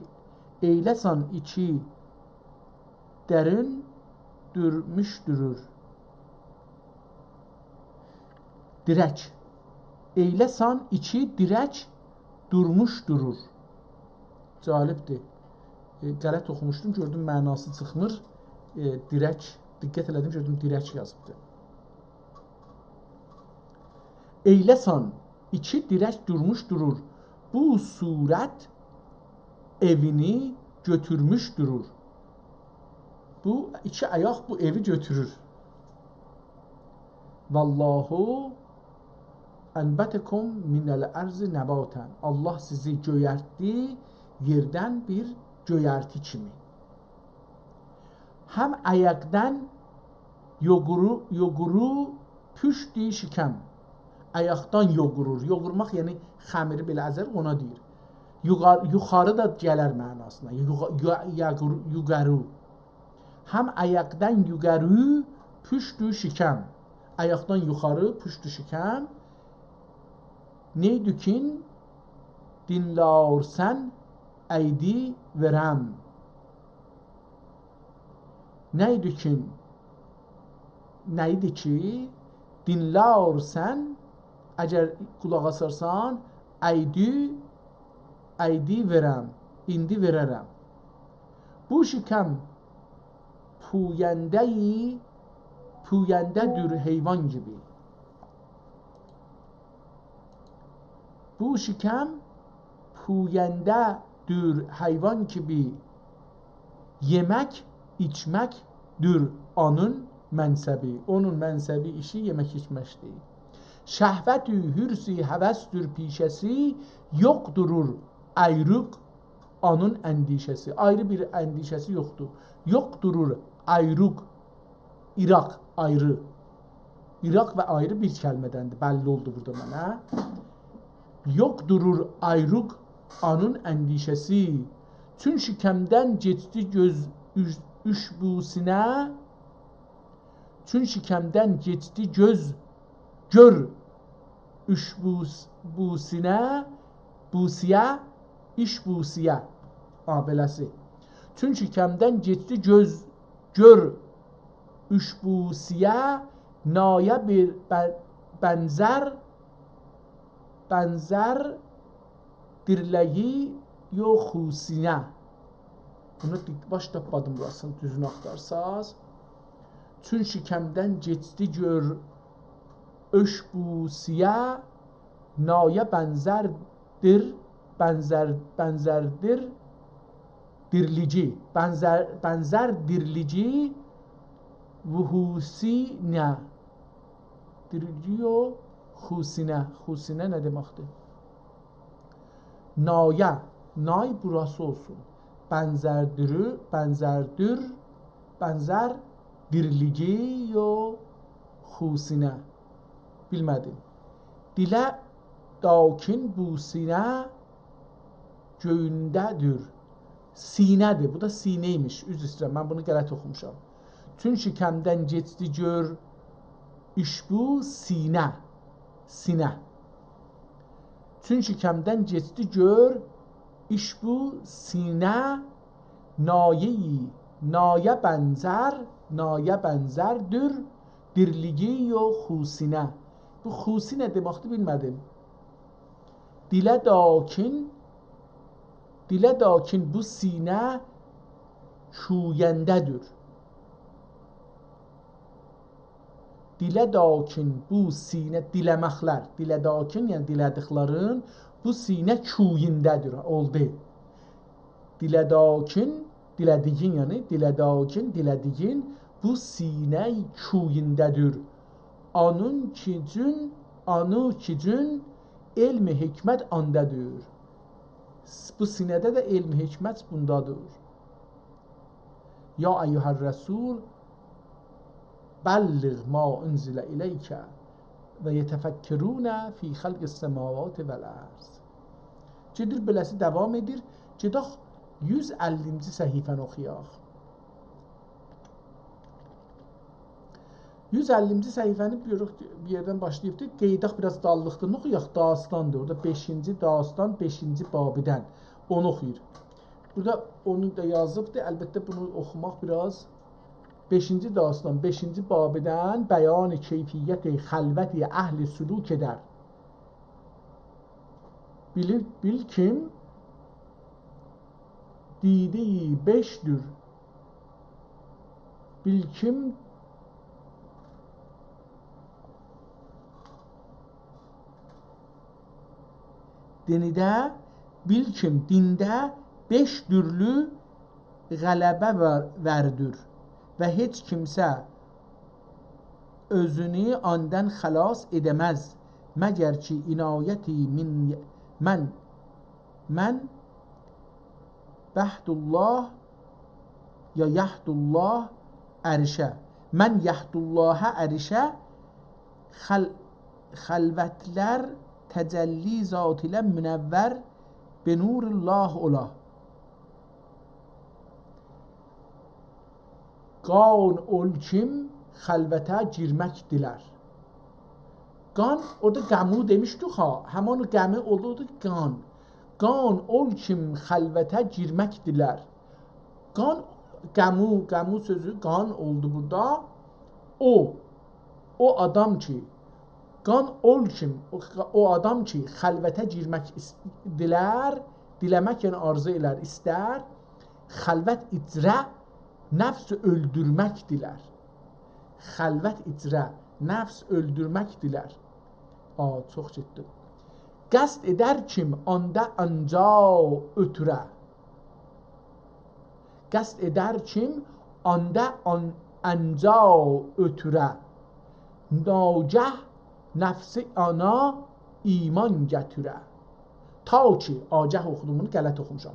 ائیله سان ایکی درین دورموش دورور. دیرک. ائیله سان ایکی دیرک دورموش دورور. جالبدیر. ائ، غلط اوخوموشدوم، گؤردوم معناسی چیخمیر. ائ، دیرک، دقت ائله‌دیم، گؤردوم دیرک یازیبدیر. ائیله سان ایکی دیرک دورموش دورور. بو صورت ائوینی گؤتورموش دورور. بو ایکی آیاق بو ائوی گؤتورور. والله أنبتكم من الأرض نباتا. الله سیزی گؤیرتدی یئردن بیر گؤیرتی کیمی. هم آیاقدان یوغورو، یوغورو پوشت شکم. آیاقدان یوغورور. یوغورماق، یعنی خمیری بئله ازر، اونا دئییر. یوغار-، یوخاری دا گلر معناسینا. یوغا-، یو-، یاغور-، یوغارو. هم آیاقدان یوغاری پوشت شکم. آیاقدان یوخاری پوشت شکم. نیدوکین دینلارسن ایدی وئرم. نیدوکین، نه ایدی کی، دینلارسن، اگر قولاق آسارسان، ایدی، ایدی وئرم، ایندی وئررم. بو شکم پوینده‌یی، پوینده‌دور حیوان کیمی. بو شکم پوینده‌دور حیوان کیمی، یئمک، ایچمکدیر اونون منصبی. اونون منصبی، ایشی یئمک ایچمکدیر. شهوت و حرص و هوسدور پیشه‌سی، یوخ دورور آیریق اونون اندیشه‌سی. آیری بیر اندیشه‌سی یوخدور. یوخ دورور آیریق، ایراق، آیری. ایراق و آیری بیر کلمه‌دندیر، بللی اولدو بورادا منه. یوخ دورور آیریق اونون اندیشه‌سی. چون شکمدن کئچدی گؤز اوچ-، اوچ بو سینه، چون شکمدن کئچدی گؤز، گؤر، اوچ بو، بو سینه، بو سیه، ایش بو سیه. آ، بئله‌سی. چون شکمدن کئچدی گؤز، گؤر، اوچ بو سیه، نایه بیر بن-، بنزر، بنزر دیرله‌یی یوخ خوسینه. بونو دق-، باش تاپمادیم بوراسینی، دوزونو آختارساز. چون شکمدن کئچدی گؤر اوچ بو سیه، نایه بنزردیر، بنزر، بنزردیر دیرلیگی، بنزر، بنزر دیرلیگی و خوسینه. دیرلیگی و خوسینه. خوسینه نه دئمکدیر؟ نایه، نای بوراسی اولسون. بنزردورو، بنزردور، بنزر دیرلیگی و خوسینه. بیلمه‌دیم. دیله داکین بو سینه گؤیونده‌دیر. سینه‌دیر. بو دا سینه ایمیش. عذر ایسته‌ییرم، من بونو غلط اوخوموشام. چون شکمدن کئچدی گؤر اوچ بو سینه. سینه. چون شکمدن کئچدی گؤر اوچ بو سینه، نایه‌یی، نایه بنزر، نایه بنزردور دیرلیگی و خوسینه. بو خوسینه دئمکدیر، بیلمه‌دیم. دیله داکین، دیله داکین بو سینه کوینده‌دیر. دیله داکین بو سینه، دیله‌مکلر، دیله داکین، یعنی دیله‌دیکلرین، بو سینه کویونده‌دیر، اولدو. دیله داکین، دیله‌دیگین، یعنی دیله داکین، دیله‌دیگین بو سینه کویونده‌دیر. آنون کی جون، آنو کی جون علم حکمت آندادیر. بو سینه‌ده ده علم حکمت بوندادیر. یا ایها الرسول، بلغ ما انزل الیک و یتفکرون فی خلق السماوات والارض. گئدیر بئله‌سی داوام ائدیر. گئدک یوز اللینجی صفحه‌نی اوخویاق. یوز اللینجی صفحه‌نی بیر، بیر یئردن باشلاییبدیر. قئییداق، بیر آز داللیقدیر. نه اوخویاق؟ داستاندیر. اورادا بئشینجی داستان، بئشینجی بابدن. اونو اوخویور. بورادا اونو دا یازیبدیر. البته، بونو اوخوماق بیر آز. بئشینجی داستان، بئشینجی بابدن، بیان کیفیت خلوت اهل سلوک در. بیل، بیل کیم دیده‌ی بئشدور. بیل کیم دینده، بیل کیم دینده بئش تورلو غلبه وار، واردیر و هئچ کیمسه اؤزونو آندان خلاص ائده‌مز، مگر کی عنایتی من، من، من بهد الله یا یهد الله عرشه. من یهد الله عرشه، خل، خلوتلر تجلی ذات ایله منور، به نور الله اولا. قان اول کیم خلوته گیرمک دیلر. قان، اورادا قمو دئمیشدیک ها، همین او قمو اولدو قان. قان اول کیم خلوته گیرمک دیلر. قان، قمو، قمو سؤزو قان اولدو بورادا. او، او آدام کی، قان اول کیم، او، او آدام کی خلوته گیرمک ایس، دیلر، دیله‌مک، یعنی آرزو ائلر، ایستر، خلوت ایچره نفس اؤلدورمک دیلر. خلوت ایچره نفس اؤلدورمک دیلر. آ، چوخ گئتدیم. قصد ائدر کیم آندا آنجا اؤتوره. قصد ائدر کیم آندا آن، آنجا اؤتوره. ناگه نفسی آنا ایمان گتیره. تا کی، آگه اوخودوم بونو، غلط اوخوموشام.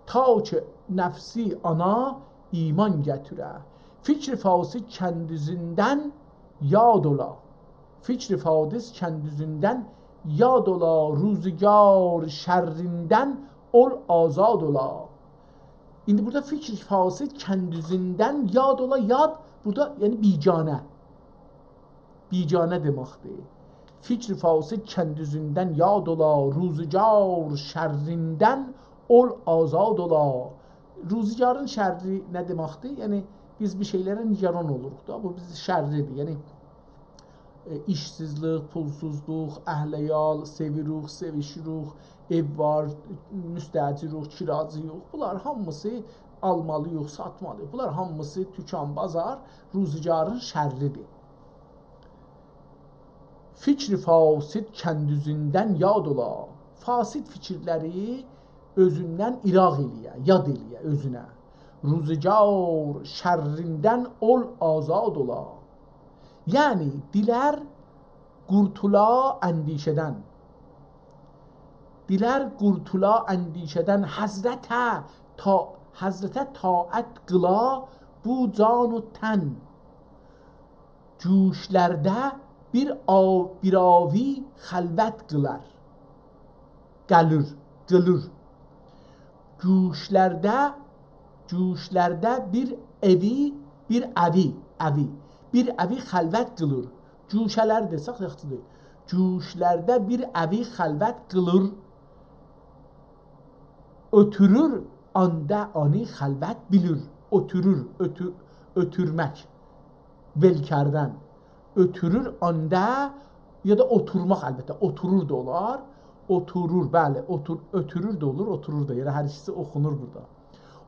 تا کی نفسی آنا ایمان گتیره. فکر فاسد کندیزیندن یاد اولا. فکر فاسد کندیزیندن یاد اولا، روزگار شریندن اول آزاد اولا. ایندی بورادا فکر فاسد کندیزیندن یاد اولا، یاد بورادا، یعنی بیگانه. بیگانه دئمکدیر. فکر فاسد کندیزیندن یاد اولا، روزگار شریندن اول آزاد اولا. روزگارین شری نه دئمکدیر؟ یعنی بیز بیر شئیلره نگران اولوروق دا، بو بیزه شرّیدیر. یعنی ائ، ایشسیزلیک، پولسوزلوق، اهل عیال، سئویروخ، سئویشیروخ، ائو وار، مستأجروخ، کیراجی‌یوخ. بونلار هامیسی آلمالی‌یوخ، ساتمالی‌یوخ. بونلار هامیسی توکان، بازار، روزگارین شرّیدیر. فکر فاسد کندیزیندن یاد اولا. فاسد فیکیرلری اؤزوندن ایراق ائله‌یه، یاد ائله‌یه اؤزونه. روزگار شریندن اول آزاد اولا. یعنی دیلر قورتولا اندیشه‌دن. دیلر قورتولا اندیشه‌دن، حضرته تا، حضرته طاعت قیلا بو جان و تن. گوشلرده بیر آ، بیر آوی خلوت قیلار. قالیر، قیلیر. گوشلرده، گوشلرده بیر ائوی، بیر اوی، اوی، بیر اوی خلوت قیلیر. گوشه‌لر دئسک یاخشیدیر. گوشلرده بیر اوی خلوت قیلیر. اؤتورور آندا آنی خلوت بیلیر. اؤتورور، اؤتو، اؤتورمک. ول کردن. اؤتورور آندا، یا دا اوتورماق البته. اوتورور دا اولار. اوتورور، بلی، اوتور، اؤتورور ده اولور، اوتورور دا. یعنی هر ایکیسی اوخونور بورادا.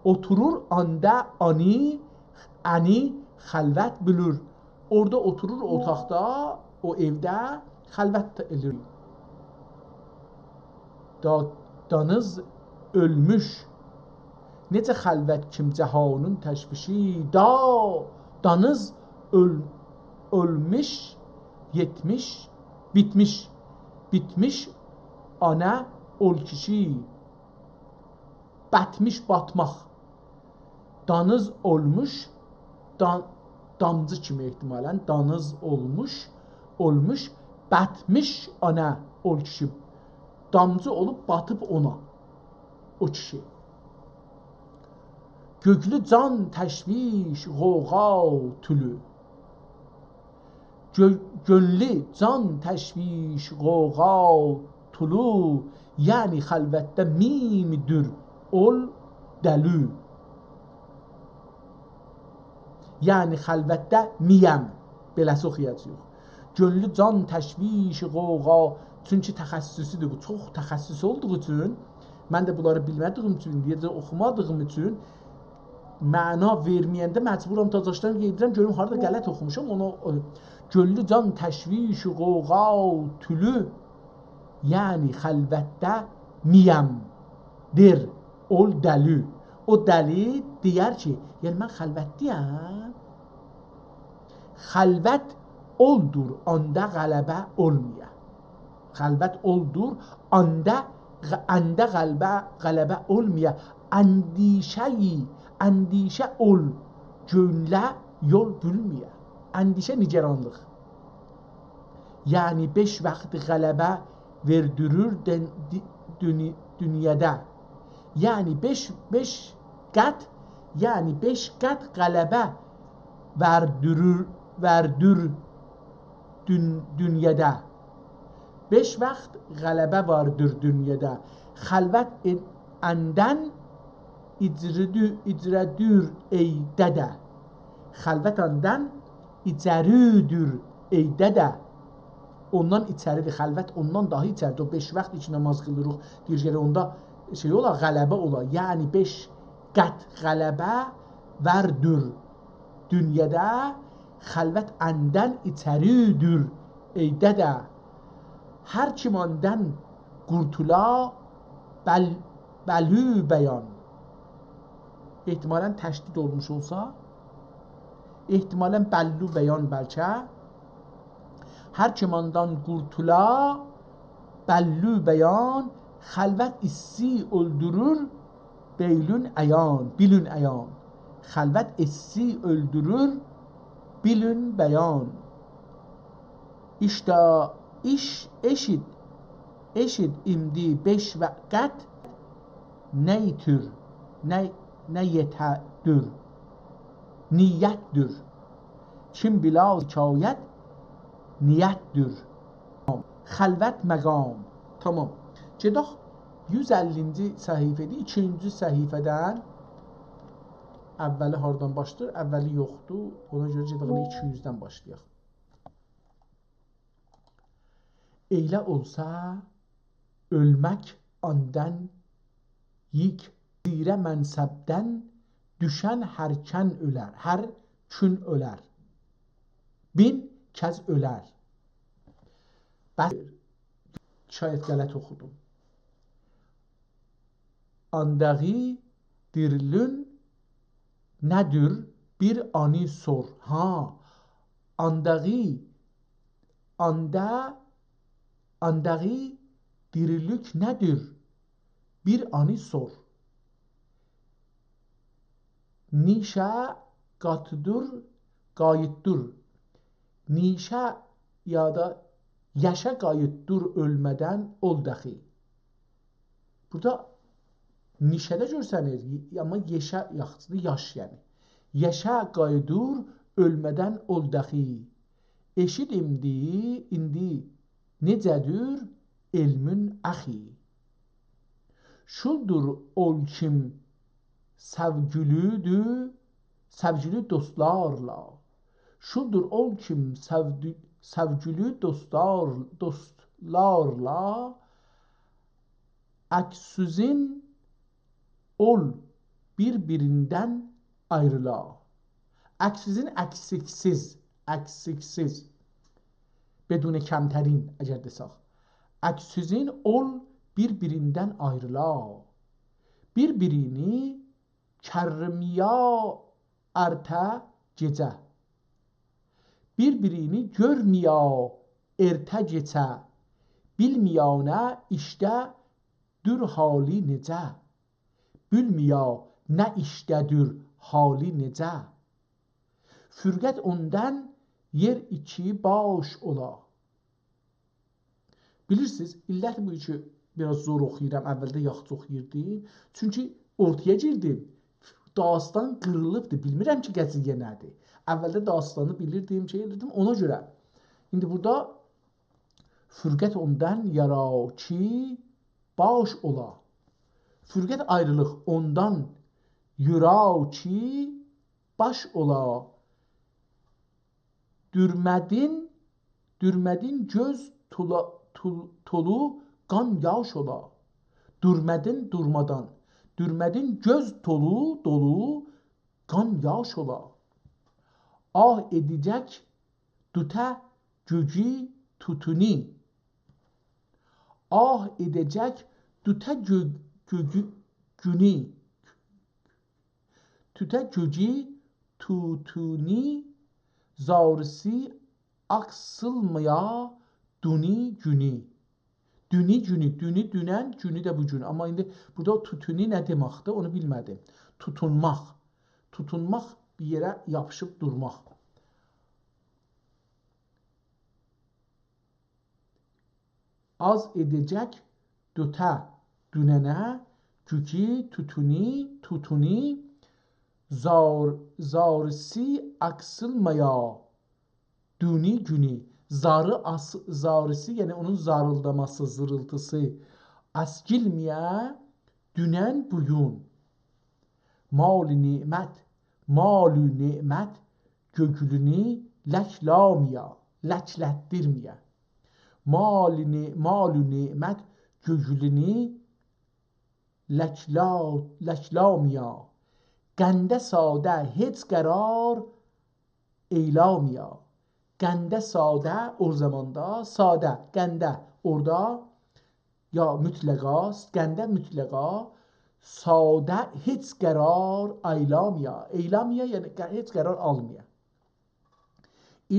اوتورور آندا آنی، انی خلوت بیلیر. اورادا اوتورور اوتاقدا، او ائوده خلوت ائله‌ییر. دا، دانیز اؤلموش. نئجه خلوت کیم جهانین تشویشی، دا، دانیز اؤل، اؤلموش، یئتمیش، بیتمیش، بیتمیش آنا اول کیشی. بتمیش، باتماق. دانیز اولموش، دا، دامجی کیمی احتمالاً، دانیز اولموش، اولموش، بتمیش آنا اول کیشی. دامجی اولوب باتیب اونا، او کیشی. گوگلو جان تشویش، غوغا، تولو. گؤ-، گؤنلو جان تشویش غوغا طولو، یعنی خلوتده میمدور اول دلی. یعنی خلوتده میم. بئله‌سی اوخویاجاغیق. گؤنلو جان تشویش غوغا، چونکی تخصصی‌دیر بو. چوخ تخصصی اولدوغو اوچون، من ده بونلاری بیلمه‌دیگیم اوچون، ایندیه‌جه اوخومادیغیم اوچون، معنا وئرمه‌ینده مجبورام تازاشدان قئییدیرم، گؤروم هاردا غلط اوخوموشام، اونا، او، گؤنلو جان تشویش غوغا طولو، یعنی خلوتده میمدور اول دلی. او دلی دئیر کی، یعنی من خلوتده‌یم. خلوت اولدور، آندا غلبه اولمایا. خلوت اولدور، آندا غ-، آندا غلبه، غلبه اولمایا. اندیشه‌یی، اندیشه اول، گؤنله یول بولمه‌یه. اندیشه، نگرانلیق. یعنی بئش وقت غلبه وئردورور دن-، دی-، دونی-، دونیادا. یعنی بئش، بئش قات، یعنی بئش قات غلبه وئردورور، وئردور دون-، دونیادا. بئش وقت غلبه واردیر دونیادا. خلوت ان-، اندن ایجریدو-، ایجره‌دور ای دده. خلوت آندان ایچریدیر ای دده. اوندان ایچری‌دیر، خلوت اوندان داها ایچری‌دیر. او بئش وقت ایکی نماز قیلیریق، دئییر گرک اوندا شئی اولا، غلبه اولا. یعنی بئش قات غلبه وئردور دونیادا، خلوت اندن ایچریدیر ای دده. هر کیم آندان قورتولا، بل-، بلو بیان. احتمالاً تشدید اولموش اولسا، احتمالاً بلو بیان بلکه. هر کیم آندان قورتولا، بلو بیان، خلوت ایسسی اؤلدورور، بیلون عیان، بیلون عیان. خلوت ایسسی اؤلدورور، بیلون بیان. ایشته، ایش، ائشیت، ائشیت ایندی بئش وقت، نه ایتیر، نه، نه یئته‌دور، نیتدیر. کیم بیلا شکایت، نیتدیر. خلوت مقام. تامام. گئدک یوز اللینجی صفحه‌دیر، ایکینجی صفحه‌دن. اوّلی هاردان باشلاییر؟ اوّلی یوخدور. اونا گؤره گئدک ائله ایکی یوزدن باشلایاق. ائله اولسا، اؤلمک آندان یئک، زیرا منصبدن دوشن هر کن اؤلر، هر کون اؤلر. بین کز اؤلر. بس، شاید غلط اوخودوم. آنداغی دیریلون نه‌دیر، بیر آنی سور. ها، آنداغی، آندا، آنداغی دیریلیک نه‌دیر؟ بیر آنی سور. نیشه قاتدور، قاییتدور. نیشه یا دا یاشا قاییتدور اؤلمه‌دن اول داخی. بورادا نیشه ده گؤرسنیر، ی-، آمما یئشا یاخشیدیر، یاش یعنی. یاشا قاییدور اؤلمه‌دن اول داخی. ائشیت ایندی، ایندی نئجه‌دیر علمون اخی. شولدور اول کیم سئوگیلی‌دیر، سئوگیلی دوستلارلا. شولدور اول کیم سئودی-، سئوگیلی دوستلار-، دوستلارلا. عکس‌سوزون اول بیر-بیریندن آیریلا. عکس‌سوزون، اکسیک‌سیز، اکسیک‌سیز. بدون کمترین، اگر دئسک. عکس‌سوزون اول بیر-بیریندن آیریلا. بیر-بیرینی گؤرمه‌یه ارته گئجه. بیر-بیرینی گؤرمه‌یه ارته گئجه. بیلمه‌یانه ایشده‌دور حالی نئجه. بیلمه‌یانه ایشده‌دور حالی نئجه. فرقت اوندان یئر ایکی باش اولا. بیلیرسینیز، علت بو کی، بیر آز زور اوخویورام، اوّلده یاخشی اوخویوردوم. چونکی اورتایا گیردیم، داستان قیریلیبدی، بیلمیرم کی، قضیه نه‌دیر. اوّلده داستانی بیلیردیم، شئی ائدیردیم، اونا گؤره. ایندی بورادا فرقت اوندان یارا کی باش اولا. فرقت، آیریلیق، اوندان یورا کی باش اولا. دورمه‌دین، دورمه‌دین گؤز تولا، تول، تولو قان یاش اولا. دورمه‌دین، دورمادان. دورمه‌دین گؤز تولو، دولو قان یاش اولا. آه ائده‌جک دوته گوگو توتونی. آه ائده‌جک دوته گؤ، گوگو، گونی. توته گوگو توتونی، زاریسی آکسیلمایا دونی گونی. دونی گونی، دونی دونن، گونی ده بو گون. آمما ایندی بورادا او توتونی نه دئمکدیر، اونو بیلمه‌دیم. توتونماق. توتونماق، بیر یئره یاپیشیب دورماق. آز ائده‌جک دوته دوننه، گوگو توتونی، توتونی، زار، زاریسی آکسیلمایا دونی گونی. زاری آس، زاریسی، یعنی اونون زاریلداماسی، زیریلتیسی، اسکیلمه‌یه دونن بو گون. مال نعمت، مال نعمت گؤگلونو لکلامایا، لکلتدیرمه‌یه. مال نع، مال نعمت گؤگلونو لکلا، لکلامایا. قنده ساده هئچ قرار ائیلامایا. قنده ساده، او زاماندا ساده، قنده اورادا یا مطلقا، قنده مطلقا ساده هئچ قرار ائیلامایا. ائیلامایا، یعنی ق، هئچ قرار آلمایا.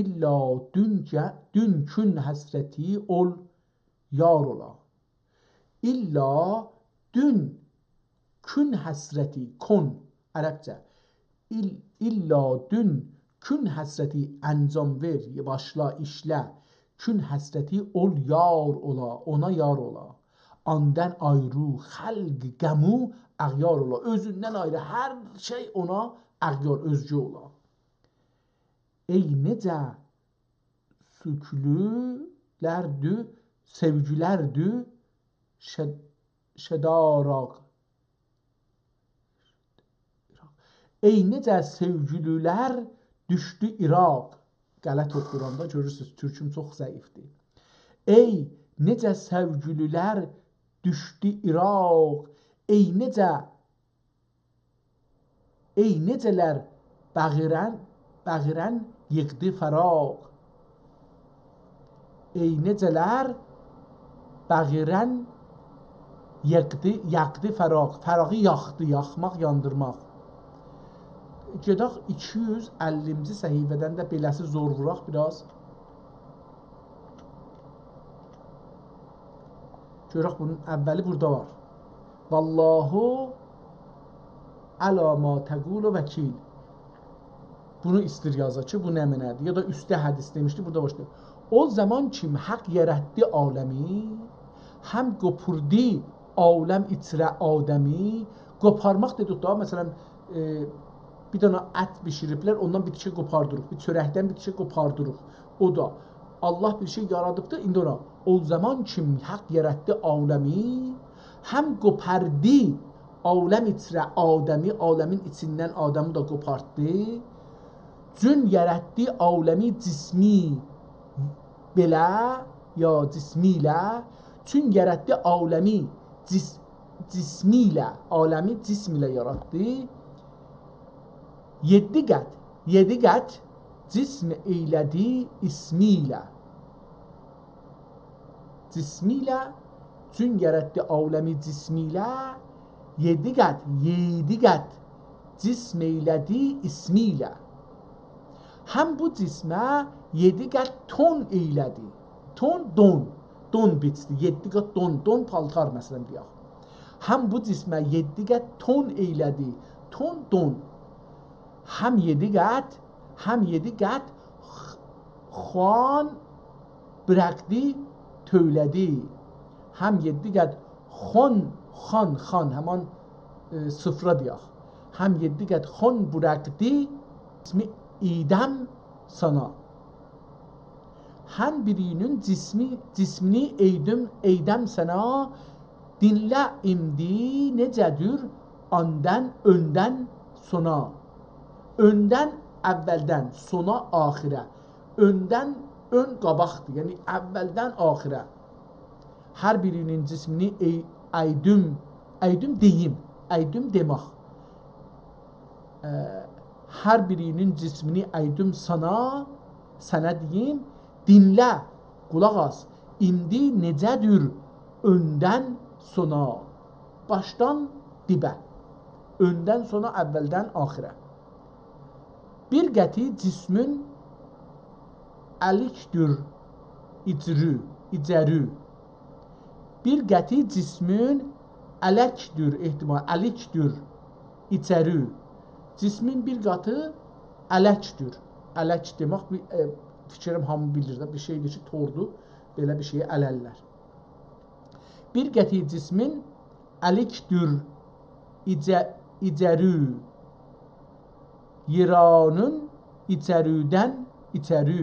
الّا دون گه، دون کون حسرتی اول یار اولا. الّا دون کون حسرتی، کون، عربجه. ال، الّا دون کون حسرتی، انجام وئر، باشلا، ایشله. کون حسرتی اول یار اولا، اونا یار اولا. آندان آیری خلق غمو اغیار اولا. اؤزوندن آیری هر شئی اونا اغیار، اؤزگه اولا. ای نئجه سؤکولولردو، سئوگیلردو شد، شداراق. ای نئجه سئوگیلیلر دوشدو عراق. غلط اوخویورام دا، گؤرورسونوز، تورکوم چوخ ضعیفدیر. ای نئجه سئوگیلیلر دوشدو عراق، ای نئجه، ای نئجه‌لر باغیران، باغیران ییغدی فراق. ای نئجه‌لر باغیران ییغدی، یاغدی فراق. فراقی یاخدی، یاخماق، یاندیرماق. گئدک ایکی یوز اللینجی صفحه‌دن ده، بئله‌سی زور ووراق بیر آز. گؤرک بونون اوّلی بورادا وار. «والله علی ما تقول وکیل.» بونو ایستیر یازا کی، بو نمنه‌دیر؟ یا دا اوسته حدیث دئمیشدی، بورادا باشلاییر. او زامان کیم حق یاراتدی عالمی، هم قوپوردو عالم ایچره آدمی. قوپارماق دئدیک دا، مثلا، ائ، بیر دنه ات بیشیریبلر، اوندان بیر تیکه قوپاردیریق، بیر چؤرکدن بیر تیکه قوپاردیریق. او دا الله بیر شئی یارادیبدی، ایندی اونا. او زامان کیم حق یاراتدی عالمی، هم قوپاردی عالم ایچره آدمی، عالمین ایچیندن آدمی دا قوپارتدی. چون یاراتدی عالمی جسمی بئله، یا جسمی ایله، چون یاراتدی عالمی جس، جسمی ایله، عالمی جسم ایله یاراتدی. یئددی قات، یئددی قات جسم ائیله‌دی اسمی ایله. جسمی ایله، چون یاراتدی عالمی جسمی ایله، یئددی قات، یئددی قات جسم ائیله‌دی اسمی ایله. هم بو جسمه یئددی قات تون ائیله‌دی. تون، دون. دون بیچدی، یئددی قات دون، دون پالتار، مثلا، دئیک. هم بو جسمه یئددی قات تون ائیله‌دی، تون، دون. هم یئددی قات، هم یئددی قات خ، خوان بوراخدی، تؤوله‌دی. هم یئددی قات خوان، خوان، خوان، همان، ائ، سفره دئیک. هم یئددی قات خوان بوراخدی، اسمی ایدم سانا. هر بیرینین جسمی، جسمینی ائیدیم، ائیدم سنه، دینله ایندی نئجه‌دیر آندان، اوندن سونا. اوندن، اولدن، سونا، آخیره. اوندن، اؤن قاباقدیر، یعنی اولدن آخیره. هر بیرینین جسمینی ای-، ائیدیم، ائیدیم دئییم، ائیدیم دئمک. اه، هر بیرینین جسمینی ائیدیم سانا، سنه دئییم، دینله، قولاق آس، ایندی نئجه‌دیر اوندن سونا، باشدان دیبه، اوندن سونا اولدن آخیره. بیر قطعی جسمین الیکدور ایجرو، ایجرو. بیر قطعی جسمین الکدور، احتمال، الیکدور ایجرو. جسمین بیر قاتی الکدور. الک دئمک، بیر، ائ، فیکریم هامی بیلیر ده، بیر شئیدیر کی، توردور، بئله بیر شئیی الرلر. بیر قطعی جسمین الیکدور ایجه-، ایجرو. یئرانین ایچریدن ایچری.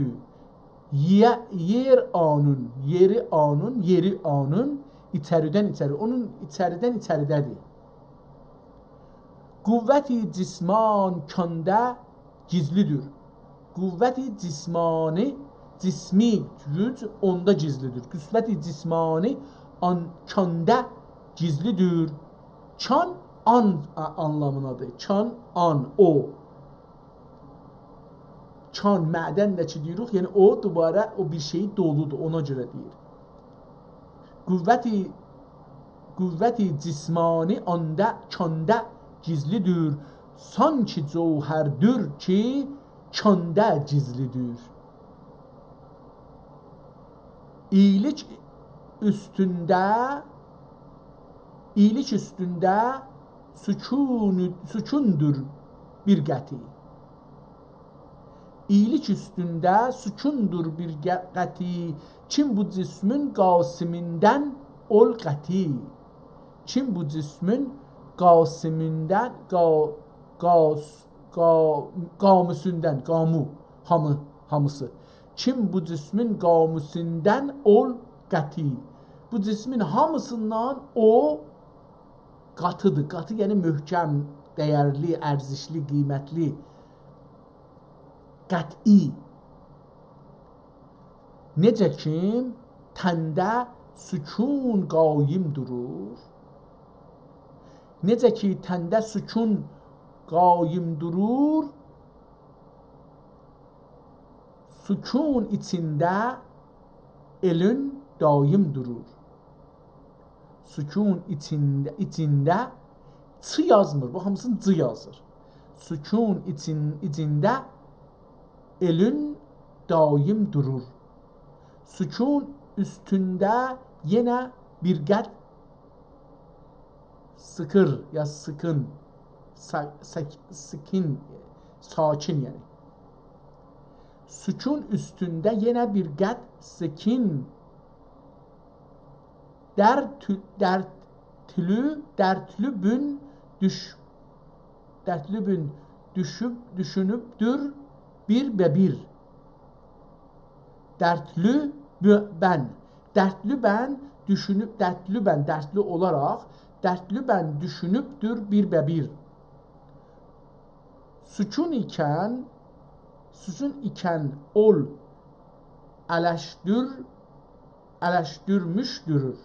یئ-، یئر آنین، یئری آنین، یئری آنین، ایچریدن ایچری. اونون ایچریدن ایچریده‌دیر. قوت جسمانی کاندا گیزلیدیر. قوت جسمانی، جسمی گوج اوندا گیزلیدیر. قوت جسمانی آن، کاندا گیزلیدیر. کان آن آ-، آنلامینادیر. کان آن، او. کان، معدن ده کی دئییریک، یعنی او دوباره او بیر شئیی دولودور، اونا گؤره دئییر. قوت، قوت جسمانی آندا، کاندا گیزلیدیر. سانکی جوهردیر کی، کاندا گیزلیدیر. اییلیک اوستونده، اییلیک اوستونده سکون، سکوندور بیر قطعی. اییلیک اوستونده سکوندور بیر قه-، قطعی. کیم بو جسمین قاسمیندن اول قطعی. کیم بو جسمین قاسمیندن، قا-، قاس-، قا-، قاموسوندن، قامو، هامی، هامیسی. کیم بو جسمین قاموسوندن اول قطعی. بو جسمین هامیسیندان او قاتیدیر. قاتی، یعنی محکم، دیرلی، ارزشلی، قیمتلی، قطعی. نئجه کی تنده سکون قایم دورور، نئجه کی تنده سکون قایم دورور، سکون ایچینده ائلین دایم دورور. سکون ایچینده، ایچینده، چ یازمیر، بو هامیسینی ج یازیر. سکون ایچین-، ایچینده ائلین دایم دورور. سکون اوستونده یئنه بیر قد سکیر یا سکین، سا-، سک-، سکین، ساکین یعنی. سکون اوستونده یئنه بیر قد سکین. درد-، دردلی، دردلی بون دوش-، دردلی بون دوشوب، دوشونوبدور بیر به بیر. دردلی ب-، بن. دردلی بن دوشونوب، دردلی بن، دردلی اولاراق، دردلی بن دوشونوبدور بیر به بیر. سکون ایکن، سکون ایکن اول الشدور، الشدورموش دورور.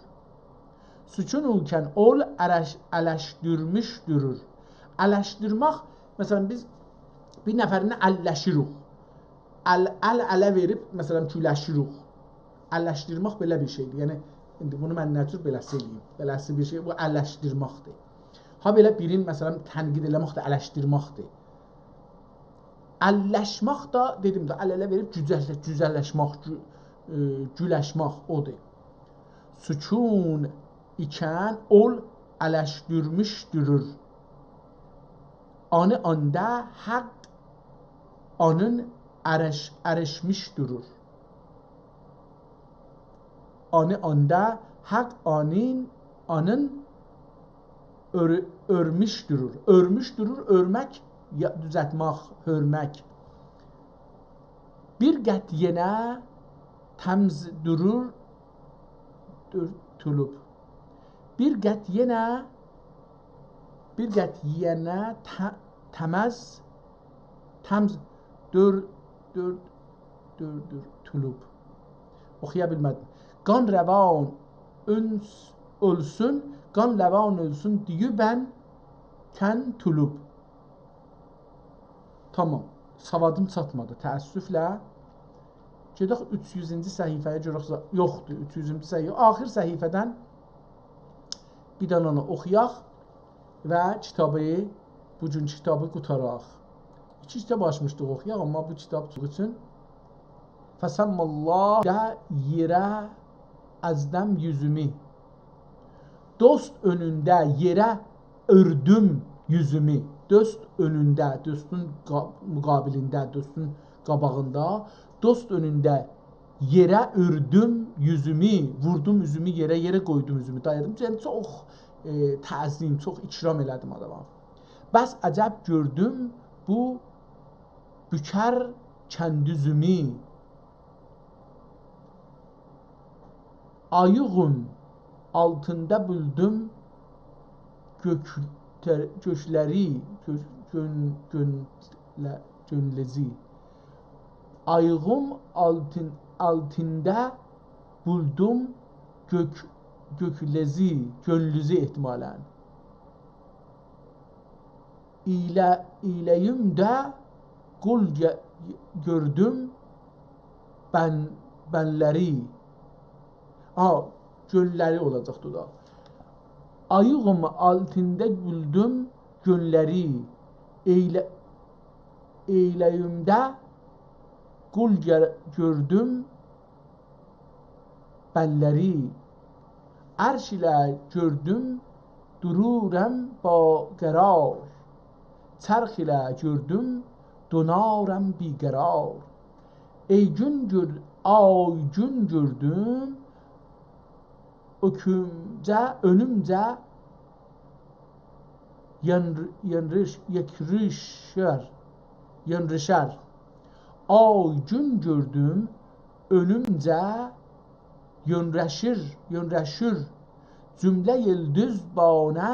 سکون ایکن اول الش-، الشدورموش دورور. الشدیرمک، مثلا، بیز بیر نفرله اللشیریک. ال، ال اله وئریب، مثلا، گولشیریک. اللشدیرمک بئله بیر شئیدیر. یعنی، ایندی بونو من نه جور بئله‌سی ائله‌ییم؟ بئله‌سی بیر شئی، بو اللشدیرمکدیر. هابئله بیرین، مثلا، تنقید ائله‌مک ده اللشدیرمکدیر. اللشمک ده، دئدیم ده، ال اله وئریب گوجل-، گوجللشمک، گو-، ائ، گولشمک اودور. سکون ایکن اول الشدورموش دورور. آنی آندا حق آنین ارش-، ارشمیش دورور. آنی آندا حق آنین، آنین اؤر-، اؤرموش دورور. اؤرموش دورور، اؤرمک، یا، دوزلتمک، هؤرمک. بیر قد یئنه تمز دورور، دور، تولوب. بیر قات یئنه، بیر قات یئینه ته-، تمز، تمز، دور، دور، دور، دور، تولوب. اوخویا بیلمه‌دیم. قان روان اؤنس-، اؤلسون، قان روان اؤلسون، دئییبن تن تولوب. تامام. سوادیم چاتمادی، تأسفله. گئدک اوچ یوزونجو صفحه‌یه گؤرک، یوخدور، اوچ یوزونجو صفحه. آخر صفحه‌دن بیر دنه اونو اوخویاق و کیتابی، بو گون کیتابی قوتاراق. ایکی کیتاب آچمیشدیق اوخویاق، آمما بو کیتاب چوخ اوچون. فسمی الله ده یئره ازدم یوزومو. دوست اؤنونده یئره اؤردوم یوزومو. دوست اؤنونده، دوستون قا-، مقابلینده، دوستون قاباغیندا، دوست اؤنونده یئره اؤردوم یوزومو، ووردوم اوزومو یئره، یئره قویدوم اوزومو، دایادیم. یعنی چوخ، ائ، تعظیم، چوخ اکرام ائله‌دیم آداما. بس عجب گؤردوم بو بوکر کندوزومو. آییغیم آلتیندا بولدوم گؤکلر-، گؤکلری، گؤ-، گؤن-، گؤنله-، گؤنلزی. آییغیم آلتین-، آلتیندا بولدوم گؤک-، گؤکلزی، گؤنلوزو احتمالاً. ایله-، ایله‌ییمده قول گؤ-، گؤردوم بن-، بنلری. آ، گؤنلری اولاجاقدی دا. آییغیم آلتیندا بولدوم گؤنلری. ایله-، ایله‌ییمده قول گؤ-، گؤردوم بنلری. عرش ایله گؤردوم دورورام باقرار، چرخ ایله گؤردوم دونارام بی‌قرار. ای گون گؤر-، آی گون گؤردوم، اؤکومجه، اؤنومجه یئن-، یئنریش-، یئکریشر، یئنریشر. آی گون گؤردوم، اؤنومجه یؤنرشیر، یؤنرشیر. جومله ییلدیز بانه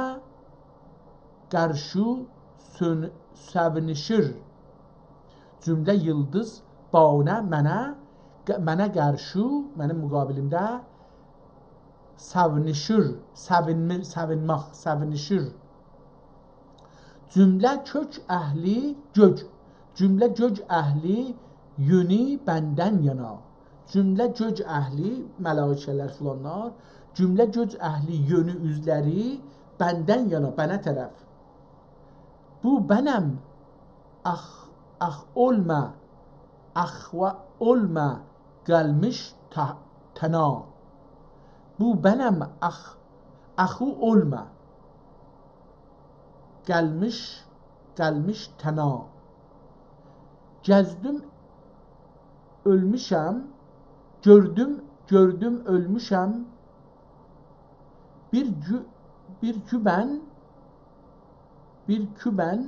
قارشی سؤن-، سئوینیشیر. جومله ییلدیز بانه منه، ق-، منه قارشی، منیم مقابلیمده سئوینیشیر، سئوینمیر، سئوینمک، سئوینیشیر. جومله کؤک اهلی گؤک، جومله گؤک اهلی یؤنو بندن یانا. جومله گؤک اهلی، ملائکه‌لر فلانلار، جومله گؤک اهلی یؤنو، اوزلری بندن یانا، بنه طرف. بو بنم، آخ، آخ اولما، آخ و اولما، قالمیش تا-، تنا. بو بنم، آخ، آخو اولما، قالمیش، قالمیش تنا. گزدیم، اؤلموشم، گؤردوم، گؤردوم، اؤلموشم. بیر گو-، بیر گوبن، بیر گوبن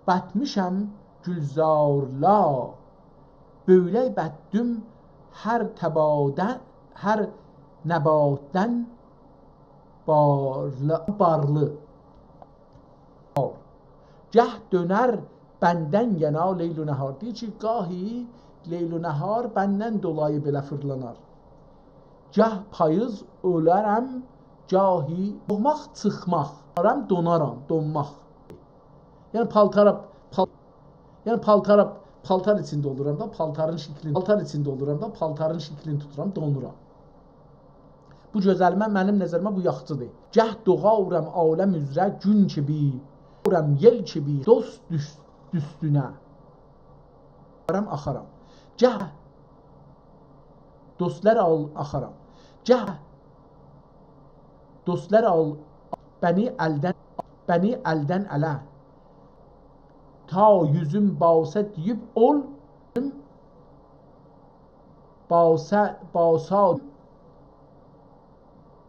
باتمیشام گلزارلا. بؤیله بتدوم هر تبادن، هر نباتدن بارلی، بارلی. گه دؤنر بندن یانا لیل و نهار. دئییر کی، گاهی لیل و نهار بندن دولایی بئله فیرلانار. گه پاییز اولرم، گاهی دوغماق، چیخماق. دونارام، دونارام، دونماق. یعنی پالتارا، پال-، یعنی پالتارا، پالتار ایچینده اولورام دا، پالتارین شکلینی، پالتار ایچینده اولورام دا، پالتارین شکلینی توتورام، دونورام. بو گؤزلیمه، منیم نظریمه بو یاخشیدیر. گه دوغارام عالم اوزره گون کیمی، دوغارام یئل کیمی، دوست دوش-، دوستونه. آخارام، آخارام. گه دوستلار آل-، آخارام. گه دوستلار آل-، بنی الدن، بنی الدن اله. تا یوزوم باسا دئییب اول، باسا، باسا،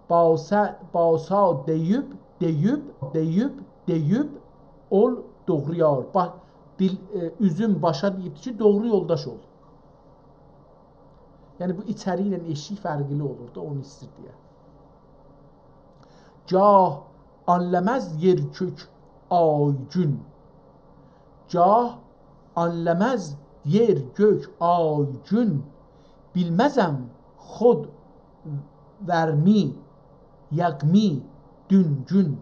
باسا، باسا دئییب، دئییب، دئییب، دئییب، اول دوغرو یار. باخ، دیل، ائ، اوزوم باشا دئییبدی کی، دوغرو یولداش اول. یعنی بو ایچری ایله ائشیک فرقلی اولور دا، اونو ایستیر دئیه. گاه آنلاماز یئر گؤک آی گون. گاه آنلاماز یئر گؤک آی گون. بیلمزم خود وارمی یاغمی دون گون.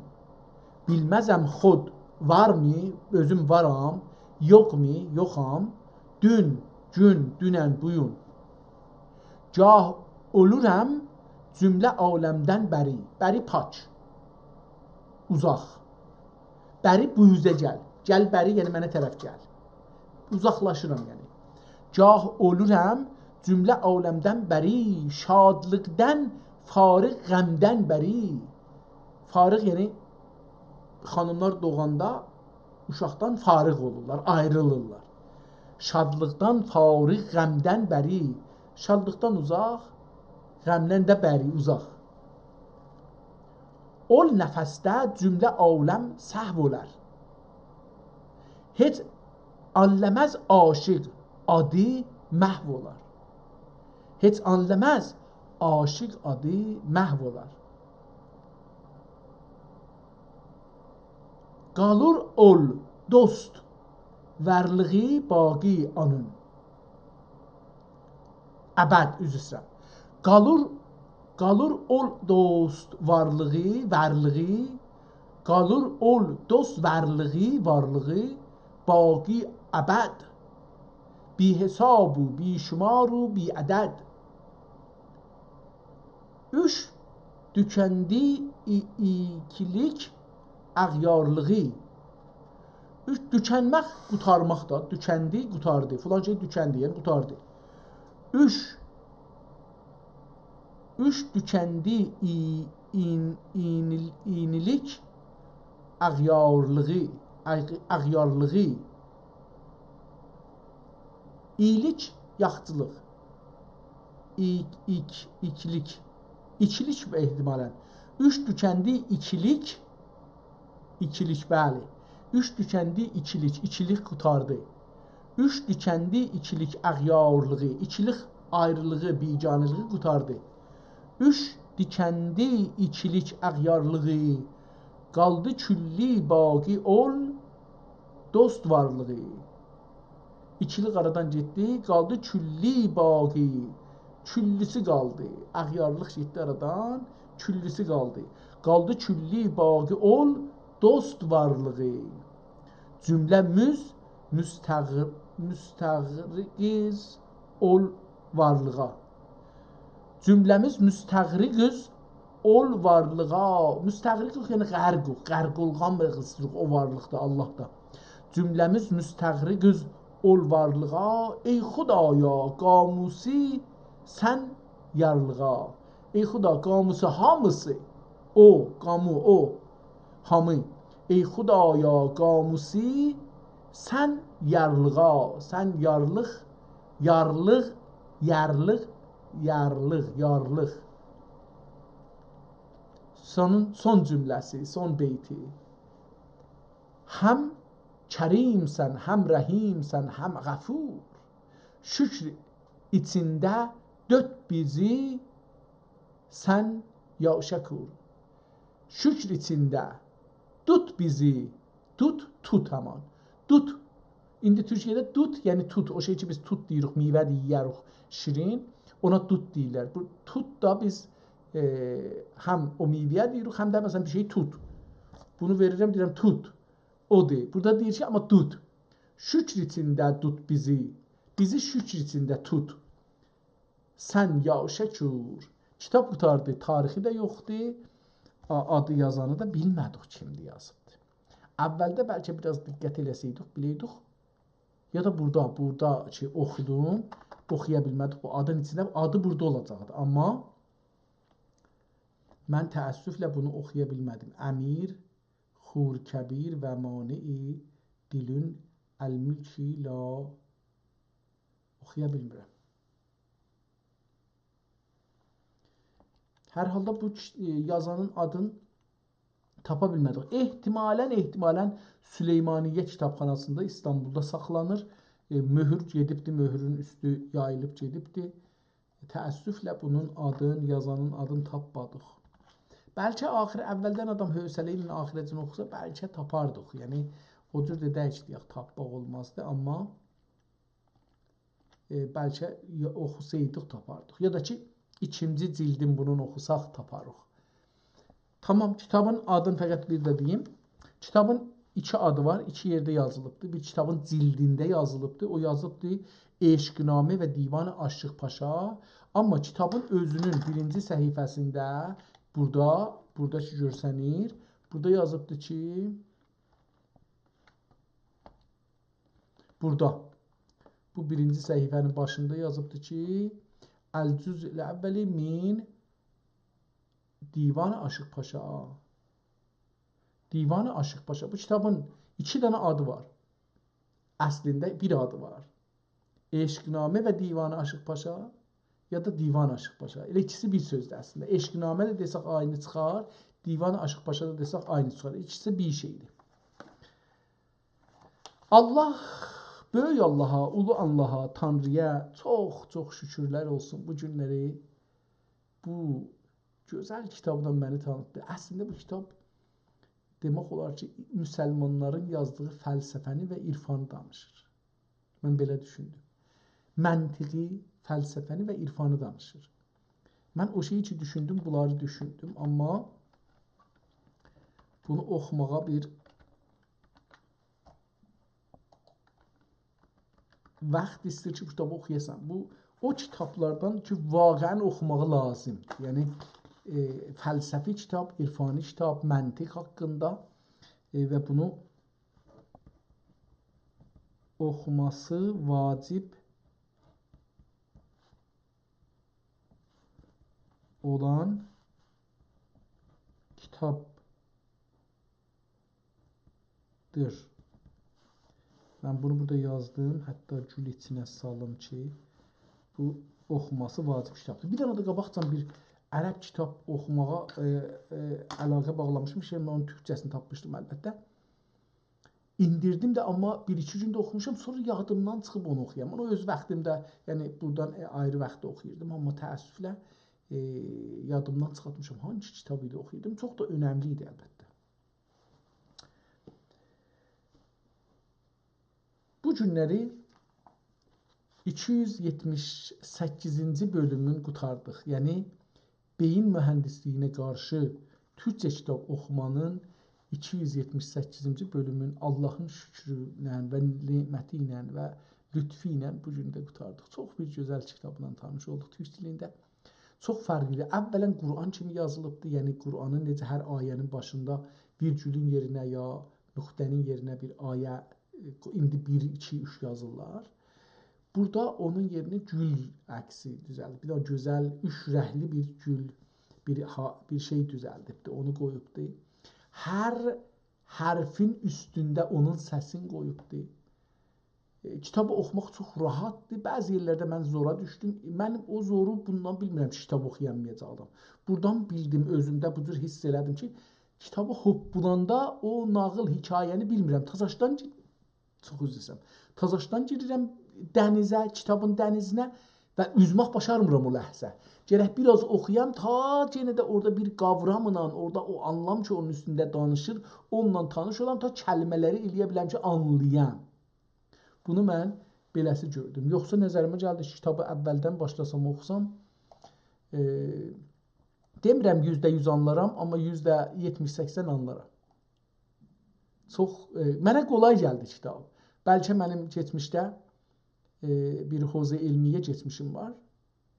بیلمزم خود وارمی، اؤزوم وارام، یوغمو، یوخام، دون گون، دونن بویون. گاه اولورام جمله عالمدن بری. بری پاک. اوزاق. بری بو اوزه گل. گل بری، یعنی منه طرف گل. اوزاقلاشیرام، یعنی. گاه اولورام جمله عالمدن بری، شادلیقدان فارغ غمدن بری. فارغ، یعنی خانیملار دوغاندا اوشاقدان فارغ اولورلار، آیریلیرلار. شادلیقدان فارغ غمدن بری. شادلیقدان اوزاق، غمدن ده بری، اوزاق. اول نفسده جمله عالم سهو اولار. هئچ آنلاماز عاشیق آدی محو اولار. هئچ آنلاماز عاشیق آدی محو اولار. قالیر اول دوست وارلیغی باقی آنین. ابد، عذر ایسته‌ییرم. قالیر، قالیر اول دوست وارلیغی، وارلیغی، قالیر اول دوست وارلیغی، وارلیغی، باقی ابد. بی‌حساب و بی‌شمار و بی‌عدد. اوچ دوکندی ای-، ایکیلیک اغیارلیغی. اوچ، دوکنمک، قوتارماق دا. دوکندی، قوتاردی. فلان شئی دوکندی، یعنی قوتاردی. اوچ، اوچ دوکندی ای-، این-، اینیل-، اینیلیک اغیارلیغی، اغ-، اغیارلیغی. اییلیک، یاخچیلیق. اییک، اییک، اییکلیک. اییکلیک احتمالاً. اوچ دوکندی اییکلیک، اییکلیک، بلی. اوچ دوکندی اییکلیک، اییکلیک قوتاردی. اوچ دوکندی اییکلیک اغیارلیغی، اییکلیک آیریلیغی، بیگانه‌لیگی قوتاردی. اوچ دوکندی اییکلیک اغیارلیغی، قالدی کلی باقی اول دوست وارلیغی. اییکیلیک آرادان گئتدی، قالدی کلی باقی. کلی‌سی قالدی. اغیارلیق گئتدی آرادان، کلی‌سی قالدی. قالدی کلی باقی اول دوست وارلیغی. جمله‌میز مستغ-، مستغرقیز اول وارلیغا. جمله‌میز مستغرقیز اول وارلیغا. مستغرقیق، یعنی غرقوق، غرق اولغان بیر قیزدیر او وارلیقدا، آللاهدا. جمله‌میز مستغرقیز اول وارلیغا، ای خدایا، قاموسی سن یارلیغا. ای خدا، قاموسی هامیسی، او، قامو، او، هامی. ای خدایا، قاموسی سن یارلیغا، سن یارلیق، یارلیق، یارلیق، یارلیق، یارلیق. سونون، سون جمله‌سی، سون بیتی. هم کریم‌سن، هم رحیم‌سن، هم غفور. شکر ایچینده توت بیزی سن یا شکور. شکر ایچینده توت بیزی، توت، توت همان. توت. ایندی تورکیه‌ده دوت، یعنی توت، او شئی کی، بیز توت دئییریک، میوه‌دیر، یئیه‌ریک، شیرین. اونا دوت دئییرلر. بو توت دا بیز، ائ، هم او میوه‌یه دئییریک، هم ده، مثلا، بیر شئی توت. بونو وئریرم، دئییرم، توت. اودور. بورادا دئییر کی، آمما توت. شکر ایچینده توت بیزی. بیزی شکر ایچینده توت. سن یا شکور. کیتاب قوتاردی، تاریخی ده یوخدور. آ-، آدی یازانی دا بیلمه‌دیک کیمدیر یازیبدی. اولده بلکه بیر آز دقت ائله‌سه‌یدیک، بیلئیدیک. یا دا بورادا، بورادا کی اوخودوم، اوخویا بیلمه‌دیک بو آدین ایچینده. آدی بورادا اولاجاقدی، آمما من تأسفله بونو اوخویا بیلمه‌دیم. امیر، خورکبیر و مانع دیلون الملکی لا، اوخویا بیلمیرم. هر حالدا بو کیش-، ائ، یازانین آدین تاپا بیلمه‌دیک. احتمالاً، احتمالاً سلیمانیه کیتابخاناسیندا، ایستانبولدا ساخلانیر. ائ، مؤهور گئدیبدی، مؤهورون اوستو یاییلیب گئدیبدی. تأسفله بونون آدین، یازانین آدینی تاپمادیق. بلکه آخیر، اولدن آدام حوصله ایله آخیره‌جن اوخوسا، بلکه تاپاردیق. یعنی، او جور ده دئییل کی، دئیک، تاپماق اولمازدی، آمما، ائ، بلکه یا اوخوسایدیق، تاپاردیق. یا دا کی، ایکینجی جلدین بونون اوخوساق، تاپاریق. تامام، کیتابین آدینی فقط بیر ده دئییم. کیتابین ایکی آدی وار، ایکی یئرده یازیلیبدی. بیر کیتابین جلدینده یازیلیبدی. او یازیبدی عشق‌نامه و دیوان عاشق پاشا. آمما کیتابین اؤزونون بیرینجی صفحه‌سینده، بورادا، بورادا کی گؤرسنیر، بورادا یازیبدی کی، بورادا، بو بیرینجی صفحه‌نین باشیندا یازیبدی کی، الجزء الاول من دیوان عاشق پاشا. دیوان عاشق پاشا. بو کیتابین ایکی دنه آدی وار. اصلینده بیر آدی وار. عشق‌نامه و دیوان عاشق پاشا، یا دا دیوان عاشق پاشا. ائله ایکیسی بیر سؤزدور اصلینده. عشق‌نامه ده دئسک عینی چیخار، دیوان عاشق پاشا دا دئسک عینی چیخار. ایکیسی بیر شئیدیر. الله، بؤیوک اللها، اولو اللها، تانرییا چوخ چوخ شوکورلر اولسون بو گونلری بو گؤزل کیتابلا منی تانیتدی. اصلینده بو کیتاب دئمک اولار کی، مسلمانلارین یازدیغی فلسفه‌نی و عرفانی دانیشیر. من بئله دوشوندوم. منطقی، فلسفه‌نی و عرفانی دانیشیر. من او شئیی کی دوشوندوم، بونلاری دوشوندوم، آمما بونو اوخوماغا بیر واخت ایسته‌ییر کی، بو کیتابی اوخویاسان. بو او کیتابلاردان کی، واقعاً اوخوماغی لازیم. یعنی، ائ، فلسفی کیتاب، عرفانی کیتاب، منطق حاقیندا، ائ، و بونو اوخوماسی واجب اولان کیتابدیر. من بونو بورادا یازدیم، حتی گول ایچینه سالیم کی، بو اوخوماسی واجب کیتابدیر. بیر دنه ده قاباقجان بیر عرب کیتاب اوخوماغا، ائ، ائ، علاقه باغلامیشدیم. شئی، من اونون تورکجه‌سینی تاپمیشدیم البته. ایندیردیم ده، آمما بیر-ایکی گون ده اوخوموشام، سونرا یادیمدان چیخیب اونو اوخویام. اونو اؤز واختیمدا، یعنی بورادان، ائ، آیری واختدا اوخویوردوم، آمما تأسفله، ائ، یادیمدان چیخارتمیشام. هانسی کیتاب ایدی اوخویوردوم؟ چوخ دا اؤنملی ایدی البته. بو گونلری ایکی یوز یئتمیش سککیزینجی بؤلومون قوتاردیق. یعنی، بئیین موهندیسلیگینه قارشی تورکجه کیتاب اوخومانین ایکی یوز یئتمیش سککیزینجی بؤلومون اللهین شوکرو ایله و نعمتی ایله و لطفو ایله بو گون ده قوتاردیق. چوخ بیر گؤزل کیتابلا تانیش اولدوق تورک دیلینده. چوخ فرقلیدیر. اولاً قرآن کیمی یازیلیبدیر. یعنی قرآنین نئجه هر آیه‌نین باشیندا ویرگولون یئرینه یا نقطه‌نین یئرینه بیر آیه، ائ، ایندی بیر، ایکی، اوچ یازیرلار. بورادا اونون یئرینه گول عکسی دوزلدیب. بیر دنه گؤزل، اوچ رنگلی بیر گول، بیر ها-، بیر شئی دوزلدیبدی. اونو قویوبدو. هر حرفین اوستونده اونون سسینی قویوبدو. ائ، کیتابی اوخوماق چوخ راحتدیر. بعضی یئرلرده من زورا دوشدوم. من او زورو بوندان بیلمیرم کی، کیتاب اوخویانمایاجاقدیم. بورادان بیلدیم، اؤزومده بو جور حیس ائله‌دیم کی، کیتابی هوپپولاندا او ناغیل حکایه‌نی بیلمیرم. تازاشدان گیر-، چوخ عذر ایسته‌ییرم. تازاشدان گیریرم دنیزه، کیتابین دنیزینه و اوزمک باشارمیرام او لحظه. گرک بیر آز اوخویام، تا یئنه ده اورادا بیر قاوراملا، اورادا او آنلام کی، اونون اوستونده دانیشیر، اونونلا تانیش اولام، تا کلمه‌لری ائلیه بیلم کی، آنلایام. بونو من بئله‌سی گؤردوم. یوخسا نظریمه گلدی کی، کیتابی اولدن باشلاسام، اوخوسام، ائ، دئمیرم یوزده یوز آنلارام، آمما یوزده یئتمیش سکسن آنلارام. چوخ، ائ، منه قولای گلدی کیتاب. بلکه منیم کئچمیشده، ائ، بیر حوزه علمیه کئچمیشیم وار.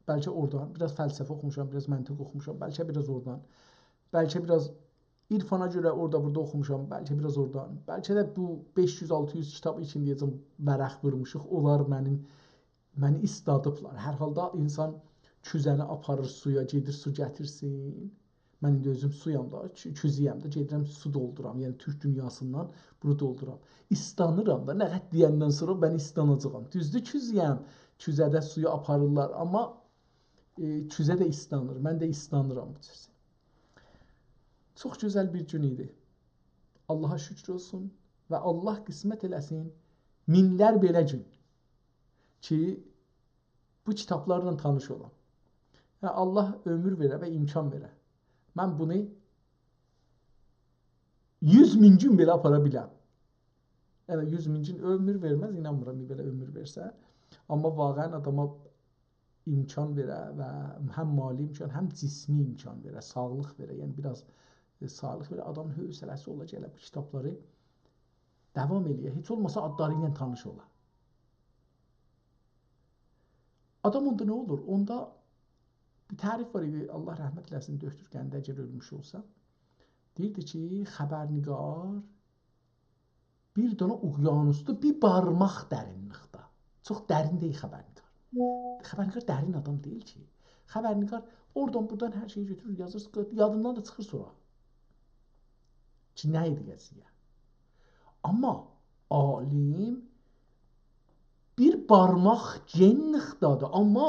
بلکه اورادان، بیر آز فلسفه اوخوموشام، بیر آز منطق اوخوموشام، بلکه بیر آز اورادان. بلکه بیر آز عرفانا گؤره اورادا بورادا اوخوموشام، بلکه بیر آز اورادان. بلکه ده بو بئش یوز، آلتی یوز کیتاب ایچینده دئیه‌جم، ورق وورموشوق. اونلار منیم، منی ایسلادیبلار. هر حالدا اینسان کوزه‌نی آپاریر سویا، گئدیر سو گتیرسین. من ایندی اؤزوم سویام دا، کو-، کوزه‌یم ده، گئدیرم سو دولدورام. یعنی تورک دونیاسیندان بونو دولدورام. ایسلانیرام دا، نه قدر دئیندن سونرا من ایسلاناجاغام. دوزدور، کوزه‌یم، کوزه‌ده سویو آپاریرلار، آمما، ائ، کوزه ده ایسلانیر، من ده ایسلانیرام بو جور. چوخ گؤزل بیر گون ایدی. آللاها شوکور اولسون و آللاه قسمت ائله‌سین مینلر بئله گون کی، بو کیتابلارلا تانیش اولام. هه، الله عؤمور وئره و امکان وئره. من بونو یوز مین گون بئله آپارا بیلم. یعنی، یوز مین گون عؤمور وئرمز، اینانمیرام بیر بئله عؤمور وئرسه. آمما واقعاً آداما امکان وئره و هم مالی امکان، هم جسمی امکان وئره، ساغلیق وئره. یعنی، بیر آز، ائ، ساغلیق وئره، آدامین حوصله‌سی اولا، گله بو کیتابلاری داوام ائله‌یه. هئچ اولماسا آدلاری ایله تانیش اولا. آدام اوندا نه اولور؟ اوندا بیر تعریف وار ایدی، الله رحمت ائله‌سین، دؤکتور قندی، اگر اؤلموش اولسا. دئییردی کی، خبرنگار بیر دنه اقیانوسدا بیر بارماق درینلیکده. چوخ درین دئییل خبرنگار. خبرنگار درین آدام دئییل کی. خبرنگار اورادان بورادان هر شئیی گؤتورور، یازیر، یادیندان دا چیخیر سونرا. کی، نه ایدی قضیه؟ آمما عالم بیر بارماق گئنلیکده‌دیر، آمما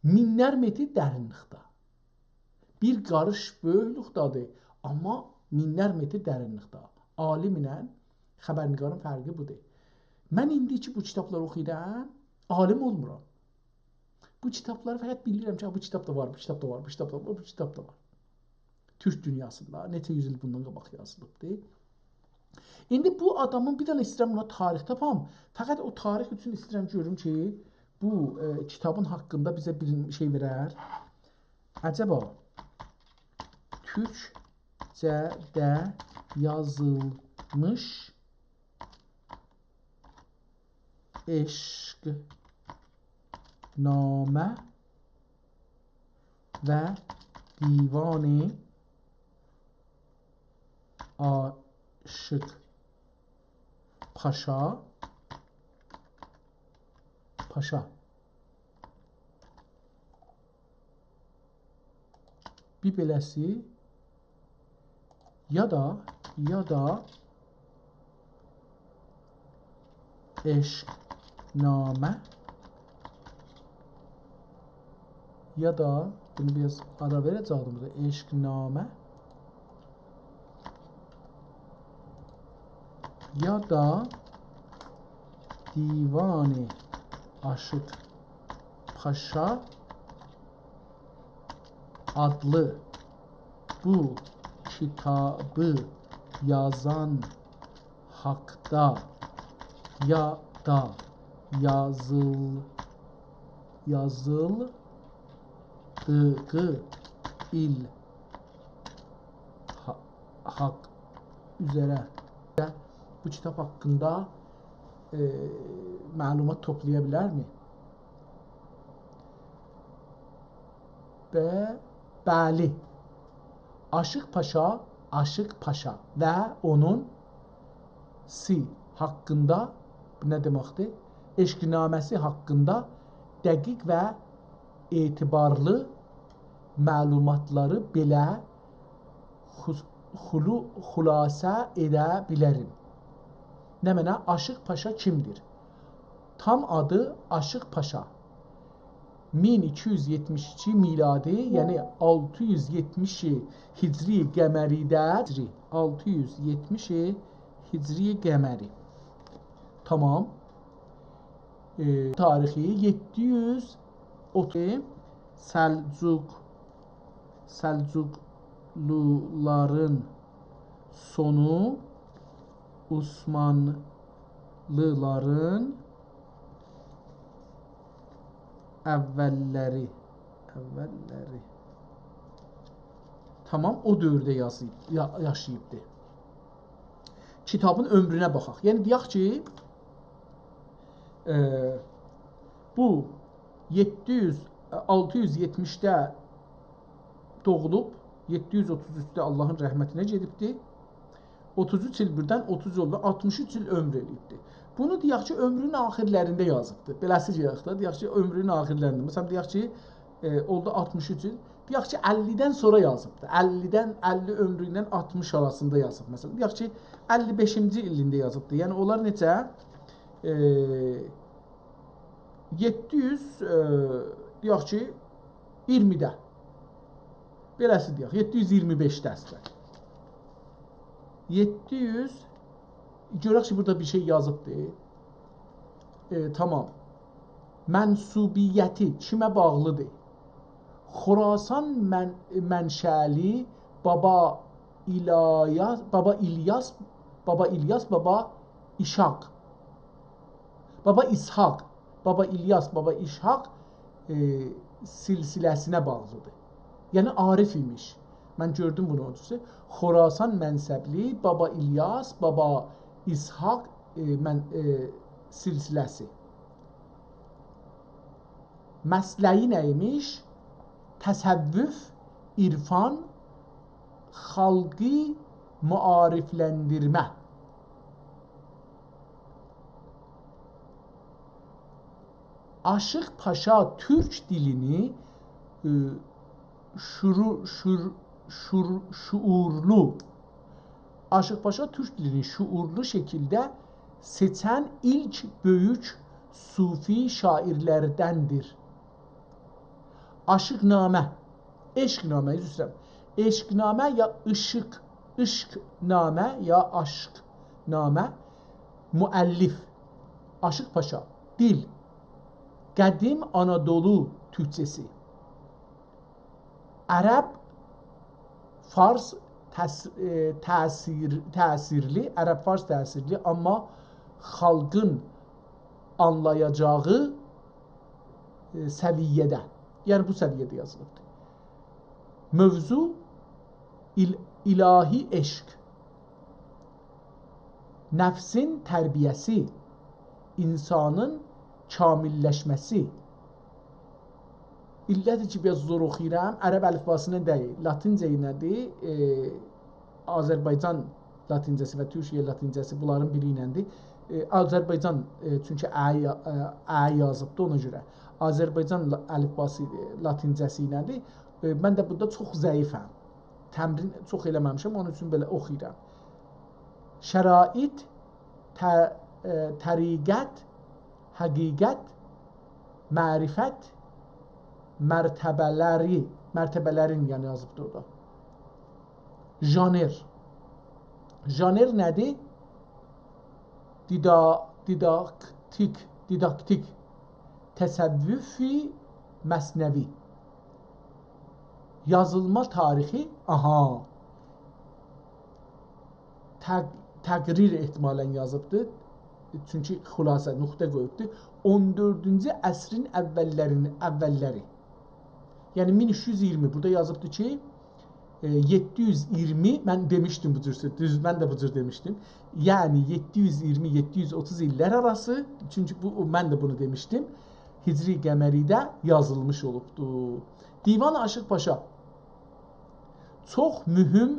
مینلر متر درینلیکده. بیر قاریش بؤیوکلوکده‌دیر، آمما مینلر متر درینلیکده. عالم ایله خبرنگارین فرقی بودور. من ایندی کی بو کیتابلاری اوخویورام، عالم اولمورام. بو کیتابلاری فقط بیلیرم کی، بو کیتاب دا وار، بو کیتاب دا وار، بو کیتاب دا وار، بو کیتاب دا وار. تورک دونیاسیندا نئچه یوز ایل بوندان قاباق یازیلیبدی. ایندی بو آدامین، بیر دنه ایسته‌ییرم بونا تاریخ تاپام. فقط او تاریخ اوچون ایسته‌ییرم گؤروم کی، بو، ائ، کیتابین حاقیندا بیزه بیر شئی وئرر. عجبا تورکجه‌ده یازیلمیش عشق‌نامه و دیوان عاشق پاشا، پاشا. بیر بئله‌سی، یا دا، یا دا عشق‌نامه، یا دا، بونو بیر آز آرا وئره‌جکدیم بورادا، عشق‌نامه، یا دا دیوان عاشق پاشا آدلی بو کیتابی یازان حاقدا، یا دا یازیل-، یازیلدیغی ایل حا-، حاق اوزره بو کیتاب حاقیندا، ائ، معلومات توپلایا بیلرمی؟ به، بلی. عاشق پاشا، عاشق پاشا و اونون سی حاقیندا، بو نه دئمکدیر؟ عشق‌نامه‌سی حاقیندا دقیق و اعتبارلی معلوماتلاری بئله خص-، خلو-، خلاصه ائده بیلرم. نمنه؟ عاشق پاشا کیمدیر؟ تام آدی عاشق پاشا. مین ایکی یوز یئتمیش ایکی میلادی، یعنی آلتی یوز یئتمیش هجری قمری‌ده، هجری، آلتی یوز یئتمیش هجری قمری. تامام. ائ، تاریخی یئددی یوز اوتوز، سلجوق، سلجوقلولارین سونو، عثمانلیلارین اوّللری، اوّللری. تامام، او دؤورده یازیب، یا-، یاشاییبدی. کیتابین عؤمرونه باخاق. یعنی، دئیک کی، ائ، بو یئددی یوز، آلتی یوز یئتمیشده دوغولوب، یئددی یوز اوتوز اوچده آللاهین رحمتینه گئدیبدی. اوتوز اوچ ایل بیردن اوتوز اولدو، آلتمیش اوچ ایل عؤمور ائله‌ییبدی. بونو دئیک کی، عؤمرونون آخیرلرینده یازیبدی. بئله‌سی دئیک ده، دئیک کی، عؤمرونون آخیرلرینده. مثلا، دئیک کی، ائ، اولدو آلتمیش اوچ ایل. دئیک کی، اللی‌دن سونرا یازیبدی. اللی‌دن، اللی عؤمرو ایله آلتمیش آراسیندا یازیب. مثلا، دئیک کی، اللی بئشینجی ایلینده یازیبدی. یعنی، اونلار نئچه؟ ائ، یئددی یوز، ائ، دئیک کی، اییرمیده. بئله‌سی دئیک، یئددی یوز اییرمی بئشده اصلا. یئددی یوز، گؤرک کی، بورادا بیر شئی یازیبدی. ائ، تامام. منسوبیتی کیمه باغلیدیر؟ خراسان من-، منشألی بابا ایلیاس، بابا ایلیاس، بابا ایلیاس، بابا ایشاق. بابا اسحاق، بابا ایلیاس، بابا ایشاق، ائ، سلسله‌سینه باغلیدیر. یعنی عارف ایمیش. من گؤردوم بونو اونسوز. خراسان منسبلی بابا ایلیاس، بابا اسحاق، ائ، من-، ائ، سلسله‌سی. مسلکی نه ایمیش؟ تصوف، عرفان، خالقی معاریفلندیرمه. آشیق پاشا تورک دیلینی، ائ، شورو-، شور-، شور-، شعورلو، آشیق پاشا تورک دیلینی شعورلو شکیلده سئچن ایلک بؤیوک صوفی شاعیرلردندیر. آشیق‌نامه، عشق‌نامه، عذر ایسته‌ییرم. عشق‌نامه یا عشق، عشق‌نامه یا آشیق‌نامه، مؤلف، آشیق پاشا. دیل، قدیم آنادولو تورکجه‌سی. عرب، فارس تأس-، ائ، تأثیر-، تأثیرلی، عرب فارس تأثیرلی، آمما خالقین آنلایاجاغی، ائ، سویه‌ده، یعنی بو سویه‌ده یازیلیبدیر. موضوع ال-، الهی عشق. نفسین تربیه‌سی، انسانین کامل‌لشمه‌سی. علتی کی، بیر آز زور اوخویورام، عرب الیفباسی ایله دئییل، لاتینجه ایله‌دیر. ائ، آذربایجان لاتینجه‌سی و تورکیه لاتینجه‌سی بونلارین بیری ایله‌دیر. ائ، آذربایجان، ائ، چونکی ا یا-، ائ، ا یازیبدی، اونا گؤره. آذربایجان لا-، الیفباسی، ائ، لاتینجه‌سی ایله‌دیر. ائ، من ده بوندا چوخ ضعیفم. تمرین چوخ ائله‌مه‌میشم، اونون اوچون بئله اوخویورام. شرایط، ط-، ائ، طریقت، حقیقت، معرفت، مرتبه‌لری، مرتبه‌لرین، یعنی یازیبدیر اورادا. ژانر. ژانر نه‌دیر؟ دیدا-، دیداکتیک، دیداکتیک. تصوفی مثنوی. یازیلما تاریخی، آها. تق-، تقریر احتمالاً یازیبدی. چونکی خلاصه، نقطه قویوبدو. اون دؤردونجو عصرین اوللرین-، اوللری. یعنی مین اوچ یوز اییرمی، بورادا یازیبدی کی، ائ، یئددی یوز اییرمی، من دئمیشدیم بو جور سؤز، دوز، من ده بو جور دئمیشدیم. یعنی یئددی یوز اییرمی، یئددی یوز اوتوز ایللر آراسی، چونکی بو، من ده بونو دئمیشدیم. هجری قمری‌ده یازیلمیش اولوبدو. دیوان آشیق پاشا. چوخ مهم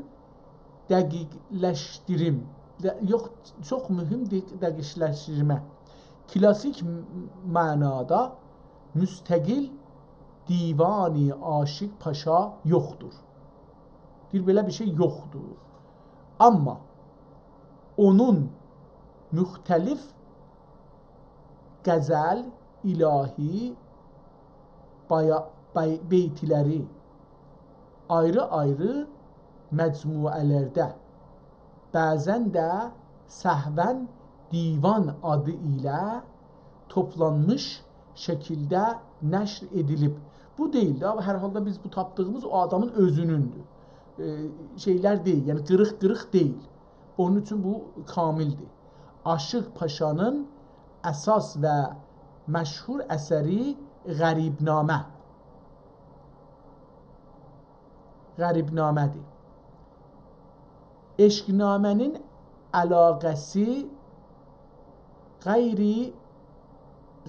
دقیقلشدیریم. ده-، یوخ، چوخ مهم دق-، دقیقلشدیرمه. کلاسیک م-، معنادا مستقل دیوانی آشیق پاشا یوخدور. دئییر، بئله بیر شئی یوخدور. آمما اونون مختلف غزل، الهی، بایا-، بی-، بیتلری آیری-آیری مجموعه‌لرده، بعضاً ده سهواً دیوان آدی ایله توپلانمیش شکیلده نشر ائدیلیب. بو دئییل ده، هر حالدا بیز بو تاپدیغیمیز او آدامین اؤزونوندور. ائ، شئیلر دئییل، یعنی قیریق-قیریق دئییل. اونون اوچون بو کاملدیر. آشیق پاشانین اساس و مشهور اثری غریب‌نامه. غریب‌نامه‌دیر. عشق‌نامه‌نین علاقه‌سی غیر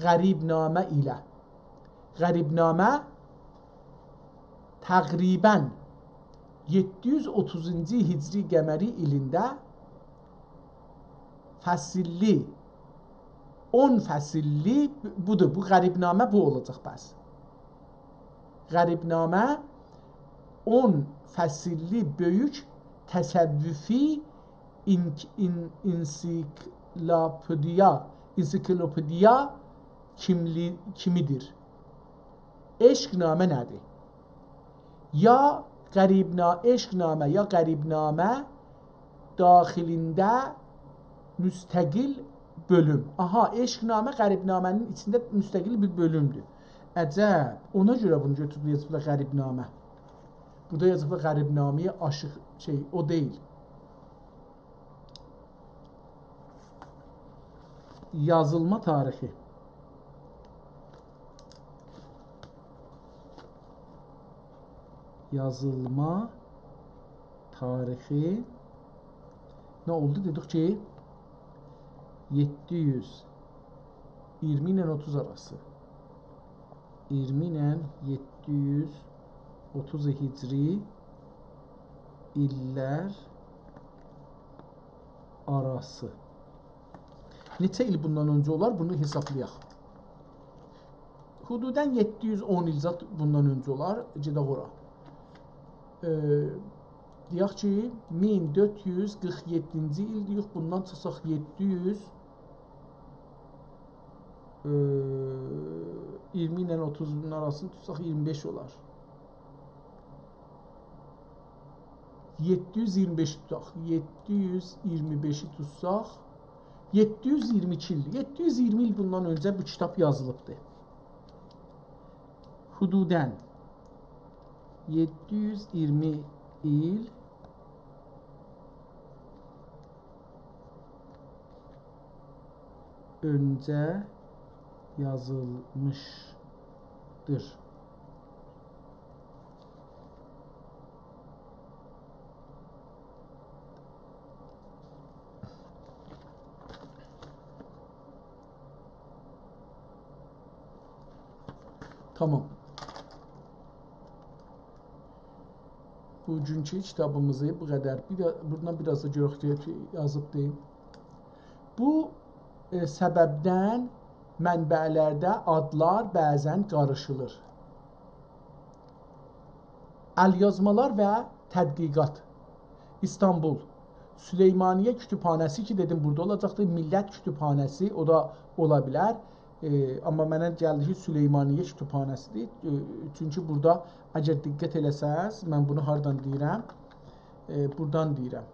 غریب‌نامه ایله. غریب‌نامه تقریباً یئددی یوز اوتوزونجو هجری قمری ایلینده فصیللی، اون فصیللی، بودور، بو غریب‌نامه بو اولاجاق بس. غریب‌نامه اون فصیللی بؤیوک تصوفی انک-، ان-، انسیکلوپدیا، انسیکلوپدیا کیملی-، کیمیدیر. عشق‌نامه نه‌دیر؟ یا غریب‌نا-، عشق‌نامه یا غریب‌نامه داخلینده مستقل بؤلوم. آها، عشق‌نامه غریب‌نامه‌نین ایچینده مستقل بیر بؤلومدور. عجب، اونا گؤره بونو گؤتوروب یازیبلار غریب‌نامه. بورادا یازیبلار غریب‌نامه‌ی آشیق، شئی، او دئییل. یازیلما تاریخی. یازیلما تاریخی نه اولدو؟ دئدیک کی، یئددی یوز ایگیرمی ایله اوتوز آراسی. ایگیرمی ایله یئددی یوز اوتوز هجری ایللر آراسی. نئچه ایل بوندان اؤنجه اولار، بونو حسابلایاق. حدوداً یئددی یوز اون ایل زاد بوندان اؤنجه اولار، گئدک اورا. ائ، دئیک کی، مین دؤرد یوز قیرخ یئددینجی ایل دئیک، بوندان چیخساق یئددی یوز، ائ، ایگیرمی ایله اوتوزون آراسینی توتساق ایگیرمی بئش اولار. یئددی یوز ایگیرمی بئشی توتاق. یئددی یوز ایگیرمی بئشی توتساق، یئددی یوز ایگیرمی ایکی ایل. یئددی یوز ایگیرمی ایل بوندان اؤنجه بو کیتاب یازیلیبدی. حدوداً یئددی یوز ایگیرمی ایل اؤنجه یازیلمیشدیر. تامام. بوگونکو کیتابیمیزی بو قدر. بیر ده، بورادان بیر آز دا گؤرک کی، یازیبدی. بو، ائ، سببدن منبع‌لرده آدلار بعضاً قاریشیلیر. الیازمالار و تدقیقات. ایستانبول. سلیمانیه کوتوبخانه‌سی کی، دئدیم، بورادا اولاجاقدیر. میللت کوتوبخانه‌سی، او دا اولا بیلر. ائ، آمما منه گلدی کی، سلیمانیه کوتوبخانه‌سی‌دیر. ائ، چونکی بورادا، اگر دقت ائله‌سز، من بونو هاردان دئییرم؟ ائ، بورادان دئییرم.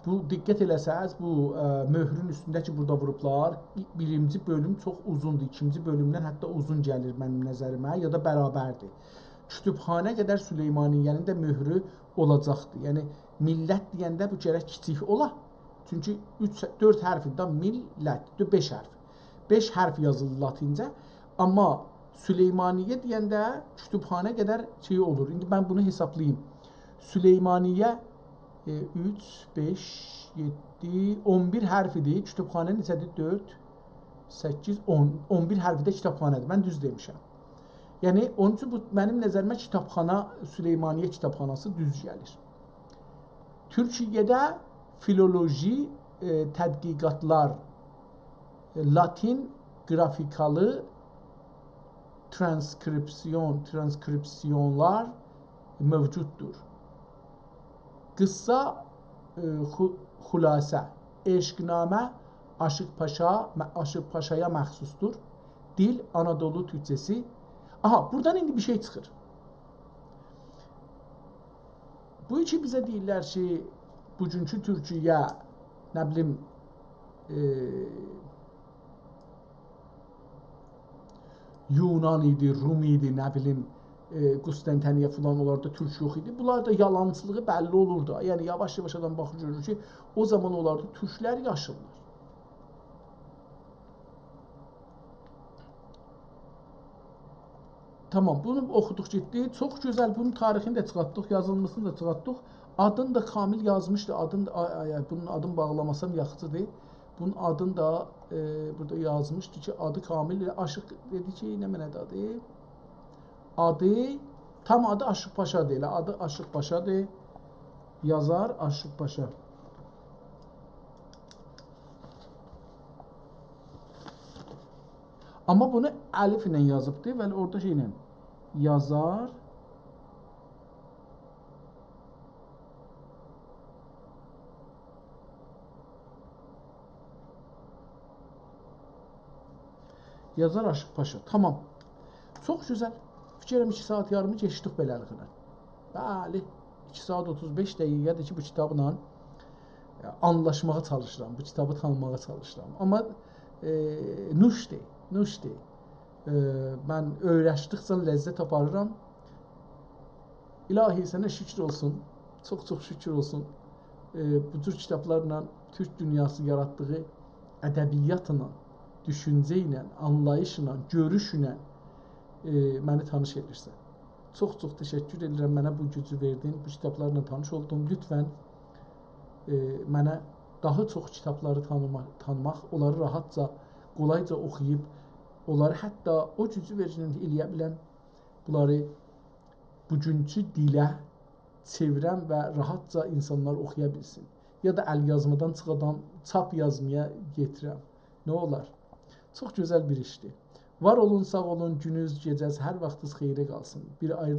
بو، دقت ائله‌سز، بو، ائ، مؤهرون اوستونده کی، بورادا ووروبلار، ای-، بیرینجی بؤلوم چوخ اوزوندور، ایکینجی بؤلومدن حتی اوزون گلیر منیم نظریمه، یا دا برابردیر. کوتوبخانه قدر سلیمانیه‌نین ده مؤهرو اولاجاقدیر. یعنی، میللت دئینده بو گرک کیچیک اولا. چونکی اوچ، دؤرد حرفدن میللت، دؤ-، بئش حرف. بئش حرف یازیلیر لاتینجه. آمما سلیمانیه دئینده کوتوبخانه قدر شئی اولور. ایندی من بونو حسابلاییم. سلیمانیه، ائ، اوچ، بئش، یئددی، اون بیر حرفی‌دیر. کوتوبخانه نئچه‌دیر؟ دؤرد، سککیز، اون. اون بیر حرفی ده کیتابخانه‌دیر. من دوز دئمیشم. یعنی، اونون اوچون بو، منیم نظریمه کیتابخانا، سلیمانیه کیتابخاناسی دوز گلیر. تورکیه‌ده فیلولوژی، ائ، تدقیقاتلار، ائ، لاتین قرافیکالی ترانسکریپسیون، ترانسکریپسیونلار موجوددور. قیسسا، ائ، خو-، خلاصه، عشق‌نامه آشیق پاشا، م-، آشیق پاشایا مخصوصدور. دیل، آنادولو تورکجه‌سی. آها، بورادان ایندی بیر شئی چیخیر. بو کی بیزه دئییرلر کی، بوگونکو تورکیه، نه بیلیم، ائ، یونان ایدی، روم ایدی، نه بیلیم، ائ، قسطنطنیه فلان، اونلاردا تورک یوخ ایدی. بونلار دا یالانچیلیغی بللی اولور دا. یعنی، یاواش-یاواش آدام باخیر، گؤرور کی، او زامان اونلاردا تورکلر یاشیرلار. تامام، بونو اوخودوق گئتدی. چوخ گؤزل، بونون تاریخینی ده چیخارتدیق، یازیلمیشینی دا چیخارتدیق. آدینی دا کامل یازمیشدی. آدین، آی، آی، آی، بونون آدینی باغلاماسام یاخشیدیر. بونون آدینی دا، ائ، بورادا یازمیشدی کی، آدی کامل، آشیق دئدی کی، نمنه‌دیر آدی؟ آدی، تام آدی آشیق پاشادیر، ائله آدی آشیق پاشادیر. یازار آشیق پاشا. آمما بونو الف ایله یازیبدی، ولی اورادا شئی ایله یازار. یازار آشیق پاشا. تامام. چوخ گؤزل. فیکر ائلیرم ایکی ساعات یاریمی کئچدیک بئله‌لیکله. بلی، ایکی ساعات اوتوز بئش دقیقه‌دیر کی، بو کیتابلا، ائ، آنلاشماغا چالیشیرام، بو کیتابی تانیماغا چالیشیرام. آمما، ائ، نوشدور، نوشدور. ائ، من اؤیرشدیکجه لذت آپاریرام. الهی، سنه شکر اولسون. چوخ-چوخ شکر اولسون. ائ، بو جور کیتابلارلا تورک دونیاسی یاراتدیغی ادبیاتلا، دوشونجه ایله، آنلاییشلا، گؤروشله، ائ، منی تانیش ائدیرسن. چوخ-چوخ تشکر ائدیرم، منه بو گوجو وئردین. بو کیتابلارلا تانیش اولدوم. لطفاً، ائ، منه داها چوخ کیتابلاری تانیما-، تانیماق، اونلاری راحتجا، قولایجا اوخویوب، اونلاری حتی او گوجو وئرگینن ائله‌یه بیلم، بونلاری بوگونکو دیله چئویرم و راحتجا اینسانلار اوخویا بیلسین. یا دا ال یازمادان چیخادام، چاپ یازمایا گتیرم. نه اولار؟ چوخ گؤزل بیر ایشدیر. وار اولون، ساغ اولون، گونوز، گئجه‌ز، هر واختینیز خئیره قالسین. بیر آیری